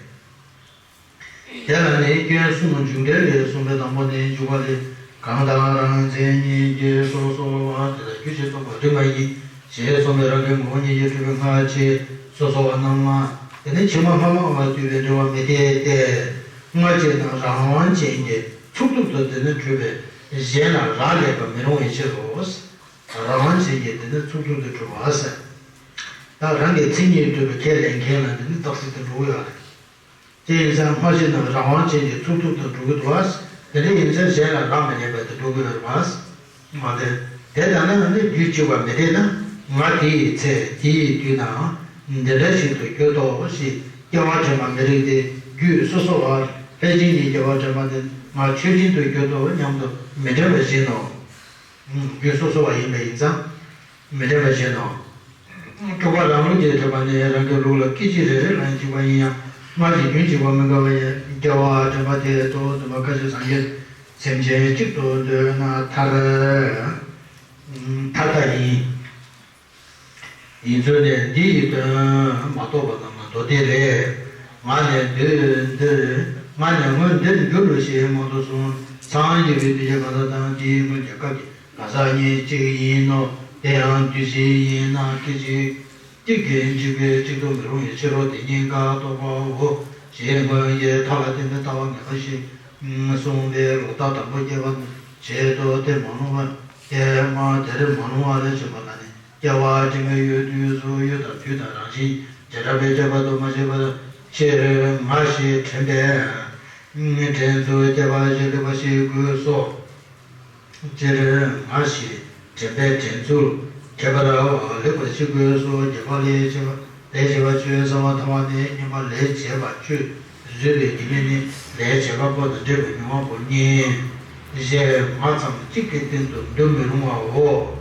དེ་ལ་ནི་སྐྱོན་གསུམ་མཇུག་འགྲེལ་ལས་གསུངས་པའི་དང་པོ་ནི་འཇུག་པ་ལས། གང་དག་རང་མཚན་ཉིད་ཀྱིས་སོ་སོ་བ་དེ་ལ་རྒྱུ་ཞེས་སོགས་པ་རིགས་མ་ཡིན་ཞེས་གསུངས་པའི་རང་གི་ངོ་བོ་ཉིད་ཀྱིས་གྲུབ་པའི་སྔ་ཕྱི་སོ་སོ་བ་རྣམས་ལ་དེ་ནི་ཕྱི་མ་སྔ་མ་བ་བསྡུས་པའི་འབྲེལ་བ་མི་འཐད་དེ། སྔ་ཕྱི་རྣམས་རང་དབང་ཅན་གྱི་ཚུགས་ཐུབ་ཏུ་དེ་ནི་གྲུབ་པས་གཞན་ལ་རག་ལས་པ་མི་རུང་བའི་ཕྱིར་རོ། རང་དབང་ཅན་གྱི་དེ་ནི་ཚུགས་ཐུབ་ཏུ་གྲུབ་པ་ཟེར། ད་རང་གི་མཚན་ཉིད་གྲུབ་པའི་ཁས་ལེན་མཁན་ལ་དེ་ནི་རྟགས་གསལ་དུ་འགྲོ་གི་ཡོད་རེད། དེ་ཡིན་ཙང་སྔ་ཕྱི་རྣམས་རང་དབང་ཅན་གྱི་ཚུགས་ཐུབ་ཏུ་འགྲོ་གི་འདུག་བ། དེ་འདྲ་ཡིན་ཙང་གཞན་ལ་རག་མི་ཉན་པ་དེ་འགྲོ་གི་ཡོད་རེད་བ། མ་དེ། དེ་ལྟ་ན་ནི་རྒྱུད་གཅིག་པ་མི་འཐད་ན་ང་དེ་ཡི་ཚེ་དེ་ཡི་དུས་ན་འདི་འདྲ་ཞིག་ཏུ་གྱུར་ཏོ་ཞེས་སྐྱེ་བ་དྲན་པ་མི་རིགས་ཏེ་རྒྱུད་སོ་སོ་བ་ཕལ་ཆེར་གྱི་སྐྱེ་བ་དྲན་པ་དེ་ང་ཆོས་ཅན་དུ་གྱུར་ཏོ་སྙམ་དུ་མི་དྲན་པ་བཞིན་ནོ། རྒྱུད་སོ་སོ་བ་ཡིན་པ་ཡིན་ཙང་། མི་འདྲ་བ་ཞེ་ན། དྲུག་པ་རང་ལུགས་ཀྱི་དྲན་པ་ནི་རང་གི་ལུགས་ལ་སྐད་ཅིག་རེ་རེ་ལ་གཅིག་པ་ཡིན་ཡང་སྔར་གྱི་རྒྱུན་གཅིག་པ་མི་འགལ་བ་ཡིན། སྐྱེ་བ་དྲན་པ་དེ་ལྟོ་དུ་མ་ཁ་ཅིག་སངས་རྒྱས་སེམས་ཅན་གཅིག་ཏུ་འདོད་ན་ཐར། ཐར་ལྟ་ཡིན། ཡིན་ཚུལ་ནི་འདི་ཡི་དོན་མ་རྟོགས་པ་རྣམས་ལ་མདོ་སྡེ་ལས། ང་ནི་འདིར་འདིར་ང་ནི་སྔོན་འདིར་འགྱུར་རོ་ཞེས་མང་དུ་གསུངས། སངས་རྒྱས་པའི་དུས་ཀྱི་གང་ཟག་དང་དེའི་སྔོན་གྱི་སྐབས་ཀྱི་གང་ཟག་གཉིས་གཅིག་ཡིན་ནོ། དེ་ཡང་དུས་གཅིག་ཡིན་ན་སྐད་ཅིག་གཅིག་གིས་འཇིག་པས་གཅིག་ཏུ་མི་རུང་བའི་ཕྱིར་རོ། དེ་གཉིས་ཀ་རྟོགས་པའོ། ཞེས་སྔོན་གྱི་མཐའ་ལ་བརྟེན་པའི་ལྟ་བ་ངེས་པ་ཞིག་གསུངས་པས་ལོག་ལྟ་དང་པོ་སྐྱེ་བ་ནི་བྱེད་དོ། དེ་མ་ནོར་བ་དེ་མ་དེར་མ་ནོར་བ་ལས་བྱུང་བ་ལ་ནི་སྐྱེ་བ་སྐྱེ་མེད་ཡོད་དུས་སུ་ཡུལ་དང་དུས་དང་རང་བཞིན་བྱེ་བྲག་པའི་ཁྱད་པར་དུ་མ་ཕྱེ་བར་ཕྱིར་ང་ཞེས་དྲན་པས། དྲན་ཚུལ་ཁྱད་པར་ཞིག་ལེགས་པར་ཤེས་དགོས་སོ། སྤྱིར་ང་ཞེས་དྲན་པས་དྲན་ཚུལ་ཁྱད་པར་ལེགས་པར་ཤེས་དགོས་སོ། རྒྱས་པ་ལས་བྱེ་བ་ལས་བྱེ་བ་ཆོས་ཟབ་མོ་ཐལ་བ་ནི་སྙོམས་པར་ལས་བྱེད་པ་ཆོས་བཟོད་པའི་དགེ་མེད་ནི་ལས་བྱེད་པ་པོ་དང་འབྲེལ་བའི་མྱོང་བ་པོ་གཉིས། ཞེས་ང་ཙམ་གཅིག་གི་སྟེང་དུ་འདུ་མི་རུང་བའོ།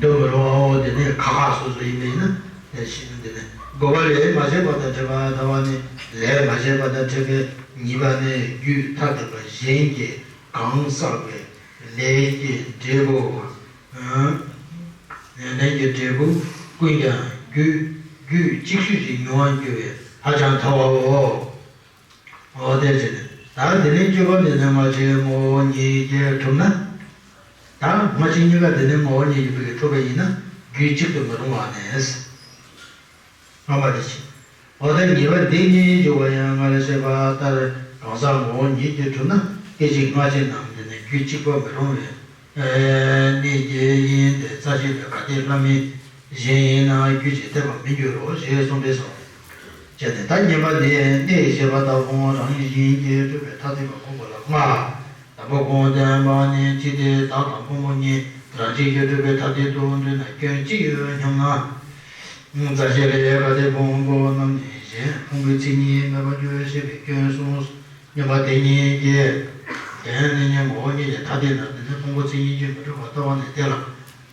འདུ་མི་རུང་བའོ། དེ་ནི་ཁ་ཁ་སོ་སོ་ཡིན་པས་ན་དེ་ཤེས་ན། དེ་ནི་དགོས་པ་ལས་མ་བྱས་པ་དང་འབྲེལ་བ་ལྟ་བ་ནི་ལས་མ་བྱས་པ་དང་འབྲེལ་བའི་ཉེས་པ་ནི་རྒྱུད་ཐ་དད་པ་གཞན་གྱིས་གང་བསགས་པའི་ལས་ཀྱི་འབྲས་བུ། ལས་ཀྱི་འབྲས་བུ་ཀུན་ཀྱང་རྒྱུད་རྒྱུད་གཅིག་ཤོས་ཀྱིས་མྱོང་བར་འགྱུར་བས་ཧ་ཅང་ཐལ་བའོ། འོ་དེ་བྱས་ནས་ད་དེ་ནས་བཅུ་པ་འདི་ནས་སྔ་ཕྱི་ངོ་བོ་ཉིད་ཀྱིས་གྲུབ་ན། ད་སྔ་ཕྱི་གཉིས་ཀ་དེ་ནས་ངོ་བོ་ཉིད་ཀྱིས་བུ་གིས་གྲུབ་པ་ཡིན་ན་རྒྱུད་གཅིག་ཏུ་མི་རུང་བ་ནས། སྔ་མ་དེ་བཞིན། འོ་ད་ཉེས་པ་འདི་གཉིས་འཇུག་པ་ཡང་སྔར་བཤད་པ་ལྟར་གང་ཟག་ངོ་བོ་ཉིད་ཀྱིས་གྲུབ་ན་སྐད་ཅིག་སྔ་ཕྱི་རྣམས་འདི་ནི་རྒྱུད་གཅིག་པ་མི་རུང་བས། གནས་ཀྱི་དབྱིངས་དེ་རྩ་ཤེ་ལས་ག་དེ་ལྷ་མིན་གཞན་ཡིན་ན་རྒྱུད་ཀྱི་ཐེག་པ་མི་འགྱུར་རོ་ཞེས་གསུངས་པས་སོ། བྱས་ཏེ་ད་བསྙེན་པ་འདི་གནས་ཞེས་པ་དང་ཕུང་པོ་རང་བཞིན་གྱིས་གྲུབ་པའི་ཐ་དད་པ་གོ་དགོས་ལ་ལྔ། དང་པོ་ཁོང་བསྟན་པ་ནི་ཅི་སྟེ་བདག་དང་ཕུང་པོ་གཉིས་རང་བཞིན་གྱིས་གྲུབ་པའི་ཐ་དད་དུ་འདོད་ན་སྐྱོན་ཅི་ཡོད་སྙམ་ན། རྩ་ཤེ་ལས་ག་དེ་ཕུང་པོ་རྣམས་ནི་གཞན་ཕུང་པོའི་མཚན་ཉིད་མེད་པར་འགྱུར་ཞེས་པའི་སྐྱོན་གསུངས། སྙམ་པ་དེ་ཉིད་ཀྱིས། དེ་ནི་ངོ་བོ་ཉིད་ཀྱི་ཐ་དད་ན་དེ་ནི་ཕུང་པོ་མཚན་ཉིད་ཀྱིས་མི་གྲུབ་པར་ལྟ་བ་ནི་དེ་ལ་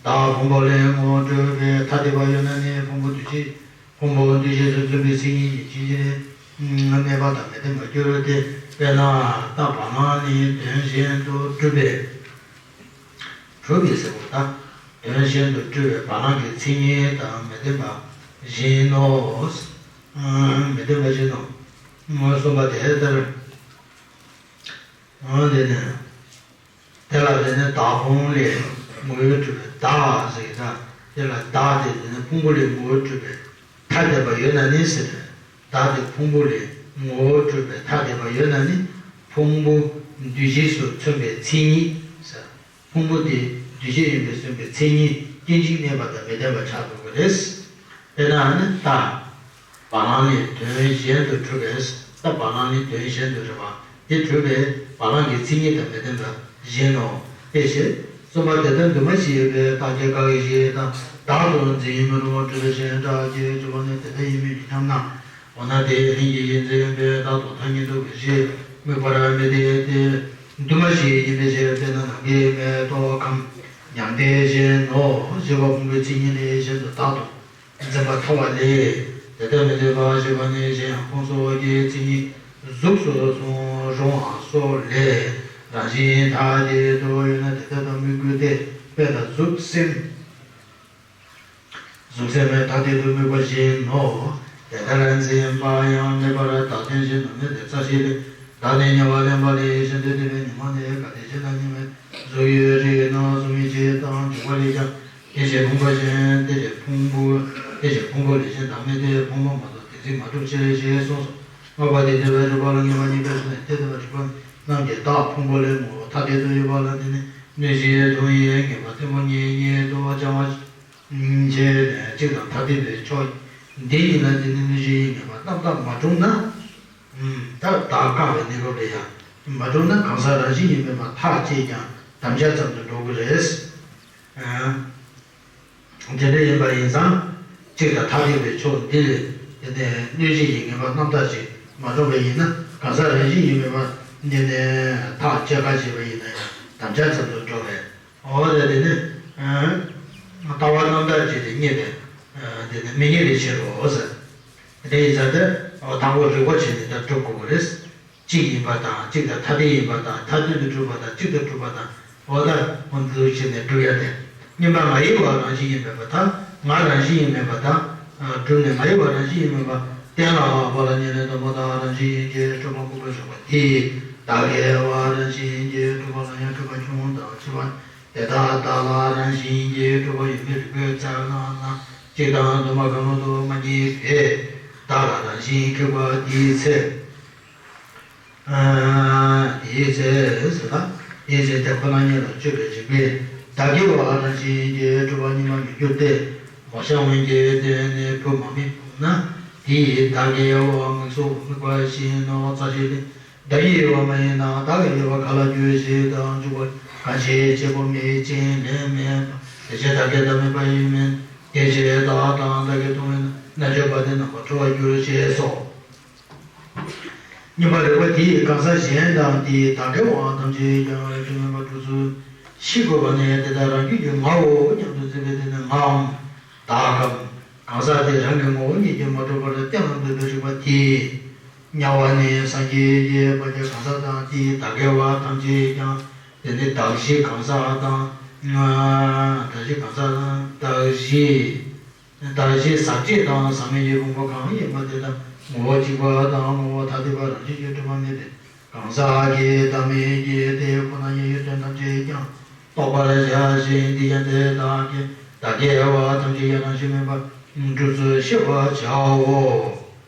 བདག་ཕུང་པོ་ལས་ངོ་བོ་གྲུབ་པའི་ཐ་དད་པ་ཡོད་ན་ནི་ཕུང་པོ་འདུ་བྱེད་ ཕུང་པོ་འདུ་བྱེད་དུ་མཚོན་པའི་མཚན་ཉིད་ཀྱི་ཕྱིན་ཅི་ལོག་གནས་པ་དང་མི་ལྡན་པར་འགྱུར་ཏེ། དཔེར་ན་རྟ་བ་ལང་ནི་དོན་གཞན་དུ་གྲུབ་པས། གྲུབ་པས་ཟེར་བ་དང་། དོན་གཞན་དུ་གྲུབ་པའི་བ་ལང་གི་མཚན་ཉིད་དང་མི་ལྡན་པ་བཞིན་ནོ། མི་ལྡན་པ་བཞིན་ནོ། གསུངས་པ་དེ་ལྟར། འོ་དེ་ནས། དེ་ལ་དེ་ནི་བདག་ཕུང་ལས་ངོ་བོས་གྲུབ་པའི་བདག་ཟེར་གྱི་ད། དེ་ལ་བདག་དེ་དེ་ནི་ཕུང་པོ་ལས་ངོ་བོས་གྲུབ་པའི་ཐ་དད་པ་ཡོད་ན་ནི་ཟེར། བདག་དེ་ཕུང་པོ་ལས་ངོ་བོས་གྲུབ་པའི་ཐ་དད་པ་ཡོད་ན་ནི། ཕུང་པོ་འདུ་བྱེད་སུ་མཚོན་པའི་མཚན་ཉིད་ཟེར། ཕུང་པོ་དེ་འདུ་བྱེད་ཡིན་པས་མཚོན་པའི་མཚན་ཉིད་སྐྱེ་འཇིག་གནས་པ་དང་མི་ལྡན་པ་ཆགས་འགྲོ་གི་རེད། དཔེར་ན་ནི་རྟ་བ་ལང་ནི་དོན་གཞན་དུ་གྲུབ་པས། རྟ་བ་ལང་ནི་དོན་གཞན་དུ་གྲུབ་པ་དེ་གྲུབ་པས་བ་ལང་གི་མཚན་ཉིད་དང་མི་ལྡན་པ་བཞིན་ནོ། དཔེ་བཞིན། གསུམ་པ་དེ་ལྟར་འདུས་མ་བྱས་པའི་རྟགས་ཀྱིས་དགག་པའི་ཕྱིར་དང་། བདག་ཏུ་འཛིན་མི་རུང་བ་གྲུབ་པའི་ཕྱིར་སྒྲ་གིས་གྲུབ་པ་ནི་དེ་ལྟར་ཡིན་མིན་ཉིད་ཙམ་ན། འོ་ན་དེའི་ལྷན་སྐྱེས་ཀྱི་འཛིན་པའི་བདག་ཏུ་ཐ་སྙད་འདུ་བའི་ཕྱིར་དམིགས་པར་མི་འཐད་དེ། འདུས་མ་བྱས་ཡིན་པའི་ཕྱིར། དཔེར་ན་ནམ་མཁའི་མེ་ཏོག་གམ། མྱང་འདས་བཞིན་ནོ། བཞི་པ་ཕུང་པོའི་མཚན་ཉིད་ལས་གཞན་དུ་བདག་ཏུ་འཛིན་པ་མཐོང་བ་ལས། དེ་ལྟར་མི་འདོད་པ་ཞེས་པ་ནི། གཞན་ཡང་ཕུང་སོགས་ཀྱི་མཚན་ཉིད་གཟུགས་སུ་སོང་རུང་བ་སོགས་ལས་རང་བཞིན་ཐ་དད་དུ་ཡོད་ན་དེ་ལྟར་དམིགས་དགོས་ཏེ། དཔེ་ལ་གཟུགས་སེམས། གཟུགས་སེམས་ཐ་དད་དུ་དམིགས་པ་བཞིན་ནོ། དེ་ལྟར་འཛིན་པ་ཡང་དམིགས་པར་བདག་དོན་བཞིན་དུ་མི་འདོད་རྩ་ཤེ་ལས། བདག་ནི་དམྱལ་བར་ལེན་པ་ལས་གཞན་དོན་བསྟན་པའི་ཉོན་མོངས་ནི་གལ་ཏེ་གཞན་དང་གཉིས་མེད་གཟུགས་ཡོད་རིགས་རྣམས་གཟུགས་མེད་ཕྱིར་དང་འཇུག་པ་ལས་ཀྱང་། དེ་བཞིན་ཕུང་པོ་གཞན། དེ་བཞིན་ཕུང་པོ། དེ་བཞིན་ཕུང་པོ་ལས་གཞན་བདག་མེད་དེ། ཕུང་པོ་མ་གཏོགས་དེ་འཛིན་མ་གྲུབ་ཕྱིར་ཞེས་གསུངས་སོ། ལྔ་པ་དེ་འདོད་པའི་སྒྲུབ་པ་ལ་ངེས་པ་ཉིད་པའི་ཕྱིར་ནི། དེ་འདོད་པའི་སྒྲུབ་པ་རྣམས་ཀྱི་བདག་ཕུང་པོ་ལས་ངོ་བོ་ཐ་དད་དུ་ཡོད་པ་ལ་དེ་ནི་གནོད་བྱེད་དུ་ཡིན། ངེས་པ་གཏི་མུག་གཉིས་ཉིད་དུ་སྦྱང་བ། ཕྱིར་ནི་གཅིག་དང་ཐ་དད་པའི་ཕྱོགས་འདི་ཡིན་ལ། དེ་ནི་གནོད་བྱེད་ཡིན་ངེས་པ་རྣམ་དག་མ་གྲུབ་ན། ད་བདག་བཀག་པའི་གནས་སྐབས་རེད་ཡ། མ་གྲུབ་ན་གང་ཟག་རང་བཞིན་གྱིས་མེད་པར་ཐག་བཅད་ཀྱང་དམ་བཅའ་ཙམ་དུ་འགྲོ་གི་རེད། དེ་འདྲ་ཡིན་པ་ཡིན་ཙང་། གཅིག་དང་ཐ་དད་པའི་ཕྱོགས་འདི་ལས་དེ་ནས་གནོད་བྱེད་ཀྱི་ངེས་པ་རྣམ་དག་ཅིག་མ་གྲུབ་པ་ཡིན་ན། གང་ཟག་རང་བཞིན་གྱིས་མེད་པར་འདི་ནས་ཐག་བཅད་ཁ་བྱས་པ་ཡིན་ན་ཡང་དམ་བཅའ་ཙམ་དུ་འགྲོ་བས། འོ་ད་དེ་ནི་ལྟ་བ་རྣམ་དག་ཅིག་དེ་རྙེད་པས། དེ་ནི་མི་རྙེད་པའི་ཕྱིར་རོ་ཟེར། དེ་ཡིན་ཙང་དེ་དང་པོ་རིགས་པ་བྱས་ནས་ད་སྒྲུབ་དགོས་པ་རེད། གཅིག་ཡིན་པ་དང་། གཅིག་དང་ཐ་དད་ཡིན་པ་དང་། ཐ་དད་དུ་གྲུབ་པ་དང་། གཅིག་ཏུ་གྲུབ་པ་དང་། འོ་ད་འོ་འདུག་བྱས་ནས་སྒྲུབ་ཡ་དེ། གཉིས་པ་ང་ཡི་བ་རང་བཞིན་གྱིས་མེད་པ་དང་། ང་རང་བཞིན་གྱིས་མེད་པ་དང་། སྒྲུབ་ནས་ང་ཡི་བ་རང་བཞིན་གྱིས་མེད་པ། གཏན་ལ་དབབ་པ་ལ་ཉེ་ལས་སྡོམ་པ་དང་། རང་བཞིན་གྱིས་གྲུབ་པ་ཀུན་པོ་བཞག་པ་དེས་བདག་གི་བ་རང་བཞིན་གྱིས་གྲུབ་པ་ལ་ཡང་འཁྲུལ་པ་ཆུང་དང་ཕྱི་བ། དེ་དག་བདག་ལ་རང་བཞིན་གྱིས་གྲུབ་པ་ཡོད་མེད་རིགས་པས་བཙལ་ན་ན། གཅིག་དང་དུ་མ་གང་རུང་དུ་མ་རྙེད་པས། བདག་ལ་རང་བཞིན་ཁེགས་པ་དེའི་ཚེ། དེའི་ཚེ་ཟེར་ན། དེའི་ཚེ་དེ་ཁོ་ན་ཉིད་ལ་དཔྱོད་པའི་རིགས་པས་བདག་གི་བ་རང་བཞིན་གྱིས་གྲུབ་པ་ཉིད་མ་མི་འགྱུར་ཏེ། མོ་གཤམ་གྱི་སྟེང་ནས་བུ་མ་དམིགས་ན། དེ་ཡིས་བདག་གི་བ་དམིགས་སོ་དམིགས་པ་བཞིན་ནོ། རྩ་ཤེ་ལས། བདག་གི་ཡུལ་བ་མ་ཡིན་ན། བདག་གི་ཡུལ་བ་ག་ལ་འགྱུར་ཞེས་དང་འཇུག་པ། གང་ཞིག་བྱེད་པོ་མེད་ཅིང་ལན་མེད་པ། དེ་ཕྱིར་བདག་གི་བདག་མེད་པ་ཡིན་མིན། དེ་ཕྱིར་བདག་དང་བདག་གི་སྟོང་པའི་རྣལ་འབྱོར་པ་དེ་རྣམ་པར་གྲོལ་བར་འགྱུར་ཞེས་སོ། གཉིས་པ་རིགས་པ་དེས་གང་ཟག་གཞན་དང་དེའི་བདག་གི་བའང་ཐམས་ཅད་ཀྱང་རང་བཞིན་མེད་པར་སྒྲུབ་ཚུལ་ཤེས་དགོས་པ་ནི། དེ་དག་རང་རྒྱུད་ཀྱི་ངའོ་སྙམ་དུ་འཛིན་པས། དེ་ནི་ངའམ་བདག་གམ་གང་ཟག་དེ་རང་གི་ངོ་བོ་ཉིད་ཀྱིས་མ་གྲུབ་པར་གཏན་ལ་འབེབས་པའི་རིགས་པ་དེས། དམྱལ་བ་ནི་སངས་རྒྱས་ཀྱི་དཔལ་གྱི་གང་ཟག་དང་དེའི་བདག་གི་བ་ཐམས་ཅད་ཀྱང་། དེ་ནི་གདགས་གཞི་གང་ཟག་དང་། གདགས་གཞི་གང་ཟག་དང་གདགས་གཞི། གདགས་གཞི་ཟག་བཅས་དང་ཟག་མེད་ཀྱི་ཕུང་པོ་གང་ཡིན་པ་དེ་དག་ངོ་བོ་གཅིག་པ་དང་ངོ་བོ་ཐ་དད་པ་རང་བཞིན་གྱིས་གྲུབ་པ་མེད་པས། གང་ཟག་གི་བདག་མེད་ཀྱི་དེ་ཁོ་ན་ཉིད་ཡོད་དོན་ཐམས་ཅད་ཀྱང་རྟོགས་པར་བྱ་ཞིང་། དེ་ཡང་དེ་དག་གི་བདག་གི་བ་ཐམས་ཅད་ཀྱང་རང་བཞིན་མེད་པར་སྒྲུབ་ཚུལ་ཤེས་པར་བྱའོ།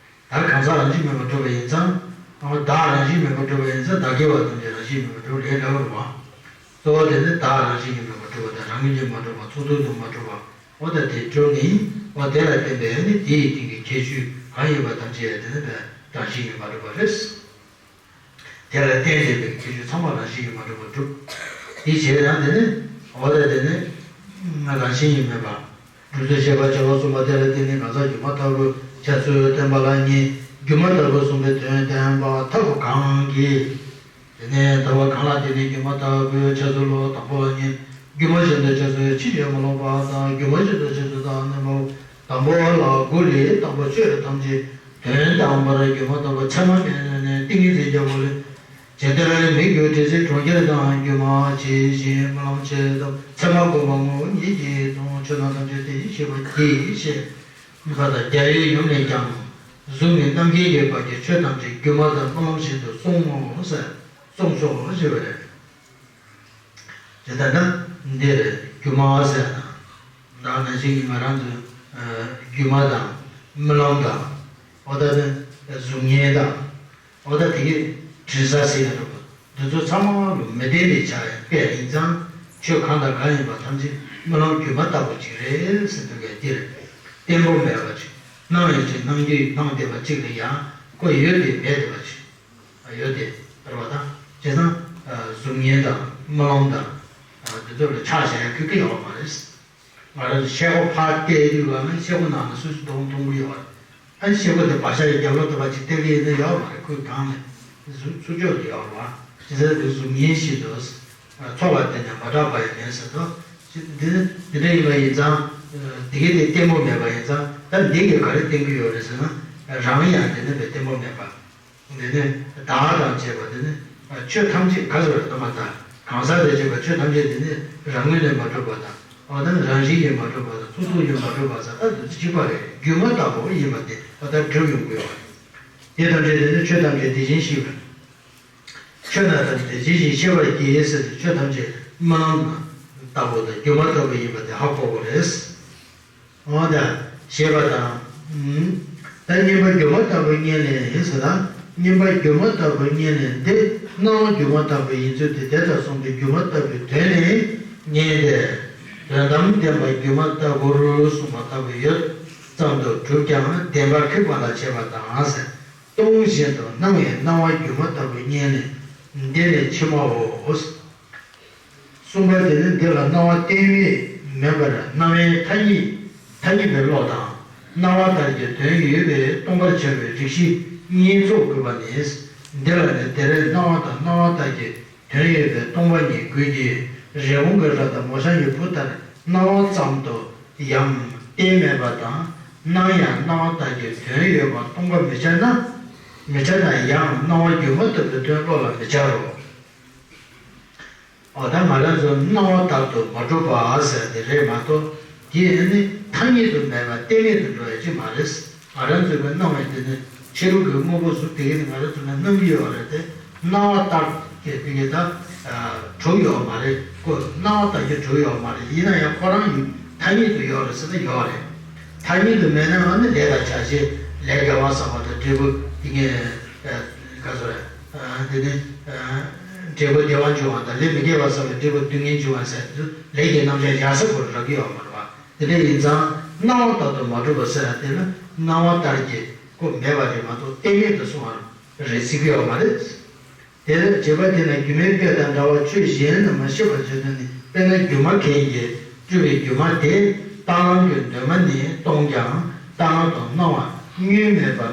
ད་གང་ཟག་རང་བཞིན་མེད་པར་གྲུབ་པ་ཡིན་ཙང་། བདག་རང་བཞིན་མེད་པར་གྲུབ་པ་ཡིན་ཙང་། བདག་གི་བ་ཐམས་ཅད་རང་བཞིན་མེད་པར་གྲུབ་ལས་འདྲ་བར་བ། གཙོ་བོ་དེ་ནི་བདག་རང་བཞིན་གྱིས་མེད་པར་གྲུབ་པ་དང་། རང་ངོས་ཀྱིས་མ་གྲུབ་པ། ཚོགས་རྫས་དུ་མ་གྲུབ་པ། འོ་ད་དེ་གྲུབ་ནས། འོ་དེ་ལ་བརྟེན་པའི་ནི་དེ་ཡི་སྟེང་གི་ཁྱད་ཆོས་གང་ཡིན་པ་ཐམས་ཅད་དེ་ནི་རང་བཞིན་གྱིས་མ་གྲུབ་པ་རེད། དེ་ལ་བརྟེན་བྱས་པའི་ཁྱད་ཆོས་ཚང་མ་རང་བཞིན་གྱིས་མ་གྲུབ་པར་གྲུབ། དེ་བྱས་ན་དེ་ནི། འོ་ད་དེ་ནི་རང་བཞིན་གྱིས་མེད་པ། སྒྲུབ་ཚུལ་ཤེས་པར་བྱའོ་གསུངས་པ་དེ་ལ་བརྟེན་ནས་གང་ཟག་སྒྱུ་མ་ལྟ་བུའི་འཆར་ཚུལ་བསྟན་པ་ལ་ཉེ། སྒྱུ་མ་ལྟ་བུ་གསུངས་པའི་དོན་བསྟན་པ་ལྟ་བུ་གང་གིས། དེ་ནས་ལྟ་བ་གང་ལ་བརྟེན་ནས་སྒྱུ་མ་ལྟ་བུའི་འཆར་ཚུལ་ལོ། དང་པོ་ལ་ཉེ། སྒྱུ་མ་བཞིན་དུ་འཆར་ཚུལ་ཕྱིར་ཡང་མ་ལོག་པ་དང་། སྒྱུ་མ་བཞིན་དུ་འཆར་ཚུལ་དང་། རྣམ་པ་དང་པོ་ལ་ ལས་རྟག་པ་ཆོས་ཐམས་ཅད་དོན་དམ་པར་སྒྱུ་མ་ལྟ་བུ། མཚན་མ་མེད་ནས་ཏིང་ངེ་འཛིན་རྒྱལ་པོ་ལས། ཇི་ལྟར་མི་འགྱུར་དྲི་ཟའི་གྲོང་ཁྱེར་དང་། སྒྱུ་མ་ཇི་བཞིན་རྨི་ལམ་ཇི་ལྟ་བུ། མཚན་མ་བསྒོམ་པ་ངོ་བོ་ཉིད་ཀྱིས་སྟོང་། ཆོས་རྣམས་ཐམས་ཅད་དེ་བཞིན་གཤེགས་པ་ཉིད་ཞེས་པ་དང་། རྒྱལ་བའི་ཡུམ་ནས་ཀྱང་། གཟུགས་ནས་རྣམ་མཁྱེན་གྱི་བར་གྱི་ཆོས་ཐམས་ཅད་སྒྱུ་མ་དང་རྨི་ལམ་བཞིན་དུ་གསུངས་སོ་ཟེར། གསུངས་སོ་ཞེས་པ་རེད། དེ་ལྟར་ན་འདིར་སྒྱུ་མ་ཟེར་དང་། ད་ནང་བཞིན་ང་རང་ཚོའི་སྒྱུ་མ་དང་རྨི་ལམ་དང་། འོ་ད་ནི་གཟུགས་བརྙན་དང་། འོ་ད་དེ་གའི་དྲི་ཟ་ཟེར་ཡ་འདྲ་པོ། འདི་ཚོ་ཚང་མ་ལ་མི་ལྡན་པའི་ཆ་ཡང་སྐད་ཡིན་ཙང་། ཆོས་གང་དང་གང་ཡིན་པ་ཐམས་ཅད་རྨི་ལམ་སྒྱུ་མ་ལྟ་བུ་ཅིག་རེད་ཟེར་འདུག་གས། འདིར་བརྟན་པོ་མེད་པ་ཅིག་སྣང་ཡང་ཅིག་སྣང་རྒྱུ་སྣང་བསྡད་པ་ཅིག་ལ་ཡང་ཁོ་ཡོད་དེ་མེད་བསྡད་པ་ཅིག་ཡོད་དེ་རེད་པ་དང་། བྱས་ཙང་གཟུགས་བརྙན་དང་རྨི་ལམ་དང་འདི་ཚོ་ལ་ཆ་བཞག་ཡ་ཁོ་ཁོ་ཡོད་མ་རེད། ང་རང་ཚོ་ཤེལ་སྒོ་ཕར་བལྟས་དུས་ལ་ནི་ཤེལ་སྒོ་ནང་ལ་སོ་སོ་མཐོང་མཐོང་གི་ཡོད་རེད། ཨ་ནི་ཤེལ་སྒོ་དེ་བག་ཆགས་ཀྱི་རྒྱབ་ལོགས་དེ་བ་ཅིག་བལྟས་ཀྱི་ཡིན་ན་ཡོད་མ་རེད། ཁོའི་སྒང་ནས་གཟུགས་ཚུར་ཕྱོགས་དེ་ཡོད་རེད་བ། བྱས་ཙང་དེ་གཟུགས་བརྙན་བཞིན་དུ། ཚོགས་ལ་བརྟེན་ནས་མ་གྲགས་པ་ཡང་མེད་ཟེར་དོ། འདི་ནི་འདི་འདྲ་ཡིན་པ་ཡིན་ཙང་། འདི་གའི་དེ་བརྟན་པོ་མེད་པ་ཡིན་ཙང་། ད་འདི་གིས་ག་རེ་བསྟན་གྱི་ཡོད་རེད་ཟེར་ན། རང་ཡང་འདི་ནི་བས་བརྟན་པོ་མེད་པ། འདི་ནི་བདག་དང་བཅས་པ་འདི་ནི་ཆོས་ཐམས་ཅད་ག་ཚོད་རེད་དམ་པ་དང་གང་ཟག་དང་བཅས་པ་ཆོས་ཐམས་ཅད་འདི་ནི་རང་ངོས་ནས་མ་གྲུབ་པ་དང་། འོ་ན་རང་བཞིན་གྱིས་མ་གྲུབ་པ་དང་ཚོགས་རྫོགས་ཀྱིས་མ་གྲུབ་པ་ཟེར། ཨ་འདི་ཚོ་གཅིག་པ་རེད། སྒྱུ་མ་ལྟ་བུ་ཡིན་པ་དེ་འོ་ད་གྲུབ་ཡོང་དགོས་པ་རེད། དེ་ཐམས་ཅད་འདི་ནི་ཆོས་ཐམས་ཅད་དེ་བཞིན་གཤེགས་པ། ཆོས་རྣམས་ཐམས་ཅད་ཇི་བཞིན་གཤེགས་པར་བགྱི་ཟེར་ཏེ་ཆོས་ཐམས་ཅད་རྨི་ལམ་ལྟ་བུ་དང་སྒྱུ་མ་ལྟ་བུ་ཡིན་པ་དེ་ཧ་གོ་དགོས་རེད། འོ་ད་ཞེས་པ་དང་། ད་བརྙན་པ་སྒྱུ་མ་ལྟ་བུ་བརྙན་ལས་ཟེར་ན། བརྙན་པ་སྒྱུ་མ་ལྟ་བུ་བརྙན་ལས་འདི་སྣང་བ་སྒྱུ་མ་ལྟ་བུ་ཡིན་ཚུལ་དེ་དེ་ལྟར་གསུངས་པའི་སྒྱུ་མ་ལྟ་བུའི་དོན་ལས་བརྙན་ཏེ། དོན་དམ་བདེན་པ་སྒྱུ་མ་ལྟ་བུར་གསུངས་པ་ལྟ་བུ་ཡོད་ཙམ་དུ་གྲུབ་ཀྱང་བདེན་པ་ཁེགས་པ་ལ་བྱེད་པ་དང་ཟེར། སྟོང་བཞིན་དུ་སྣང་བའི་སྣང་བ་སྒྱུ་མ་ལྟ་བུ་བརྙན་ལས་འདི་ནི་ཕྱི་མའོ། གསུམ་པ་དེ་ནི་འདི་ལ་སྣང་བ་གཏན་མེད་མིན་པར་སྣང་བའི་མཐའ་གཉིས་མཐའ་གཉིས་པའི་བློ་དང་། སྣང་བ་ལྟར་གྱི་དོན་ཡོད་པའི་སྟོང་པར་བྱ་བའི་རིགས་བཞི་གཉིས་ཚོགས་དགོས་པ་ནི། འདི་ལ་ནི་དེར་སྣང་བ་དང་སྣང་བ་ལྟར་གྱི་དོན་ཡོད་པའི་སྟོང་པ་ཉིད་དགོས་ཀྱི། རི་བོང་གི་རྭ་དང་མོ་ཧྲང་གི་བུ་ལྟར་སྣང་བ་ཙམ་དུ་ཡང་གཏན་མེད་པ་དང་། སྣང་ཡང་སྣང་བ་ལྟར་གྱི་དོན་ཡོད་པ་སྟོང་པ་མི་འཆར་ན། མི་འཆར་ན་ཡང་སྣང་བ་སྒྱུ་མ་ལྟ་བུའི་དོན་བློ་ལ་མི་འཆར་རོ། འོ་ད་ང་རང་ཚོ་སྣང་བ་ལྟར་དུ་མ་གྲུབ་པ་ཟེར་དེ་རེད་མ་གཏོགས། དེ་ནི་ཐ་སྙད་དུ་མེད་པ་གཏན་མེད་དུ་འགྲོ་ཡ་ཅིག་མ་རེད། ང་རང་ཚོའི་སྣང་བའི་དེ་ནི་ཕྱི་རོལ་གྱི་དངོས་པོ་གཟུགས་དེ་གས་ནི་ང་རང་ཚོ་ལ་སྣང་གི་ཡོད་རེད་དེ། སྣང་བ་ལྟར་གྱི་དེ་གས་ད་གྲུབ་ཡོད་མ་རེད་ཀོ། སྣང་བ་ལྟར་གྱི་གྲུབ་ཡོད་མ་རེད། ཡིན་ན་ཡང་ཁོ་རང་ཡིན་ཐ་སྙད་དུ་ཡོད་རེད་ཟེར་ན་ཡོད་རེད། ཐ་སྙད་དུ་མེད་ན་ཨ་ནི་ལས་དང་བྱ་བྱེད་ལས་དགེ་བ་བསགས་པ་དང་འབྲས་བུ་དེ་གས་ག་ཚོད་རེད། དེ་ནི་འབྲས་བུ་བདེ་བ་འབྱུང་བ་དང་ལས་མི་དགེ་བ་བསགས་པའི་འབྲས་བུ་སྡུག་བསྔལ་འབྱུང་བ་ཟེར་དུས་ལས་ཀྱི་རྣམ་གཞག་ཡར་སོང་བར་རག་གི་ཡོད་མ་རེད་བ། དེ་འདྲ་ཡིན་ཙང་སྣང་བ་ལྟར་དུ་མ་གྲུབ་པ་ཟེར་ཡ་དེ་ལ་སྣང་བ་ལྟར་གྱི་ཀོ་མེད་པ་རེད་མ་གཏོགས་གཏན་མེད་དུ་སོང་བ་རེད་ཟེར་གྱི་ཡོད་མ་རེད། དེ་ལ་བྱེད་པ་དེ་ན་སྒྱུ་མའི་སྐད་དང་འདྲ་བ་ཆོས་གཞན་རྣམས་ཤེས་པར་བྱེད་དོན་ནི། དཔེར་ན་སྒྱུ་མ་མཁན་གྱིས་སྤྲུལ་པའི་སྒྱུ་མ་དེ་རྟ་གླང་གི་གདོང་མ་ནས་སྟོང་ཀྱང་རྟ་གླང་དང་སྣང་བ་དངོས་མེད་པར་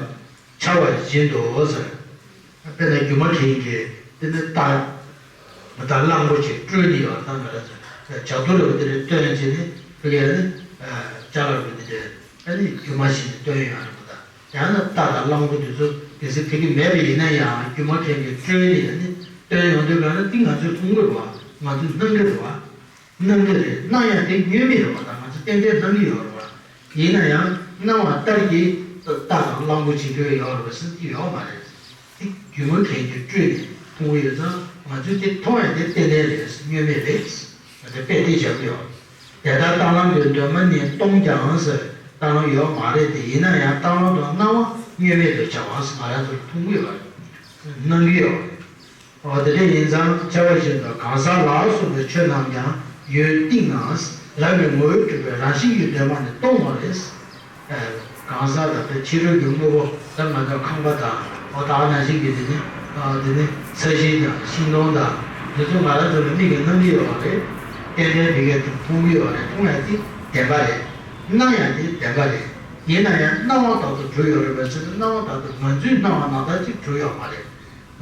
འཆར་བ་བཞིན་དུ་ཟེར། དཔེར་ན་སྒྱུ་མ་མཁན་གྱིས་དེ་ནི་རྟ་རྟ་གླང་པོ་ཆེ་སྤྲུལ་ནས་ཡོད་ད་ང་རང་ཚོ་བྱ་དུར་ར་བ་དེ་རེ་སྟོན་བྱས་ནས་ཕ་གིར་ནི་ཅ་ལག་རུ་དེ་འདྲ་ཨ་ནི་སྒྱུ་མ་བཞིན་དུ་སྟོན་ཡོད་རེད་པ་ད། ཡང་ན་རྟ་དང་གླང་པོ་དེ་ཚོ་གལ་སྲིད་ཕ་གི་མེད་པ་ཡིན་ན་ཡང་སྒྱུ་མ་མཁན་གྱིས་སྤྲུལ་ནས་ཨ་ནི་སྟོན་ཡོང་དུས་ག་ན་དེ་ང་ཚོས་མཐོང་གི་རེད་བ། ང་ཚོས་སྣང་གི་རེད་བ། སྣང་གི་རེད། སྣང་ཡང་དེ་དངོས་མེད་རེད་བ། ད་ང་ཚོ་ཏན་ཏན་སྣང་གི་ཡོད་རེད་བ། ཡིན་ན་ཡང་སྣང་བ་ལྟར་གྱི་རྟ་དང་གླང་པོ་ཆེ་འདྲ་ཡོད་རེད་བ་ཟེར་གྱི་ཡོད་མ་རེད། དེ་སྒྱུ་མ་མཁན་གྱིས་སྤྲུལ་ནས་མཐོང་གི་ཡོད་ཙང་ང་ཚོས་དེ་མཐོང་ཡང་དེ་ཏན་ཏན་རེད། དངོས་མེད་རེད། ང་ཚོས་དཔེ་དེ་བཞག་གི་ཡོད། དེ་ལྟར་རྟ་གླང་གི་གདོང་མ་ནས་སྟོང་ཀྱང་ཟེར། རྟ་གླང་ཡོད་མ་རེད་དེ། ཡིན་ན་ཡང་རྟ་གླང་དང་སྣང་བ་དངོས་མེད་དུ་འཆར་བ་ཟེར་ང་རང་ཚོར་མཐོང་གི་ཡོད་རེད། སྣང་གི་ཡོད་རེད། འོ་དེ་འདྲ་ཡིན་ཙང་འཆར་བ་བཞིན་དུ་གང་ཟག་ལ་སོགས་པའི་ཆོས་རྣམས་ཀྱང་ཡུལ་གཏིང་ནས་རང་གི་ངོ་བོས་གྲུབ་པའི་རང་བཞིན་གྱི་གདོད་མ་ནས་སྟོང་བ་རེད། གང་ཟག་དང་དེ་ཕྱི་རོལ་གྱི་དངོས་པོ་ད་ང་ཚོ་ཁང་པ་དང་འོ་ད་ནང་བཞིན་གྱི་དེ་ནི་དེ་ནི་ས་གཞི་དང་ཤིང་སྡོང་དང་དེ་ཚོ་ང་རང་ཚོ་ལ་མིག་གིས་སྣང་གི་ཡོད་པ་རེད། ཏན་ཏན་དེ་གས་དེ་མཐོང་གི་ཡོད་པ་རེད། མཐོང་ཡ་དེ་བདེན་པ་རེད། སྣང་ཡ་དེ་བདེན་པ་རེད། ཡིན་ན་ཡང་སྣང་བ་ལྟར་དུ་གྲུབ་ཡོད་རེད་པ་ཟེར་ན་སྣང་བ་ལྟར་དུ་ང་ཚོའི་སྣང་བ་ནང་ལྟར་ཅིག་གྲུབ་ཡོད་མ་རེད།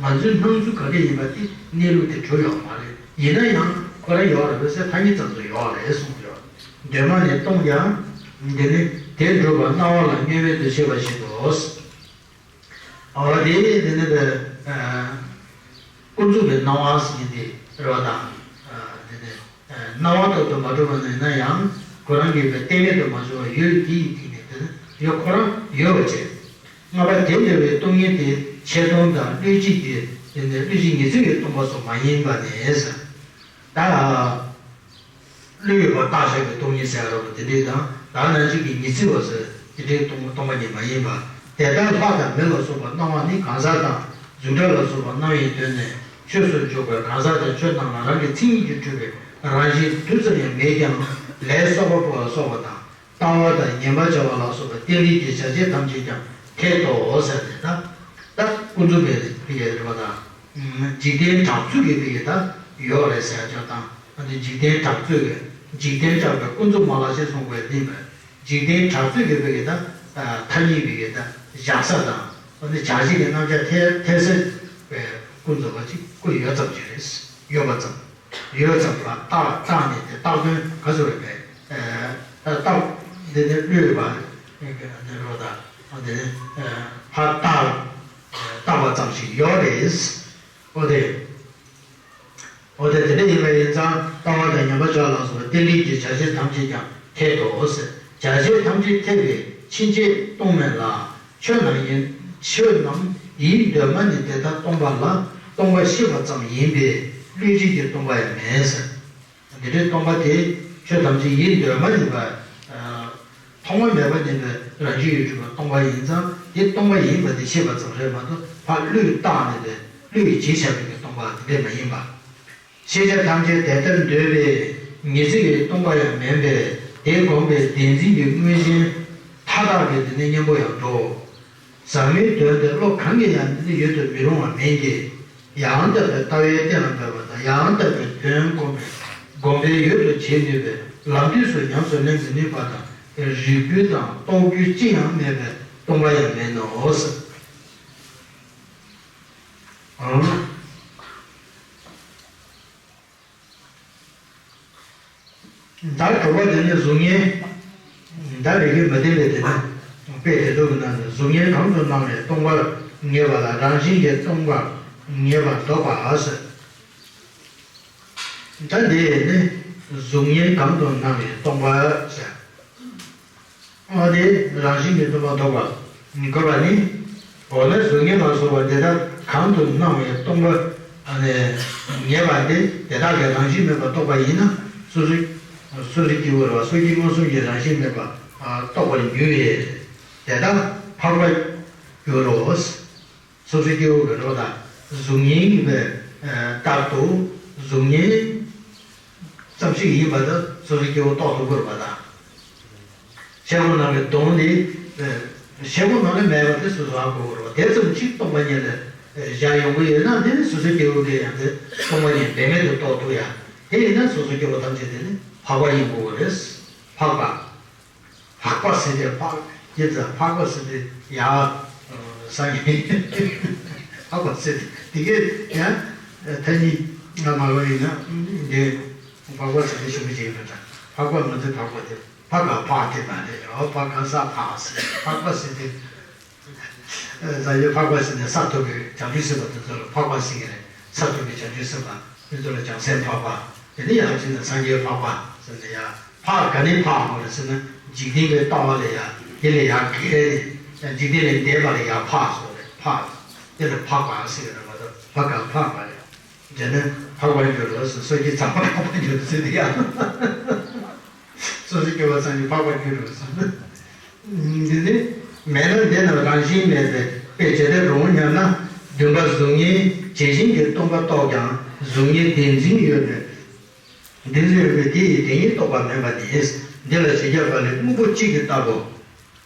ང་ཚོའི་སྣང་ཚུལ་ག་འདྲ་ཡིན་པ་དེ་གནས་ལུགས་དེ་གྲུབ་ཡོད་མ་རེད། ཡིན་ན་ཡང་ཁོ་རང་ཡོད་རེད་པས་ཟེར་ཐ་སྙད་ཙམ་དུ་ཡོད་རེད་གསུངས་ཡོད། གདོད་མ་ནས་སྟོང་ཀྱང་ འདི་ནི་དེ་སྒྲུབ་པ་སྣང་བ་ལ་བསྙོན་མེད་དུ་ཤེས་པ་བཞིན་དུ། འོ་དེ་ནི་འདི་ནི་ཀུན་རྫོབ་པའི་སྣང་བ་ཟེར་མཁན་དེ་རེད་པ་དང་། འདི་ནི་སྣང་བ་ལྟར་དུ་མ་གྲུབ་པ་ནི་ཡིན་ན་ཡང་ཁོ་རང་གི་བའི་གཏན་མེད་དུ་མ་བྱུང་བ་ཡུལ་དེ་ཡི་སྟེང་ནས་དེ་ནི་ཡུལ་ཁོ་རང་ཡོད་པ་བྱས། ལྔ་པ་དེ་འདྲ་བའི་སྟོང་ཉིད་དེ་ཆེ་མཐོང་དང་བསླུ་བྱེད་ཀྱི་དེ་ནི་བསླུ་བྱེད་ཉི་ཚེ་བའི་སྟོང་པ་སོགས་མ་ཡིན་པ་ནས་ཟེར། ད། བློས་ཡོད་པ་བཏགས་བཞག་པའི་སྟོང་ཉིད་ཟེར་ཡ་རོ་དེ་འདྲས་དང་། ད་ནང་བཞིན་གྱི་ཉི་ཚེ་བ་ཟེར་དེ་འདྲའི་སྟོང་སྟོང་པ་ཉིད་མ་ཡིན་པ། དེ་ལྟར་ལྷ་དང་མི་ལ་སོགས་པ་སྣང་བ་ནི་གང་ཟག་དང་རྫུ་འཕྲུལ་ལ་སོགས་པ་སྣང་བའི་དོན་ནི་ཆོས་སུ་འཇོག་པའི་གང་ཟག་དང་ཆོས་རྣམས་ལ་རང་གི་མཚན་ཉིད་ཀྱིས་གྲུབ་པའི་རང་བཞིན་དུས་ཙམ་ཡང་མེད་ཀྱང་ལས་གསོག་པ་པོ་ལ་སོགས་པ་དང་། ལྟ་བ་དང་ཉན་པར་བྱ་བ་ལ་སོགས་པ་རྟེན་འབྲེལ་གྱི་བྱ་བྱེད་ཐམས་ཅད་ཀྱང་འཐད་དོ་ཟེར་ནས་ད། ད་ཀུན་རྫོབ་པའི་ཕ་གི་རེད་པ་དང་། འཇིག་རྟེན་གྲགས་ཚོད་ཀྱི་ཕ་གི་ད་ཡོད་རེད་ཟེར་ཡ་ཅིག་དང་། ཨ་ནི་འཇིག་རྟེན་གྲགས་ཚོད་ཀྱི་འཇིག་རྟེན་གྲགས་པའི་ཀུན་རྫོབ་མ་ལག་ཅེས་གསུངས་པའི་ལྡན་པའི་འཇིག་རྟེན་གྲགས་ཚོད་ཀྱི་ཕ་གི་ད་ཐ་སྙད་ཕ་གི་ད་བཞག་ས་དང་། ཨ་ནི་བྱ་བྱེད་ཀྱི་རྣམ་གཞག་འཐད་འཐད་ས་བའི་ཀུན་རྫོབ་པ་ཅིག་ཀུན་ཡོད་ཙམ་ཅིག་རེད། ཡོད་པ་ཙམ། ཡོད་ཙམ་ལ་བཏགས་བཏགས་ནས་དེ་བཏགས་དོན་ག་ཚོད་རེད་པས། ཨ་བཏགས་འདི་ནི་བློས་པ་འདི་རོ་ད། འདི་ནི་ཕར་བཏགས་བཏགས་པ་ཙམ་ཞིག་ཡོད་རེད། འོ་དེ། འོ་དེ་དེ་འདྲ་ཡིན་པ་ཡིན་ཙང་ལྟ་བ་དང་ཉན་པར་བྱ་ལ་སོགས་པ་རྟེན་འབྲེལ་གྱི་བྱ་བྱེད་ཐམས་ཅད་ཀྱང་འཐད་དོ་ཟེར། བྱ་བྱེད་ཐམས་ཅད་འཐད་པས་ཕྱིན་ཆད་སྟོང་མེད་ལ། ཆོས་རྣམས་ཡིན་ཆོས་རྣམས་ཡིན་འདོད་མ་ནི་དེ་ལྟར་སྟོང་པ་ལ་སྟོང་པ་ཤེས་པ་ཙམ་ཡིན་པས་བསླུ་བྱེད་ཀྱི་སྟོང་པ་ཡང་མེད་ཟེར། འདི་འདྲའི་སྟོང་པ་དེ་ཆོས་ཐམས་ཅད་ཡིན་འདོད་མ་ནི་པ། ཐོག་མ་མེད་པ་ནི་པའི་རང་བཞིན་གྱིས་གྲུབ་པའི་སྟོང་པ་ཡིན་ཙང་དེ་སྟོང་པ་ཡིན་པ་དེ་ཤེས་པ་ཙམ་རེད་མ་གཏོགས་ཕར་བློས་བཏགས་ནས་པའི་བློས་བྱས་བཞག་པའི་སྟོང་པ་དེ་འདྲ་མ་ཡིན་པ། ཤེས་བྱ་ཐམས་ཅད་དེ་ལྟར་འདོད་པས་ཉི་ཚེ་བའི་སྟོང་པ་ཡང་མིན་པས་དེ་བསྒོམས་པས་བདེན་འཛིན་གྱི་དངོས་གཞི་མཐའ་དག་གི་དེ་ནི་གཉེན་པོ་ཡང་འགྲོ། ཟབ་མོའི་དོན་དེ་བློ་གང་གིས་ཡང་འདི་ནི་ཡོད་དུ་མི་རུང་བ་མིན་གྱི། ཡང་དག་པའི་ལྟ་བས་གཏན་ལ་འབེབས་པ་དང་ཡང་དག་པའི་དོན་བསྒོམས་པས་བསྒོམས་པས་ཡོད་དུ་བྱེད་ནུས་པའི་ལམ་དུས་སུ་ཉམས་སུ་ལེན་མི་ནུས་པ་དང་རིགས་རྒྱུད་དང་རྟོགས་རྒྱུད་ཅི་ཡང་མེད་པའི་སྟོང་པ་ཡང་མིན་ནོ། ད་དྲུག་པ་དེ་ནི་གཟུགས་བརྙན། ད་རེ་གི་མི་ལྡན་པའི་དེ་ནི་དཔེ་དེ་ཚོ་གི་ནང་ནས་གཟུགས་བརྙན་གང་དུ་སྣང་བའི་སྟོང་པར་ངེས་པ་ལ་རང་བཞིན་གྱིས་སྟོང་པར་ངེས་པར་འདོགས་པ་ཟེར། ད་འདི་ནི་གཟུགས་བརྙན་གང་དུ་སྣང་བའི་སྟོང་པ་ཟེར། ཨ་དེ་རང་བཞིན་གྱིས་སྟོང་པར་འདོགས་པ་དགོས་པ་ནི། འོ་ན་གཟུགས་བརྙན་ལ་སོགས་པ་དེ་དག་གང་དུ་སྣང་བའི་སྟོང་པ་ཨ་ནི་ངེས་པ་དེ་དེ་དག་གི་རང་བཞིན་མེད་པར་རྟོགས་པ་ཡིན་ན་སོ་སོ་སོ་སོའི་སྐྱེ་བོ་རེད་བ། སོ་སྐྱེ་མངོན་སུམ་གྱི་རང་བཞིན་མེད་པར་རྟོགས་པར་འགྱུར་བས་དེ་དག་འཕགས་པར་འགྱུར་རོ། སོ་སོའི་སྐྱེ་བོ་གི་རོ་དང་གཟུགས་བརྙན་གྱི་བའི་ལྟར་དུ་གཟུགས་བརྙན་ཙམ་ཞིག་ཡིན་པ་དང་སོ་སོའི་སྐྱེ་བོ་རྟོགས་ཐུབ་དགོས་པ་དང་། ཤེལ་སྒོ་ནང་གི་དོང་ནི་ཤེལ་སྒོ་ནང་ལ་མེད་པ་དེ་སོ་སོ་ཧ་གོ་དགོས་རེད་བ། དེ་ཙམ་ཞིག་སྟོང་པ་ཉིད་ལ་བཞག་ཡོང་གི་ཡོད་ན་དེ་ནི་སོ་སོའི་སྐྱེ་བོ་གིས་ཡང་དེ་སྟོང་པ་ཉིད་བེད་མེད་དུ་རྟོགས་ཐུབ་ཡ། དེ་ཡིན་ན་སོ་སོའི་སྐྱེ་བོ་ཐམས་ཅད་དེ་ནི་འཕགས་པ་ཡིན་དགོས་རེད། འཕགས་པ། འཕགས་པ་ཟེར་ཏེ་འཕགས་ཡིན་ཙང་འཕགས་པ་ཟེར་ཏེ་ཡ། སངས་རྒྱས་འཕགས་པ་ཟེར་ཏེ་དེ་གས་ཡང་ཐ་སྙད་ང་མ་ལོ་ཡིན་ན་འདི་འཕགས་པ་ཟེར་ཏེ་ཞུ་མི་བྱེད་པ་འདྲ། འཕགས་པ་མ་ཟེར་འཕགས་པ་དེ་འཕགས་ག་འཕགས་དེ་མ་རེད། འོ་འཕགས་ག་ས་འཕགས་ཟེར་འཕགས་པ་ཟེར་ཏེ། ཟ་ཡོད་འཕགས་པ་ཟེར་ནས་ས་ཐོབ་པའི་བྱང་ཆུབ་སེམས་དཔའ་དེ་ཚོ་ལ་འཕགས་པ་ཟེར་གྱི་རེད། ས་ཐོབ་པའི་བྱང་ཆུབ་སེམས་དཔའ་དེ་ཚོ་ལ་བྱང་སེམས་འཕགས་པ། དེ་ནས་ཡང་ཅིག་ན་སངས་རྒྱས་འཕགས་པ་ཟེར་ནས་ཡང་འཕགས་ག་ནས་འཕགས་པ་རེད་ཟེར་ན་འཇིག་རྟེན་པའི་ལྟ་བ་ལས་ཡང་དེ་ལས་ཡང་བརྒལ་ནས་ཡང་འཇིག་རྟེན་ལས་འདས་པ་ལ་ཡང་འཕགས་སོ་རེད། འཕགས་དེ་ལ་འཕགས་པ་ཟེར་གྱི་རེད་མ་གཏོགས་འཕགས་ག་འཕགས་མ་རེད། དེ་ནས་འཕགས་པར་འགྱུར་རོ་ཟེར། སོ་སྐྱེ་ཚང་མ་འཕགས་པར་འགྱུར་ཟེར་ཏེ་ཡང་། སོ་སོ་སྐྱེ་བོ་ཚང་གི་འཕགས་པར་འགྱུར་རོ་ཟེར། འདི་ནི་མེད་ན་འདི་རྣམས་རང་བཞིན་མེད་པས་དཔེ་ཇི་ལྟར་རུང་སྙམ་ན། བདུན་པ་གཟུགས་བརྙན་ཇི་བཞིན་གྱི་སྟོང་པ་རྟོགས་ཀྱང་གཟུགས་བརྙན་བདེན་འཛིན་ཡོད་པས། བདེན་འཛིན་ཡོད་པས་དེ་ཡི་བདེན་གཉིས་རྟོགས་པ་མིན་པ་ནི། འདི་ལ་བཞི་བརྒྱ་པ་ལས་དངོས་པོ་གཅིག་གི་ལྟ་བུ།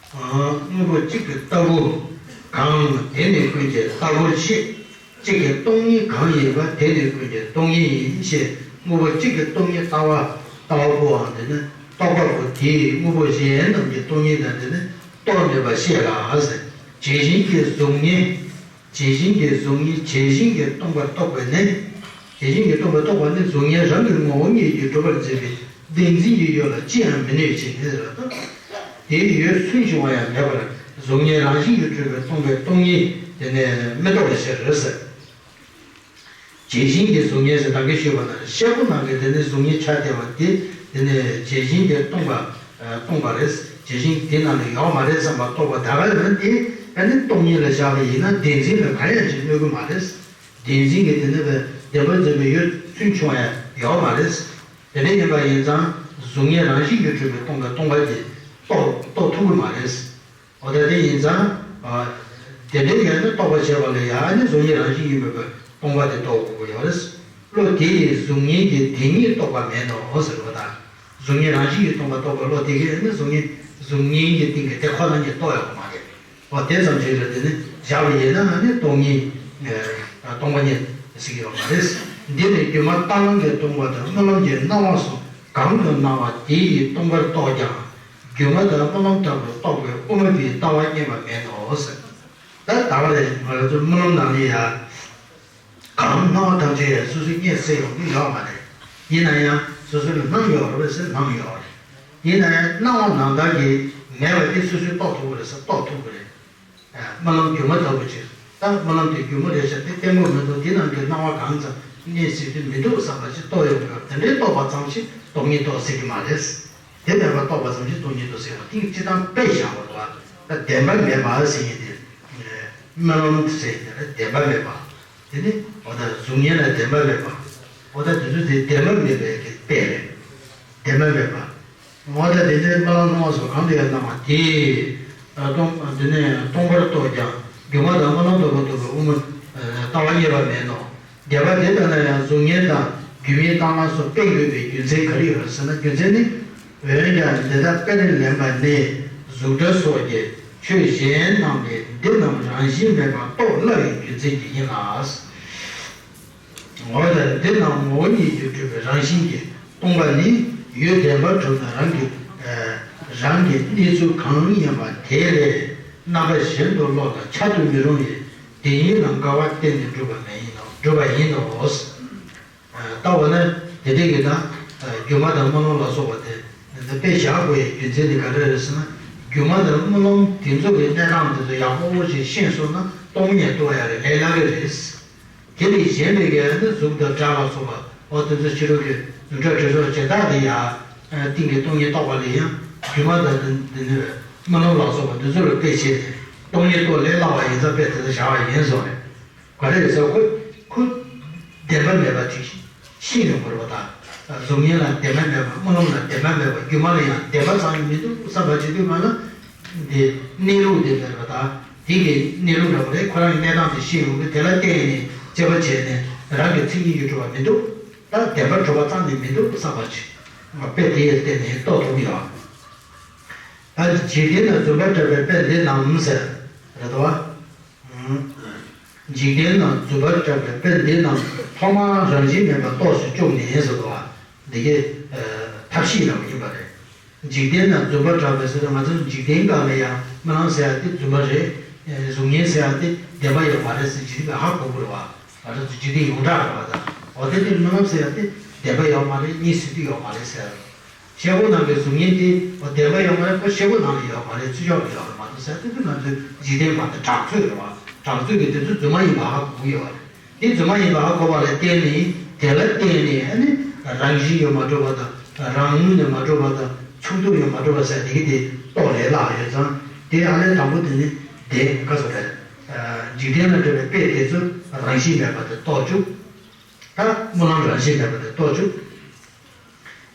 དངོས་པོ་གཅིག་གི་ལྟ་བུ་གང་དེ་ནི་ཀུན་གྱི་ལྟ་བུར་ཤེས། གཅིག་གི་སྟོང་ཉིད་གང་ཡིན་པ་དེ་ནི་ཀུན་གྱི་སྟོང་ཉིད་ཡིན་ཞེས་དངོས་པོ་གཅིག་གི་སྟོང་ཉིད་ལྟ་བ་ལྟ་བ་པོའང་དེ་ནི་རྟོག་པ་པོ་དེས་དངོས་པོ་གཞན་རྣམས་ཀྱི་སྟོང་ཉིད་དང་དེ་ནི་རྟོགས་ནུས་པ་ཤེས་ལ་ཟེར། ཇི་བཞིན་གྱི་གཟུགས་བརྙན། ཇི་བཞིན་གྱི་གཟུགས་བརྙན་ཇི་བཞིན་གྱི་སྟོང་པར་རྟོགས་པས་ནི། ཇི་བཞིན་གྱི་སྟོང་པར་རྟོགས་པ་ནི་གཟུགས་བརྙན་རང་གི་ངོ་བོ་ཉིད་ཀྱིས་གྲུབ་པར་འཛིན་པའི་བདེན་འཛིན་གྱི་ཡུལ་ལ་ཅི་ཡང་མི་གནོད་ཅིང་ཟེར་བ་དང་། དེའི་ཡུལ་སུན་འབྱུང་བ་ཡང་མེད་པར་གཟུགས་བརྙན་རང་བཞིན་གྱིས་གྲུབ་པའི་སྟོང་པའི་སྟོང་ཉིད་དེ་ནི་མི་རྟོགས་པའི་ཕྱིར་ཟེར། ཇི་བཞིན་གྱི་གཟུགས་བརྙན་ཟེར་ད་གིན་ཞུས་པ་ལྟར་ཤེལ་སྒོ་ནང་གི་དེ་ནི་གཟུགས་བརྙན་ཆ་དེ་བ་དེ་དེ་ནི་ཇི་བཞིན་གྱིས་སྟོང་པ་སྟོང་པ་རེད། ཇི་བཞིན་དེ་ནང་ལ་ཡོད་མ་རེད་བསམ་པ་རྟོགས་པ་ད་ག་ཡོད་ན་དེ་ཨ་ནི་སྟོང་ཉིད་ལ་བཞག་པ་ཡིན་ན་བདེན་འཛིན་ལ་གང་ཡང་ཅིག་གནོད་གི་མ་རེད། བདེན་འཛིན་གྱི་དེ་ནི་བདེན་པར་འཛིན་པའི་ཡུལ་སུན་འབྱུང་བ་ཡང་ཡོད་མ་རེད། དེ་འདྲ་ཡིན་པ་ཡིན་ཙང་གཟུགས་བརྙན་རང་བཞིན་གྱིས་གྲུབ་པའི་སྟོང་པའི་སྟོང་པ་དེ་རྟོགས་རྟོགས་ཐུབ་ཀྱི་མ་རེད། འོ་ད་དེ་ཡིན་ཙང་། དེ་འདྲའི་ཡོད་ན་རྟོགས་པ་བྱས་པ་ལ་ཡང་ཨ་ནི་གཟུགས་བརྙན་རང་བཞིན་གྱིས་མེད་པའི་སྟོང་པ་དེ་རྟོགས་དགོས་ཀྱི་ཡོད་རེད། བློ་དེ་ཡིས་གཟུགས་བརྙན་གྱི་དེ་ཉིད་རྟོགས་པ་མེད་ནོ་ཟེར་བ་དང་། གཟུགས་བརྙན་རང་བཞིན་གྱིས་སྟོང་པ་རྟོགས་པའི་བློ་དེ་གིས་ཨ་ནི་གཟུགས་བརྙན་གཟུགས་བརྙན་གྱི་སྟེང་གི་དེ་ཁོ་ན་ཉིད་རྟོགས་ཡོད་པ་མ་རེད། འོ་དེ་ཙམ་ཞིག་ལ་དེ་ནི་བཞག་པ་ཡིན་ན་ཨ་ནི་སྟོང་ཉིད། སྟོང་པ་ཉིད་ཟེར་གྱི་ཡོད་མ་རེད། འདི་ནི་སྒྱུ་མ་ལྟ་ལོང་གིས་སྟོང་པ་དང་རྨི་ལམ་གྱི་སྣང་བ་སོགས་གང་དུ་སྣང་བ་དེ་ཡིས་སྟོང་པར་རྟོགས་ཀྱང་། སྒྱུ་མ་དང་རྨི་ལམ་ལྟ་བུར་རྟོགས་པའི་དབུ་མ་པའི་ལྟ་བ་རྙེད་པ་མེད་དོ་ཟེར། ད་ད་བར་ང་རང་ཚོ་རྨི་ལམ་ནང་ལ་ཡང་། གང་སྣང་བ་ཐམས་ཅད་ཡང་སོ་སོའི་རྙེད་སྲིད་ཡོང་གི་ཡོད་མ་རེད། ཡིན་ན་ཡང་སོ་སོ་ལ་སྣང་ཡོད་རེད་ཟེར་སྣང་ཡོད་རེད། ཡིན་ན་ཡང་སྣང་བ་ནང་ལྟར་གྱི་མེད་པ་དེ་སོ་སོས་རྟོགས་ཐུབ་ཀྱི་རེད་ཟེར་རྟོགས་ཐུབ་ཀྱི་རེད། རྨི་ལམ་སྒྱུ་མ་ལྟ་བུ་ཅིག་ད་རྨི་ལམ་དེ་སྒྱུ་མ་རེད་ཤག་དེ་ལྟད་མོ་མི་འདུག་དེ་ནང་གི་སྣང་བ་གང་ཙམ་རྙེད་སྲིད་དུ་མི་འདུག་བསམ་པ་ཅིག་རྟོགས་ཡོང་གི་ཡོད་དེ་འདྲའི་རྟོགས་པ་ཙམ་ཞིག་སྟོང་ཉིད་རྟོགས་སྲིད་ཀྱི་མ་རེད། དེ་མེད་པར་རྟོགས་པ་ཙམ་ཞིག་སྟོང་ཉིད་རྟོགས་སྲིད་པ་དེ་སྤྱིར་བཏང་དཔེ་བཞག་པ་རེད་བ། ད་བདེན་པ་མེད་པ་ཟེར་ཡིན་ཏེ། རྨི་ལམ་ཟེར་ཡིན་ཏེ་བདེན་པ་མེད་པ། དེ་ནི་འོ་ད་གཟུགས་བརྙན་ལ་བདེན་པ་མེད་པ། འོ་ད་དེ་ཚོ་དེ་བདེན་པ་མེད་པའི་གི་དཔེ་རེད། བདེན་པ་མེད་པ། འོ་ད་དེ་འདྲའི་རྨི་ལམ་སྣང་བ་སོགས་གང་དུ་ཡང་སྣང་བ་དེ། སྟོང་དེ་ནས་སྟོང་པར་རྟོགས་ཀྱང་སྒྱུ་མ་དང་རྨི་ལམ་ལྟ་བུར་རྟོགས་པའི་དབུ་མ་ལྟ་བ་རྙེད་པ་མེད་ནོ། སྡེ་པ་དེ་ལྟ་ན་ཡང་གཟུགས་བརྙན་དང་སྒྱུ་མའི་རྟགས་སྣང་སོགས་དཔེ་དགོས་པའི་རྒྱུ་མཚན་ག་རེ་ཡོད་ཟེར་ན། རྒྱུ་མཚན་ནི། འོན་ཀྱང་འདི་ལྟར་དཔེར་ལེན་པ་ནི་གཟུགས་སྒྲ་སོགས་ཀྱི་ཆོས་གཞན་རྣམས་ལས་འདི་རྣམས་རང་བཞིན་མེད་པར་རྟོགས་སླ་བའི་རྒྱུ་མཚན་གྱིས་ཡིན་ལ། འོ་ད་འདི་རྣམས་ངོ་བོ་ཉིད་ཀྱིས་གྲུབ་པའི་རང་བཞིན་གྱིས་སྟོང་པ་ནི་ཡུལ་བདེན་པར་གྲུབ་ན་རང་གི་རང་གི་གནས་ཚུལ་གང་ཡིན་པ་དེ་ལས་རྣམ་པ་གཞན་དུ་བློ་ལ་འཆར་དུ་མི་རུང་བས་དེ་ཉིད་ལ་འགལ་བ་གཏན་ནས་འགྲུབ་པ་མེད་ཡིན་ནོ། འགྲུབ་པ་ཡིན་ནོ། ལྟ་བ་ནི་དེ་འདྲ་ཡིན་ན། སྒྱུ་མ་དང་རྨི་ལམ་ལ་སོགས་པ་དེ་དཔེ་བཞག་དགོས་ཡའི་རྒྱུ་མཚན་དེ་ག་རེ་རེད་ཟེར་ན། སྒྱུ་མ་དང་རྨི་ལམ་དེ་ཚོ་གི་གནས་སྟངས་དེ་ཚོ་ཡག་པོ་ཞིག་ཤེས་སོང་ན་སྟོང་ཉིད་རྟོགས་ཡ་ལས་སླ་གི་རེད། དེ་ལས་གཞན་པའི་གི་ནི་གཟུགས་དང་སྒྲ་ལ་སོགས་པ་འོ་དེ་ཚོ་ཕྱི་རོལ་གྱི་རྫུ་འཕྲུལ་དྲི་རོ་བྱེ་བྲག་དེ་ཡང་སྟེང་གི་སྟོང་ཉིད་རྟོགས་པ་ལས་ཡང་སྒྱུ་མ་དང་དེ་ནི་རྨི་ལམ་ལ་སོགས་པ་དེ་ཚོ་ལ་དཔེ་བྱས་ཏེ་སྟོང་ཉིད་རྟོགས་ལས་སླ་བ་ཡིན་ཙང་དཔེ་དེ་ཚོ་བཞག་པ་ཡིན་སོང་རེད། ག་རེ་ཟེར་ཁོ་ཁོ་བདེན་པ་མེད་པ་ཅིག་ཤེས་ཡོང་དགོས་པ་དང་། གཟུགས་བརྙན་ལ་བདེན་པ་མེད་པ་རྨི་ལམ་ལ་བདེན་པ་མེད་པ་སྒྱུ་མ་ལ་ཡང་བདེན་པ་ཙམ་ཡང་མི་འདུག་བསམ་པ་བྱེད་དུས་མ་ན། འདི་གནས་ལུགས་དེ་མེད་པ་དང་དེ་གི་གནས་ལུགས་འདྲ་པོ་རེད། ཁོ་རང་གི་གནས་སྟངས་དེ་ཤེས་ཡོང་གི་དེ་ལ་བརྟེན་ནས་དཔྱད་པ་བྱས་ནས་རང་གི་མཚན་ཉིད་ཀྱིས་གྲུབ་པ་མི་འདུག་ད་བདེན་པར་གྲུབ་པ་ཙམ་ནས་མི་འདུག་བསམ་པ་བྱེད། དཔེ་དེ་ཡི་སྟེང་ནས་རྟོགས་ཐུབ་ཀྱི་ཡོད། ད་འཇིག་རྟེན་ན་རྫུན་པར་གྲགས་པའི་དཔེ་འདི་རྣམས་ཟེར་རེད་དོ། འཇིག་རྟེན་ན་རྫུན་པར་གྲགས་པའི་དཔེ་འདི་རྣམས་ཐོག་མར་རང་བཞིན་མེད་པར་རྟོགས་སུ་བཅུག་ནས་ཟེར་བ། འདི་གའི་ཐབས་ཤེས་རང་ཡིན་པ་རེད། འཇིག་རྟེན་ན་རྫུན་པར་གྲགས་པའི་ཟེར་ན་ང་ཚོ་འཇིག་རྟེན་སྒང་ལ་ཡང་རྨི་ལམ་ཟེར་ཡ་དེ་རྫུན་པ་རེད། གཟུགས་བརྙན་ཟེར་ཡ་དེ་བདེན་པ་ཡོད་མ་རེད་ཟེར་འཇིག་རྟེན་པས་ཧ་གོ་དགོས་རེད་བ། ང་ཚོ་འཇིག་རྟེན་ཡོངས་གྲགས་རེད་བ་ད། འོ་དེ་དེ་རྨི་ལམ་ཟེར་ཡ་དེ་བདེན་པ་ཡོད་མ་རེད། རྙེད་སྲིད་དུ་ཡོད་མ་རེད་ཟེར། ཤེལ་སྒོ་ནང་གི་གཟུགས་བརྙན་དེ་བདེན་པ་ཡོད་མ་རེད། ཁོ་ཤེལ་སྒོ་ནང་ལ་ཡོད་མ་རེད། ཚུར་ཕྱོགས་ལ་ཡོད་མ་རེད་མ་གཏོགས་ཟེར་དེ་དུས་ང་ཚོའི་འཇིག་རྟེན་པ་དེ་གྲགས་ཚོད་རེད་བ། གྲགས་ཚོད་ཀྱི་དེ་ཚོ་རྫུན་མ་ཡིན་པ་ཧ་གོ་གི་ཡོད་རེད། དེ་རྫུན་མ་ཡིན་པ་ཧ་གོ་བ་ལ་བརྟེན་ནས་དེ་ལ་བརྟེན་ནས་ཨ་ནི་རང་བཞིན་ཡོད་མ་གྲུབ་པ་དང་རང་ངོས་ནས་མ་གྲུབ་པ་དང་ཚུགས་ཐུབ་ཡོད་མ་གྲུབ་པ་ཟེར་དེ་གི་དེ་རྟོགས་ལས་སླ་ཡོད་ཙང་དེ་ཨ་ལས་དང་པོ་དེ་ནི་དེ་ག་ཚོད་རེད། འཇིག་རྟེན་ལ་འགྲོ་བའི་དཔེ་དེ་ཚོ་རང་བཞིན་མེད་པ་དེ་རྟོགས་བཅུག་ད་རྨི་ལམ་རང་བཞིན་མེད་པ་དེ་རྟོགས་བཅུག་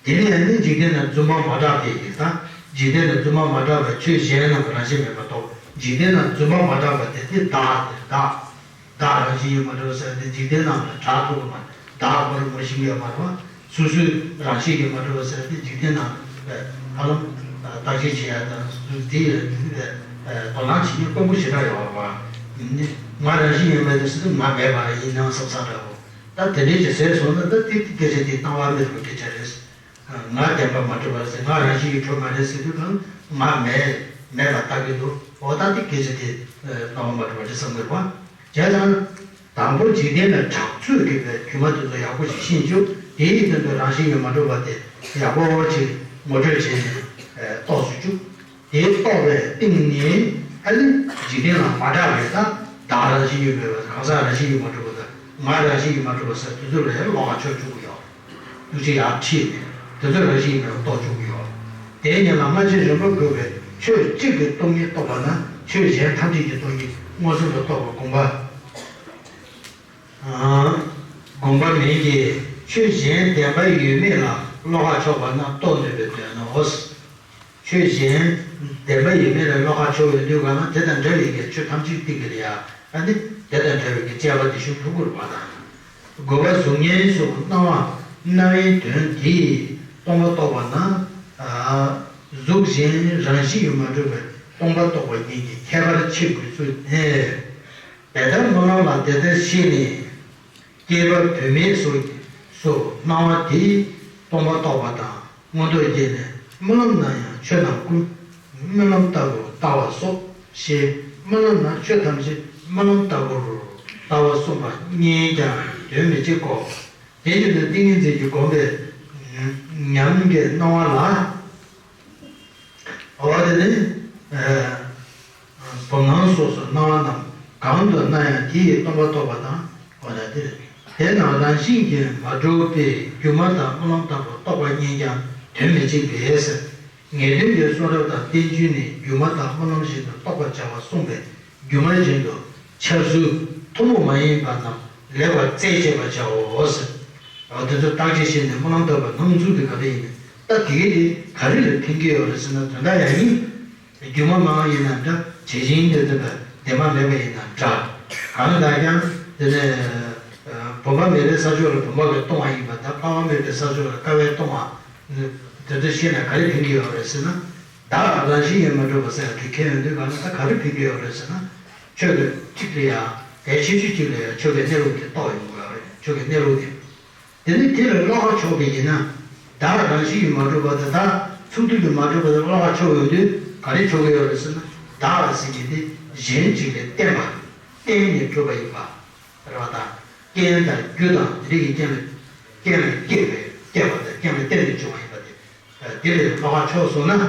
དེ་ནས་ནི་འཇིག་རྟེན་ན་རྫུན་མ་མ་གྲགས་པའི་ཡིན་ཙང་། འཇིག་རྟེན་ན་རྫུན་མ་མ་གྲགས་པའི་ཆོས་གཞན་རྣམས་རང་བཞིན་མེད་པར་རྟོགས། འཇིག་རྟེན་ན་རྫུན་མ་མ་གྲགས་པ་དེ་དེ་བདག་དེ་བདག་བདག་རང་བཞིན་ཡོད་མ་རེད་ཟེར་ཏེ་འཇིག་རྟེན་ནང་ལ་གྲགས་ཐུབ་པ་མ་རེད། བདག་ཁོ་རང་ངོ་ཤེས་ཡོད་མ་རེད་བ། སོ་སོའི་རང་བཞིན་ཡོད་མ་རེད་བ་ཟེར་ཏེ་འཇིག་རྟེན་ནང་ལ་ཧ་ལམ་བརྟག་དཔྱད་བྱེད་ཡ་དང་དེ་ཡི་དོ་སྣང་བྱེད་མཁན་དཀོན་པོ་ཞེ་དྲག་ཡོད་པ། ང་རང་བཞིན་ཡོད་མེད་དེ་ཟེར་དུས་ང་མེད་པ་རེད་ཡིན་ནའང་བསམ་བསམ་འདྲ་བོ། ད་དེ་འདྲའི་ཅིག་ཟེར་སོང་ན་ད་དེ་སྐད་ཆ་དེ་སྣང་བ་མེད་པའི་སྐད་ཆ་རེད། ང་བདེན་པར་མ་གྲུབ་པ་རེད་ཟེར། ང་རང་བཞིན་གྱིས་གྲུབ་མ་རེད་ཟེར་དུས་གང་ང་མེད་མེད་པར་བལྟ་གི་འདུག་འོ་ད་དེ་སྐད་ཆ་དེ་སྣང་བ་མ་གྲུབ་པ་རེད་བསམ་གི་རེད་བ། བྱས་ཙང་དང་པོ་འཇིག་རྟེན་ལ་གྲགས་ཚོད་ཀྱི་བའི་སྒྱུ་མ་དེ་ཚོ་ཡག་པོ་ཞིག་ཤེས་བཅུག་དེའི་སྟེང་དུ་རང་བཞིན་གྱིས་མ་གྲུབ་པ་དེ་ཡག་པོ་ཅིག་ངོ་སྤྲོད་བྱས་ནས་རྟོགས་སུ་བཅུག་དེ་རྟོགས་པའི་སྟེང་ནས་ཨ་ནི་འཇིག་རྟེན་ལ་མ་གྲགས་པའི་ད་བདག་རང་བཞིན་གྱིས་མེད་པ་གང་ཟག་རང་བཞིན་གྱིས་མ་གྲུབ་པ་དང་ང་རང་བཞིན་གྱིས་མ་གྲུབ་པ་ཟེར་དེ་ཚོ་ལ་ཡང་ལོག་པར་ཕྱོགས་བཅུག་གི་ཡོད། ཐུགས་རྗེ་ཡར་ཁྲིད་ནས་དེ་ཚོ་རང་བཞིན་གྱིས་མེད་པར་རྟོགས་བཅུག་གི་ཡོད། དེའི་ཉིན་ལ་སྔ་ཕྱི་རིམ་པ་བགོས་པའི་ཆོས་གཅིག་གི་སྟོང་ཉིད་རྟོགས་པ་ན་ཆོས་གཞན་ཐམས་ཅད་ཀྱི་སྟོང་ཉིད་མངོན་སུམ་དུ་རྟོགས་པའི་དགོངས་པ། དགོངས་པ་མིན་གྱི་ཆོས་གཞན་བདེན་པ་ཡོད་མེད་ལ་བློ་ཁ་ཕྱོགས་པ་ན་རྟོགས་ནུས་པའི་དོན་ནོ། ཆོས་གཞན་བདེན་པ་ཡིན་མིན་ལ་བློ་ཁ་ཕྱོགས་ཡོང་དུས་གང་ན་དེ་དང་འདྲ་བའི་གི་ཆོས་ཐམས་ཅད་སྟེང་གི་ལ་ཡ་ཨ་ནི་དེ་དང་འདྲ་བའི་གི་དཔྱད་པ་དེ་ཤུགས་ཐུབ་དགོས་པ་དང་། དགོས་པ་གཟུགས་བརྙན་སོགས་སྣང་བ་སྣང་བའི་དོན་དེས་སྟོང་པ་རྟོགས་པ་ན། གཟུགས་གཞན་རང་བཞིན་གྱིས་མ་གྲུབ་པའི་སྟོང་པ་རྟོགས་པ་ཉིད་ཀྱི་ཁྱད་པར་ཕྱེ་དགོས་ཚུལ་ནི། དེ་ལྟར་སྨོན་ལམ་ལ་དེ་ལྟར་ཤེས་ནས། སྐྱེས་པ་བུད་མེད་སོགས་ཀྱི་སོགས་སྣང་བ་དེས་སྟོང་པ་རྟོགས་པ་དང་མངོན་རྟོགས་རྒྱས་ནས་སྨོན་ལམ་ན་ཡང་ཆོས་རྣམས་ཀུན། སྨོན་ལམ་ལྟ་བུར་ལྟ་བ་སོགས་ཞེས་སྨོན་ལམ་ན་ཆོས་ཐམས་ཅད་སྨོན་ལམ་ལྟ་བུར་ལྟ་བ་གསུངས་པ་སྙན་ཀྱང་དོན་མི་གཅིག་གོ། དེ་བཞིན་དུ་ཏིང་ངེ་འཛིན་གྱི་སྒོམ་པའི་ཉམས་ཀྱི་སྣང་བ་ལ། འོ་དེ་ནི། བུམ་སྣང་སོགས་སུ་སྣང་བ་རྣམས་གང་དུ་སྣང་ཡང་དེ་ཡིས་སྟོང་པ་རྟོགས་པ་དང་། འོ་ན་དེ་དེ་རྣམས་རང་བཞིན་གྱིས་མ་གྲུབ་པས་སྒྱུ་མ་དང་སྨོན་ལམ་ལྟ་བུར་རྟོགས་པ་སྙན་ཀྱང་དོན་མི་གཅིག་པས། ངེས་དོན་གྱི་གསུང་རབ་དང་བསྟན་བཅོས་ནི་སྒྱུ་མ་དང་སྨོན་ལམ་བཞིན་དུ་རྟོགས་པར་བྱ་བ་གསུངས་པས། སྒྱུ་མ་བཞིན་དུ་འཆར་ཚུལ་ཐུན་མོང་མ་ཡིན་པ་རྣམས་ལེགས་པར་རྩད་གཅོད་པར་བྱའོ་ཟེར། འོ་དེ་ཚོ་བརྟག་དཔྱད་བྱས་ནས་སྨོན་ལམ་བཏབ་པ་སྣང་ཚུལ་དེ་ག་རེ་ཡིན་ནས་ད་དེ་གས་དེ་ག་རེ་ལ་ཕན་གྱི་ཡོད་རེད་ཟེར་ན་དོན་དག་ཡང་ཡིན། སྒྱུ་མ་མང་ཡིན་ན་འདྲ་ཇི་བཞིན་དུ་འདོད་པ་བདེན་པ་མེད་པ་ཡིན་ན་འདྲ། གང་ལྟར་ཀྱང་དེ་ནས་བུམ་པ་མེད་པའི་ས་ཕྱོགས་ལ་བུམ་པ་གིས་སྟོང་བ་ཡིན་པ་དང་ཀ་བ་མེད་པའི་ས་ཕྱོགས་ལ་ཀ་བས་སྟོང་བ། དེ་ཚོ་ཤེས་ན་ག་རེ་ཕན་གྱི་ཡོད་རེད་ཟེར་ན། བདག་རང་བཞིན་གྱིས་མ་གྲུབ་པ་ཟེར་ཡ་དེ་ཁས་ཡོང་དུས་གང་ལ་ད་ག་རེ་ཕན་གྱི་ཡོད་རེད་ཟེར་ན། ཆོས་དེ་གཅིག་ལ་ཡང་གལ་ཆེ་ཤོས་གཅིག་ལ་ཡང་ཆོས་ཀྱི་གནས་ལུགས་དེ་རྟོགས་ཡོང་དགོས་ཡོད་རེད། ཆོས་ཀྱི་གནས་ལུགས་དེ། དེ་ནི་དེ་ལ་བློ་ཁ་ཕྱོགས་པ་ཡིན་ན། བདག་རང་བཞིན་གྱིས་མ་གྲུབ་པ་དང་བདག་ཚུགས་ཐུབ་ཀྱིས་མ་གྲུབ་པ་དེ་བློ་ཁ་ཕྱོགས་ཡོང་དུས་ག་རེ་ཕྱོགས་ཀྱི་ཡོད་རེད་ཟེར་ན། བདག་ཟེར་མཁན་དེ་གཞན་གཅིག་ལས་བརྟེན་པ། བརྟེན་ནས་གྲུབ་པ་ཡིན་པ། རེད་བ་དང་། རྐྱེན་དང་རྒྱུ་དང་དེ་རིགས་ཀྱི་རྐྱེན་ལས། རྐྱེན་ལས་སྐྱེས་པའི་སྐྱེས་པ་དང་རྐྱེན་ལས་བརྟེན་ནས་བྱུང་བ་ཡིན་པ་དེ། དེ་ལས་བློ་ཁ་ཕྱོགས་སོང་ན།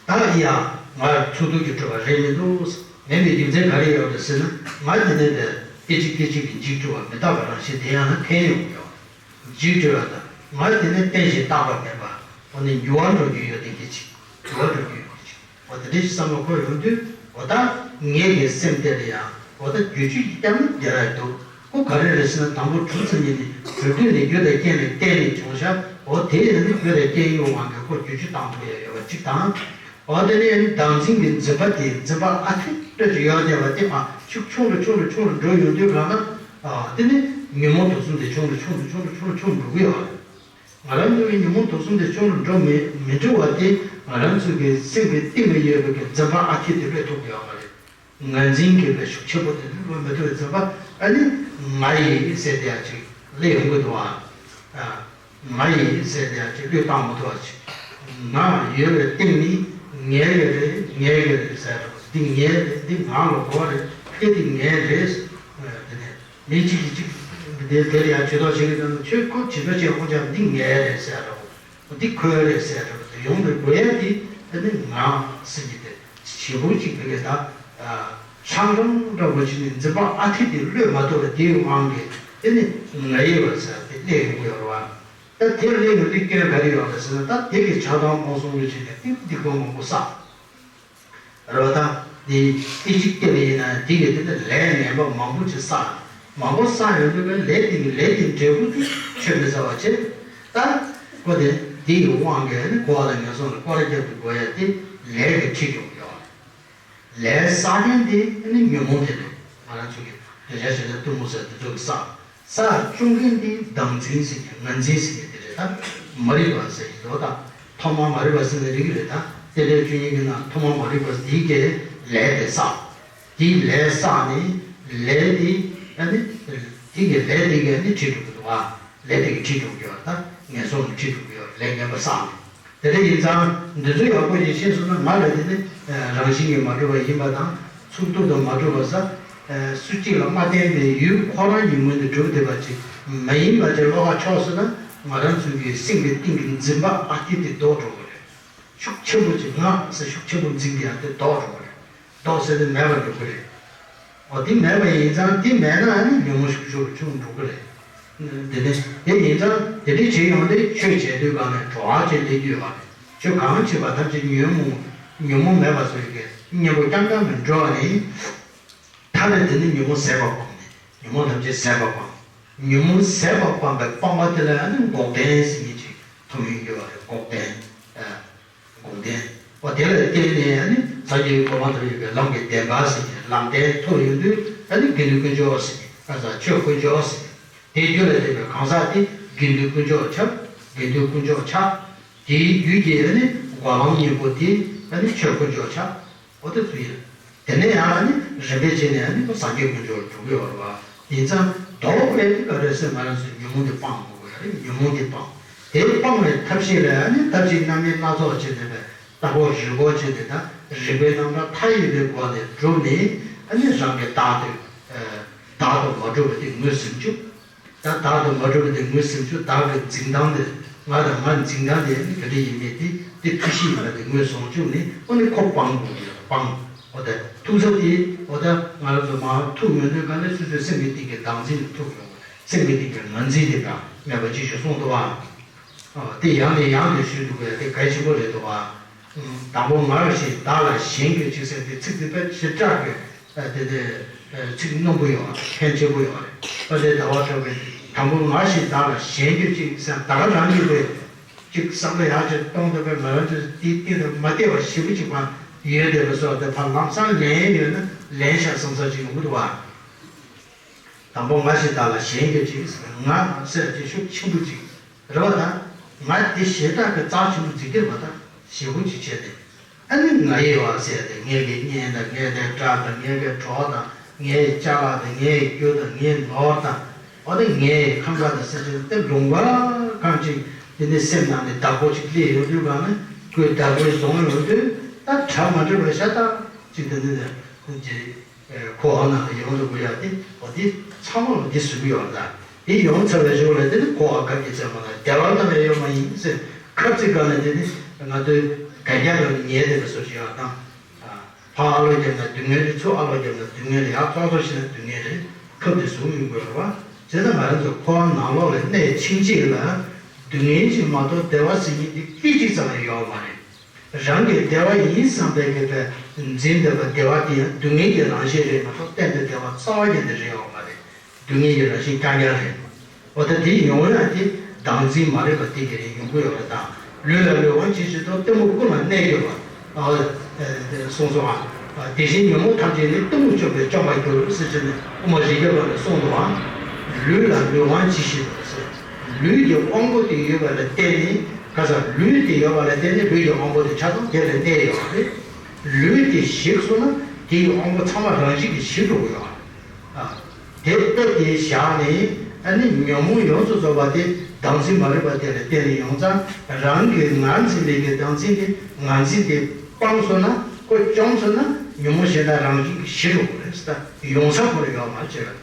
ད་ཡ། ང་ཚུགས་ཐུབ་ཀྱིས་གྲུབ་པ་རེད་མི་འདུག་མེད་པའི་རྒྱུ་མཚན་ག་རེ་ཡོད་རེད་ཟེར་ན། ང་དེ་ནས་དེ་སྐད་ཅིག་སྐད་ཅིག་གིས་འཇིག་གྲུབ་པ་མི་རྟག་པ་རང་བཞིན་དེ་ཡང་ན་ཕན་ཡོང་གི་ཡོད། འཇིག་གྲུབ་པ་དང་ང་དེ་ནས་རྟེན་ཞིང་རྟག་པ་མེད་པ། འོ་ནི་འགྱུར་བ་འགྲོ་རྒྱུ་ཡོད་དེ་སྐད་ཅིག་འགྱུར་བ་འགྲོ་རྒྱུ་ཡོད་དེ་སྐད་ཅིག་འོ་དེ་འདྲའི་བསམ་བློ་འཁོར་ཡོང་དུས་འོ་ད་ངེད་ཀྱི་སེམས་དེ་ལ་ཡང་འོ་ད་རྒྱུ་ཆོས་ཀྱི་སྐྱབས་གནས་དེ་ར་འདུག་ཁོ་ག་རེ་རེད་ཟེར་ན་དང་པོ་གྲུབ་ཙམ་ཉིད་ནི་རྒྱུ་དུས་ནི་རྒྱུ་དང་རྐྱེན་ལས་བརྟེན་ནས་བྱུང་ཤག་འོ་དེ་ཡང་ནི་རྒྱུ་དང་རྐྱེན་ཡོད་དབང་གིས་ཁོ་རྒྱུ་ཆོས་བཏང་ཐུབ་ཡ་ཡོད་པ་གཅིག་དང་། འོ་དེ་ནས་བདག་འཛིན་གྱི་འཛིན་པ་དེ་འཛིན་པ་ཨ་འཐས་སྤྲོས་ཀྱི་ཡོད་བསྡད་པ་དེ་མ་ཤུགས་ཆུང་རུ་ཆུང་རུ་ཆུང་རུ་འགྲོ་ཡོང་དུས་གང་ན་དེ་ནི་ཉོན་མོངས་དུག་གསུམ་དེ་ཆུང་རུ་ཆུང་རུ་ཆུང་རུ་ཆུང་རུ་ཆུང་འགྲོ་གི་ཡོད་རེད། ང་རང་ཚོ་གི་ཉོན་མོངས་དུག་གསུམ་དེ་ཆུང་རུ་འགྲོ་མི་མི་འགྲོ་བ་དེ་ང་རང་ཚོ་གི་སེམས་ཀྱི་གཏིང་ལ་ཡོད་པའི་གི་འཛིན་པ་ཨ་འཐས་དེ་སླེབས་ཐུབ་ཀྱི་ཡོད་མ་རེད། ངར་འཛིན་གྱི་དཔེ་ཤུགས་ཆེན་པོ་དེ་ནི་སླེབས་མི་ཐུབ་པའི་འཛིན་པ་ཨ་ནི་ང་ཡིན་ཟེར་དེ་ཡ་ཅིག་སླེབས་ཡོང་གི་འདུག་ཨ། ང་ཡིན་ཟེར་དེ་ཡ་ཅིག་བློས་བཏང་མི་ཐུབ་པ་ཅིག་ང་ཡོད་པའི་སྟེང་ནི་ངའི་གི་རེད་ངའི་གི་རེད་ཟེར་འདྲ་པོ་འདི་ངའི་རེད་འདི་ང་ལ་དགོས་རེད་ཕ་གི་འདི་ངའི་རེད། དེ་ནས་མི་གཅིག་གིས་གཅིག་འདི་དེ་ལ་ཡང་ཇུས་གཏོགས་བྱེད་ཀྱི་འདུག་ན་ཁྱོད་ཁོ་ཇི་ལྟར་བྱས་ཁོ་ཅག་འདི་ངའི་རེད་ཟེར་འདྲ་པོ་འདི་ཁོའི་རེད་ཟེར་འདྲ་པོ་དེ་ཡོང་དུས་དགོས་ཡ་འདི་ཨ་ནི་ང་ཟེར་གྱི་དེ་བྱེད་པོ་གཅིག་དེ་གས་ད་ཧྲང་ཧྲང་འདྲ་པོ་བྱས་ནས་འཛིན་པ་ཨ་འཐས་དེ་གློད་མ་ཐུབ་པ་དེའི་དབང་གིས་དེ་ནི་ང་ཡི་བ་ཟེར་དེ་སླེབས་ཡོང་གི་ཡོད་རེད་བ། ད་དེ་སླེབས་ཡོང་དུས་སྐྱོན་ག་རེ་ཡོད་རེད་ཟེར་ན་ད་དེ་གི་ཆགས་སྡང་རྨོངས་གསུམ་གྱི་ཆེད་ནས་ཏིག་སྡིག་པ་མང་པོ་བསགས། རེད་བ་ད། དེ་ཏིག་ཅིག་སྐྱེས་པ་ཡིན་ན་དེ་གི་དེ་ནི་ལས་ངན་པ་མང་པོ་ཅིག་བསགས། མང་པོ་བསགས་ཡོང་དུས་ཀྱི་ལས་དེ་གི་ལས་དེ་འབྲས་བུ་དེ་ཆོད་མི་ཚར་བ་བྱས། ད་ཁོ་དེ་དེ་ཡི་དབང་གིས་ནི་འཁོར་བ་དང་ངན་སོང་ལ་སྐོར་ར་རྒྱབ་ཏུ་འགྲོ་ཡ་དེ་ལས་ཀྱི་ཁྲིད་སྐྱོང་གི་ཡོད་རེད། ལས་བསགས་མཁན་དེ་ནི་ཉོན་མོངས་དེ་རེད། ང་རང་ཚོ་གི་འདོད་ཆགས་ཞེ་སྡང་གཏི་མུག་ཟེར་དེ་ཚོ་གི་བསགས། བསགས་བཅུག་མཁན་དེ་བདག་འཛིན་ཟེར་མཁན་ངར་འཛིན་ཟེར་མཁན་དེ་རེད་ད། མ་རིག་པ་ཟེར་གྱི་འདུག་ད། ཐོག་མར་མ་རིག་པ་ཟེར་ནས་རིག་གི་རེད་ད། རྟེན་འབྲེལ་བཅུ་གཉིས་ཀྱི་ནང་ཐོག་མར་མ་རིག་པ་དེའི་གི་ལས་དེ་བསགས། དེའི་ལས་བསགས་ནས་ལས་དེ་ཨ་ནི། དེ་གི་ལས་དེ་གི་ཨ་ནི་ཁྲིད་འགྲོ་གི་འདུག་བ། ལས་དེ་གི་ཁྲིད་འགྲོ་གི་ཡོད་ད། ངན་སོང་ལ་ཁྲིད་འགྲོ་གི་ཡོད་ལས་ངན་པ་བསགས་ནས། དེ་འདྲ་ཡིན་ཙང་འདི་ཚོ་ཡག་པོ་ཞིག་ཤེས་སོང་ན་ང་ལ་དེ་ནི་རང་བཞིན་གྱིས་མ་གྲུབ་པ་ཡིན་པ་དང་ཚུགས་ཐུབ་ཏུ་མ་གྲུབ་པ་ས། སུ་གཅིག་ལ་མ་བརྟེན་པའི་ཡུལ་ཁོ་རང་གི་ངོས་ནས་གྲུབ་བསྡད་པ་ཅིག་མ་ཡིན་པ་ཅིག་བློ་ཁ་ཕྱོགས་སོང་ན་ང་རང་ཚོའི་གི་སེམས་ཀྱི་གཏིང་གི་འཛིན་པ་ཨ་འཐས་དེ་ལྡོག་འགྲོ་གི་རེད། ཤུགས་ཆེན་པོ་ཅིག་ངག་ཟེར་ཤུགས་ཆེན་པོ་འཛིན་པ་ཡང་དེ་ལྡོག་འགྲོ་གི་རེད། ལྡོག་ཟེར་དེ་མེད་པར་འགྲོ་གི་རེད། འོ་དེ་མེད་པ་ཡིན་ཙང་དེ་མེད་ན་ཨ་ནི་ཉོན་མོངས་ཤུགས་ཆེན་པོ་ཆུང་འགྲོ་གི་རེད། དེ་ནས་དེ་ཡིན་ཙང་དེ་འདྲའི་བྱེད་ཡོང་དུས་ཆོས་བྱེད་དུས་གང་ནས་གྲོགས་ཅེས་སླེབས་ཀྱི་ཡོད་པ་རེད། ཆོས་གང་བྱེད་པ་ཐམས་ཅད་ཉོན་མོངས་ཉོན་མོངས་མེད་པ་བཟོ་ཡི་གེ་གཉེན་པོ་རྐྱང་རྐྱང་མི་འགྲོ་བ་ནི། མཐའ་ནས་དེ་ནི་ཉོན་མོངས་ཟད་པ་སྤངས་ནས་ཉོན་མོངས་ཐམས་ཅད་ཟད་པ་སྤངས། ཉོན་མོངས་ཟད་པ་སྤངས་པའི་སྤངས་པ་དེ་ལ་ཨ་ནི་འགོག་བདེན་ཟེར་མཁན་ཅིག་ཐོབ་ཡོང་གི་ཡོད་པ་རེད། འགོག་བདེན། འགོག་བདེན། འོ་དེ་ལ་བརྟེན་ནས་ཨ་ནི་སངས་རྒྱས་ཀྱི་གོ་འཕང་ཐོབ་ཡོད་པའི་ལམ་གྱི་བདེན་པ་ཟེར་ནས་ལམ་བདེན་ཐོབ་ཡོང་དུས་ཨ་ནི་དགེ་འདུན་དཀོན་མཆོག་ཟེར་ནས་ཨ་ཙང་ཆོས་དཀོན་མཆོག་ཟེར་ནས་དེའི་རྒྱུད་ལ་ལྡན་པའི་གང་ཟག་དེ་དགེ་འདུན་དཀོན་མཆོག་ཆགས། དགེ་འདུན་དཀོན་མཆོག་ཆགས། དེའི་རྒྱུད་ཀྱི་ཨ་ནི་འགོག་ལམ་གཉེན་པོ་དེ་ཨ་ནི་ཆོས་དཀོན་མཆོག་ཆགས། འོ་དེ་ཚོ་ཡིན། དེ་ནས་ཡང་ཨ་ནི་རིམ་པས་བྱས་ནས་ཨ་ནི་ཁོ་སངས་རྒྱས་དཀོན་མཆོག་ལ་འགྲོ་གི་ཡོད་རེད་བ། ཡིན་ཙང་ལྡོག་པའི་དེ་ག་རེ་ཟེར་ང་རང་ཚོས་ཉོན་མོངས་དེ་སྤང་དགོས་ཀྱི་རེད། ཉོན་མོངས་དེ་སྤང་། དེ་སྤང་བའི་ཐབས་ཤེས་ལ་ཨ་ནི་ཐབས་ཤེས་སྣ་མིན་སྣ་ཚོགས་བྱས་ནས་པའི་ལྟ་སྐོར་རིག་སྐོར་བྱས་ནས་ད་རིག་པའི་རྣམ་གྲངས་མཐའ་ཡས་པའི་སྒོ་ནས་བསྒྲུབས་ནས་ཨ་ནི་རང་གི་བདག་ཏུ་བདག་ཏུ་མ་གྲུབ་པ་དེ་ངོས་ཟིན་བཅུག་ད་བདག་ཏུ་མ་གྲུབ་པ་དེ་ངོས་ཟིན་བཅུག་བདག་གི་འཛིན་སྟངས་དེ་ང་དང་ང་འཛིན་སྟངས་དེ་ཨ་ནི་ག་འདྲ་ཡིན་མིན་དེ་དེ་འཁྲུལ་གཞི་ཡིན་པ་དེ་ངོས་བཟུང་བཅུག་ནས་ཨ་ནི་ཁོ་སྤང་དགོས་ཀྱི་ཡོད། སྤང་། འོ་ད་ཐུག་ས་དེ་འོ་ད་ང་རང་ཚོ་མར་ཐུག་ཡོང་དུས་ག་ནས་སོ་སོའི་སེམས་ཀྱི་གཏིང་གི་བདག་འཛིན་ལ་ཐུག་ཡོང་། སེམས་ཀྱི་གཏིང་གི་ང་འཛིན་དེ་འདྲ་མེད་པ་ཅིག་ཞུ་གསུངས་འདུག་བ། ཨ། དེ་ཡང་ནས་ཡང་དུ་ཞུས་འདུག་པས་དེ་གལ་ཆེན་པོ་རེད་འདུག་བ། དང་པོ་ང་ཞེས་བདག་ལ་ཞེན་གྱུར་ཅིག་ཟེར་དེ་ཚིག་དེ་དཔེ་ཞེ་དྲག་གི་དེ་དེ་ཚིག་རྣོན་པོ་ཡོད་རེད། ཕན་ཆེན་པོ་ཡོད་རེད། ཨ་དེ་ཟླ་བ་གྲགས་པས་དང་པོ་ང་ཞེས་བདག་ལ་ཞེན་གྱུར་ཅིག་ཟེར་ད་ག་རང་གིས་དེ་ཅིག་བསམ་བློ་ཡག་ཅིག་གཏོང་ཐུབ་པའི་ང་རང་ཚོས་དེའི་སྟེང་དུ་མ་བལྟས་པ་ཞེ་པོ་ཅིག་མ་ཡོད་བསྡད་པ་སོགས་དེ་ཕར་ལམ་སང་ལན་ཡོད་ན་ལན་ཤག་བསམ་ས་ཅིག་ཡོང་གི་འདུག་བ། དང་པོ་ང་ཞེས་བདག་ལ་ཞེན་གྱུར་ཅིག་ང་ཟེར་དེ་ཤུགས་ཆེན་པོ་ཅིག་རེད་བ། ད་ང་དེ་ཞེ་དྲག་གི་རྩ་ཆེན་པོ་འཛིན་གྱི་རེད་བ། ད་ཞེ་པོ་ཅིག་བྱས་ཏེ་ཨ་ནི་ང་ཡི་བ་ཟེར་ཏེ་ངའི་གི་གཉེན་དང་ངའི་གི་དགྲ་དང་ངའི་གི་གྲོགས་དང་ངའི་ཅ་ལག་དང་ངའི་རྒྱུ་དང་ངའི་ནོར་དང་འོ་ན་ངའི་ཁང་པ་དང་ཟེར་ཏེ་དེ་ལུང་པ་གང་ཅིག་དེ་ནི་སེམས་ནང་ནས་བདག་པོ་ཅིག་སླེབས་ཡོང་དུས་གང་ན་ཁོས་བདག་པོས་བཟུང་ཡོང་དུས་ད་གྲ་མ་འགྲིག་པ་ཤ་སྟག་ཅིག་དེ་ནི་ཅིག་ཁོ་འོ་ན་ཡོང་འདུག་གོ་ཡ་དེ་འོ་དེ་ཚང་མ་ལ་འདི་ཟུག་ཡོད་ད། དེ་ཡོང་ཚར་བའི་གཞུག་ལ་དེ་ནི་ཁོ་བ་ག་གི་ཚེ་མ་ན་བདེ་བ་གནང་ཡ་ཡོད་མ་ཡིན་ཟེར་ཁ་ཚིག་ག་ནས་དེ་ནི་ང་ཚོའི་གན་རྒྱ་ལ་ཉལ་བསྡད་པའི་བཟོ་ཞིག་ཡོད་དང་། ཕ་ཨ་ལོ་རྒྱབ་ན་སྡུག་བསྔལ་རེད། ཚུར་ཨ་ལོ་རྒྱབ་ན་སྡུག་བསྔལ་རེད། ཡར་ཙོག་ཙོག་བྱས་ན་སྡུག་བསྔལ་རེད། ཁབ་དེ་ཟུག་ཡོང་དགོས་རེད་བ། བྱས་ཙང་ང་རང་ཚོ་ཁོ་བ་ནང་ལོགས་ལ་གནས་ཕྱིན་ཆད་ལ་སྡུག་བསྔལ་ཅིག་མ་གཏོགས་བདེ་བ་ཟེར་མཁན་དེ་སྐད་ཅིག་ཙམ་ཡང་ཡོད་མ་རེད། རང་གི་བདེ་བ་ཡིན་བསམ་པའི་གི་བས་འཛིན་འདོད་པ་བདེ་བ་དེ་ཡང་སྡུག་བསྔལ་གྱི་རང་བཞིན་རེད་མ་གཏོགས་གཏན་དུ་བདེ་བ་རྩ་བ་ཉིད་ནས་རེད་ཡོད་མ་རེད། སྡུག་བསྔལ་གྱི་རང་བཞིན་རྐྱང་རྐྱང་རེད། འོ་ད་དེ་ཡོང་ཡ་དེ་བདག་འཛིན་མ་རིག་པ་དེ་གི་རེད། ཡོང་གི་ཡོད་རེད་དང་། ལུས་ལ་ལུས་དབང་གྱིས་ཤིག་ཏུ་གཏི་མུག་ཀུན་ལ་གནས་གྱུར་པ། ཨ་གསུངས་སོང་ཨ། དེ་བཞིན་ཉོན་མོངས་ཐམས་ཅད་ནི་གཏི་མུག་བཅོམ་པས་སྐྱོང་བར་འགྱུར་ཟེར་ཅིག་ནས་དབུ་མ་རིགས་བརྒྱ་པ་ནས་གསུངས་འདུག་ཨ། ལུས་ལ་ལུས་དབང་གྱིས་ཤིག་ཏུ་ཟེར། ལུས་ཀྱི་དབང་པོ་དེ་ཡོད་པ་ལ་བརྟེན་ནས་ག་ས་ལུས་དེ་ཡོད་པ་ལ་བརྟེན་ནས་ལུས་ཀྱི་དབང་པོ་དེ་ཆ་ཚང་དེ་ལ་གནས་ཡོད་པ་རེད། ལུས་དེ་ཞིག་སོང་ན་དེའི་དབང་པོ་ཚང་མ་རང་བཞིན་གྱིས་ཞིག་འགྲོ་གི་ཡོད་པ་རེད། ཨ། དེ་ལྟ་སྟེ་བཞག་ནས་ཨ་ནི་ཉོན་མོངས་ཡོངས་སུ་རྫོགས་པ་དེ་བདག་འཛིན་མ་རིག་པ་དེ་ལ་བརྟེན་ནས་ཡོང་ཙང་རང་གི་ང་འཛིན་པའི་གི་བདག་འཛིན་དེ་ང་འཛིན་དེ་སྤངས་སོང་ན་ཁོ་བཅོམ་སོང་ན་ཉོན་མོངས་ཞེ་སྡང་རང་བཞིན་གྱིས་ཞི་འགྲོ་གི་རེད་ཟེར། ད་ཡོང་ས་ཁོ་ལ་ཡོད་མ་བྱས་པ།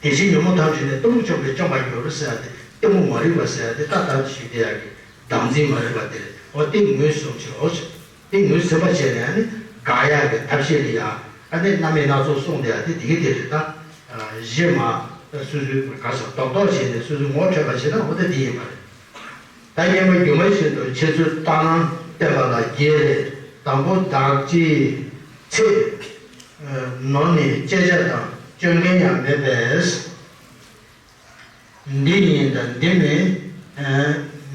དེ་བཞིན་ཉོན་མོངས་ཐམས་ཅད་ནི་གཏི་མུག་བཅོམ་པས་སྐྱོང་བར་འགྱུར་ཟེར་ཡ་དེ་གཏི་མུག་མ་རིག་པ་ཟེར་ཡ་དེ་ད་ལྟ་ཞུས་བསྡད་ཡ་གི་བདག་འཛིན་མ་རིག་པ་དེ་རེད། འོ་དེ་ངོས་བཟུང་ཕྱིར་རོ་ཞེས། དེ་ངོས་ཟིན་པ་བྱས་ནས་ཨ་ནི་དགག་ཡག་གི་ཐབས་ཤེས་ལ་ཡ་ཨ་ནི་རྣམ་དབྱེ་སྣ་ཚོགས་གསུངས་བསྡད་ཡ་དེ་དེ་གི་དེ་རེད་ད། གཞི་མ་སོ་སོའི་ག་ས་རྡོག་རྡོག་བྱས་ནས་སོ་སོའི་ངོ་འཕྲོད་པ་བྱས་ན་འོ་ད་དེ་ཡིན་པ་རེད། ད་སྙན་པ་སྒྱུ་མ་བཞིན་དུ་འཆད་ཚུལ་ལྟར་སྣང་བསྟན་པ་ལ་རྒྱས་ལས་དང་པོ་བདག་གཅེས་ཚེ་ནོར་ནི་གཅེས་བྱ་དང་སྤྱོད་མཁན་ཡང་མེད་པས། འདི་ཡིན་དང་འདི་མིན་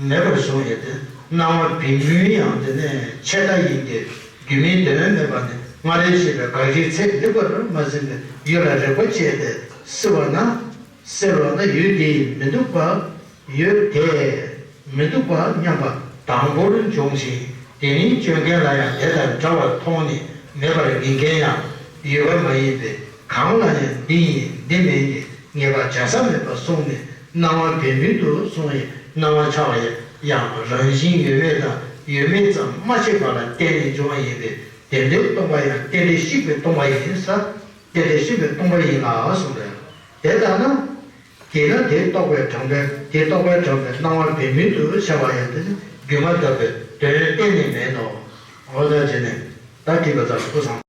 མེད་པར་བཟུང་ཡོད་དེ། སྣང་བ་བིང་བུའི་ཡང་དེ་ནས་ཆད་ལྟ་ཡིན་ཏེ། རྒྱུ་མིན་དོན་མེད་པ་ནི་སྔར་ལས་བཤད་པའི་དགག་གཞིའི་ཚད་ལེགས་པར་མ་ཟིན་པའི་ཡུལ་ལ་རེག་པ་བྱས་ཏེ་སེལ་བ་ན། སེལ་བ་ན་ཡུལ་དེ་མི་འདུག་པ། ཡུལ་དེ་མི་འདུག་པ་སྙམ་པ་དང་པོར་འབྱུང་ཞིང་། དེ་ནི་སྤྱོད་མཁན་ལ་ཡང་དེ་དང་འདྲ་བར་མཐོང་ནས་མེད་པར་ངེས་མཁན་ཡང་ཡོད་པ་མ་ཡིན་པས། གང་ལ་ཡང་འདི་ཡིན་འདི་མིན་གྱི་ངེས་པ་བྱ་ས་མེད་པར་སོང་ནས་སྣང་བ་བེམ་པོ་དུ་སོང་བས་སྣང་བ་ཆགས་པ་ཡང་རང་བཞིན་ཡོད་མེད་དང་ཡོད་མེད་ཙམ་མ་ཕྱེད་པ་ལ་བརྟེན་ནས་འབྱུང་བ་ཡིན་པས། དེ་འདྲའི་སྟོང་པ་ཡང་རྟེན་འབྲེལ་བཤིག་པའི་སྟོང་པ་ཡིན་ས། རྟེན་འབྲེལ་བཤིག་པའི་སྟོང་པ་ཡིན་ལ་གསུངས་པས། དེ་ལྟར་ན། དེས་ན་དེ་རྟོགས་པའི་དྲངས་པས་དེ་རྟོགས་པའི་དྲངས་པས་སྣང་བ་བེམ་པོ་དུ་བྱ་བ་ཡང་དེ་ནི་སྒྱུ་མ་ལྟ་བུའི་ དོན་གཏན་ནས་མེད་ནོ། འོ་ད་བྱས་ནས་ད་དྲིས་པ་ཙམ་སྐུ་སངས།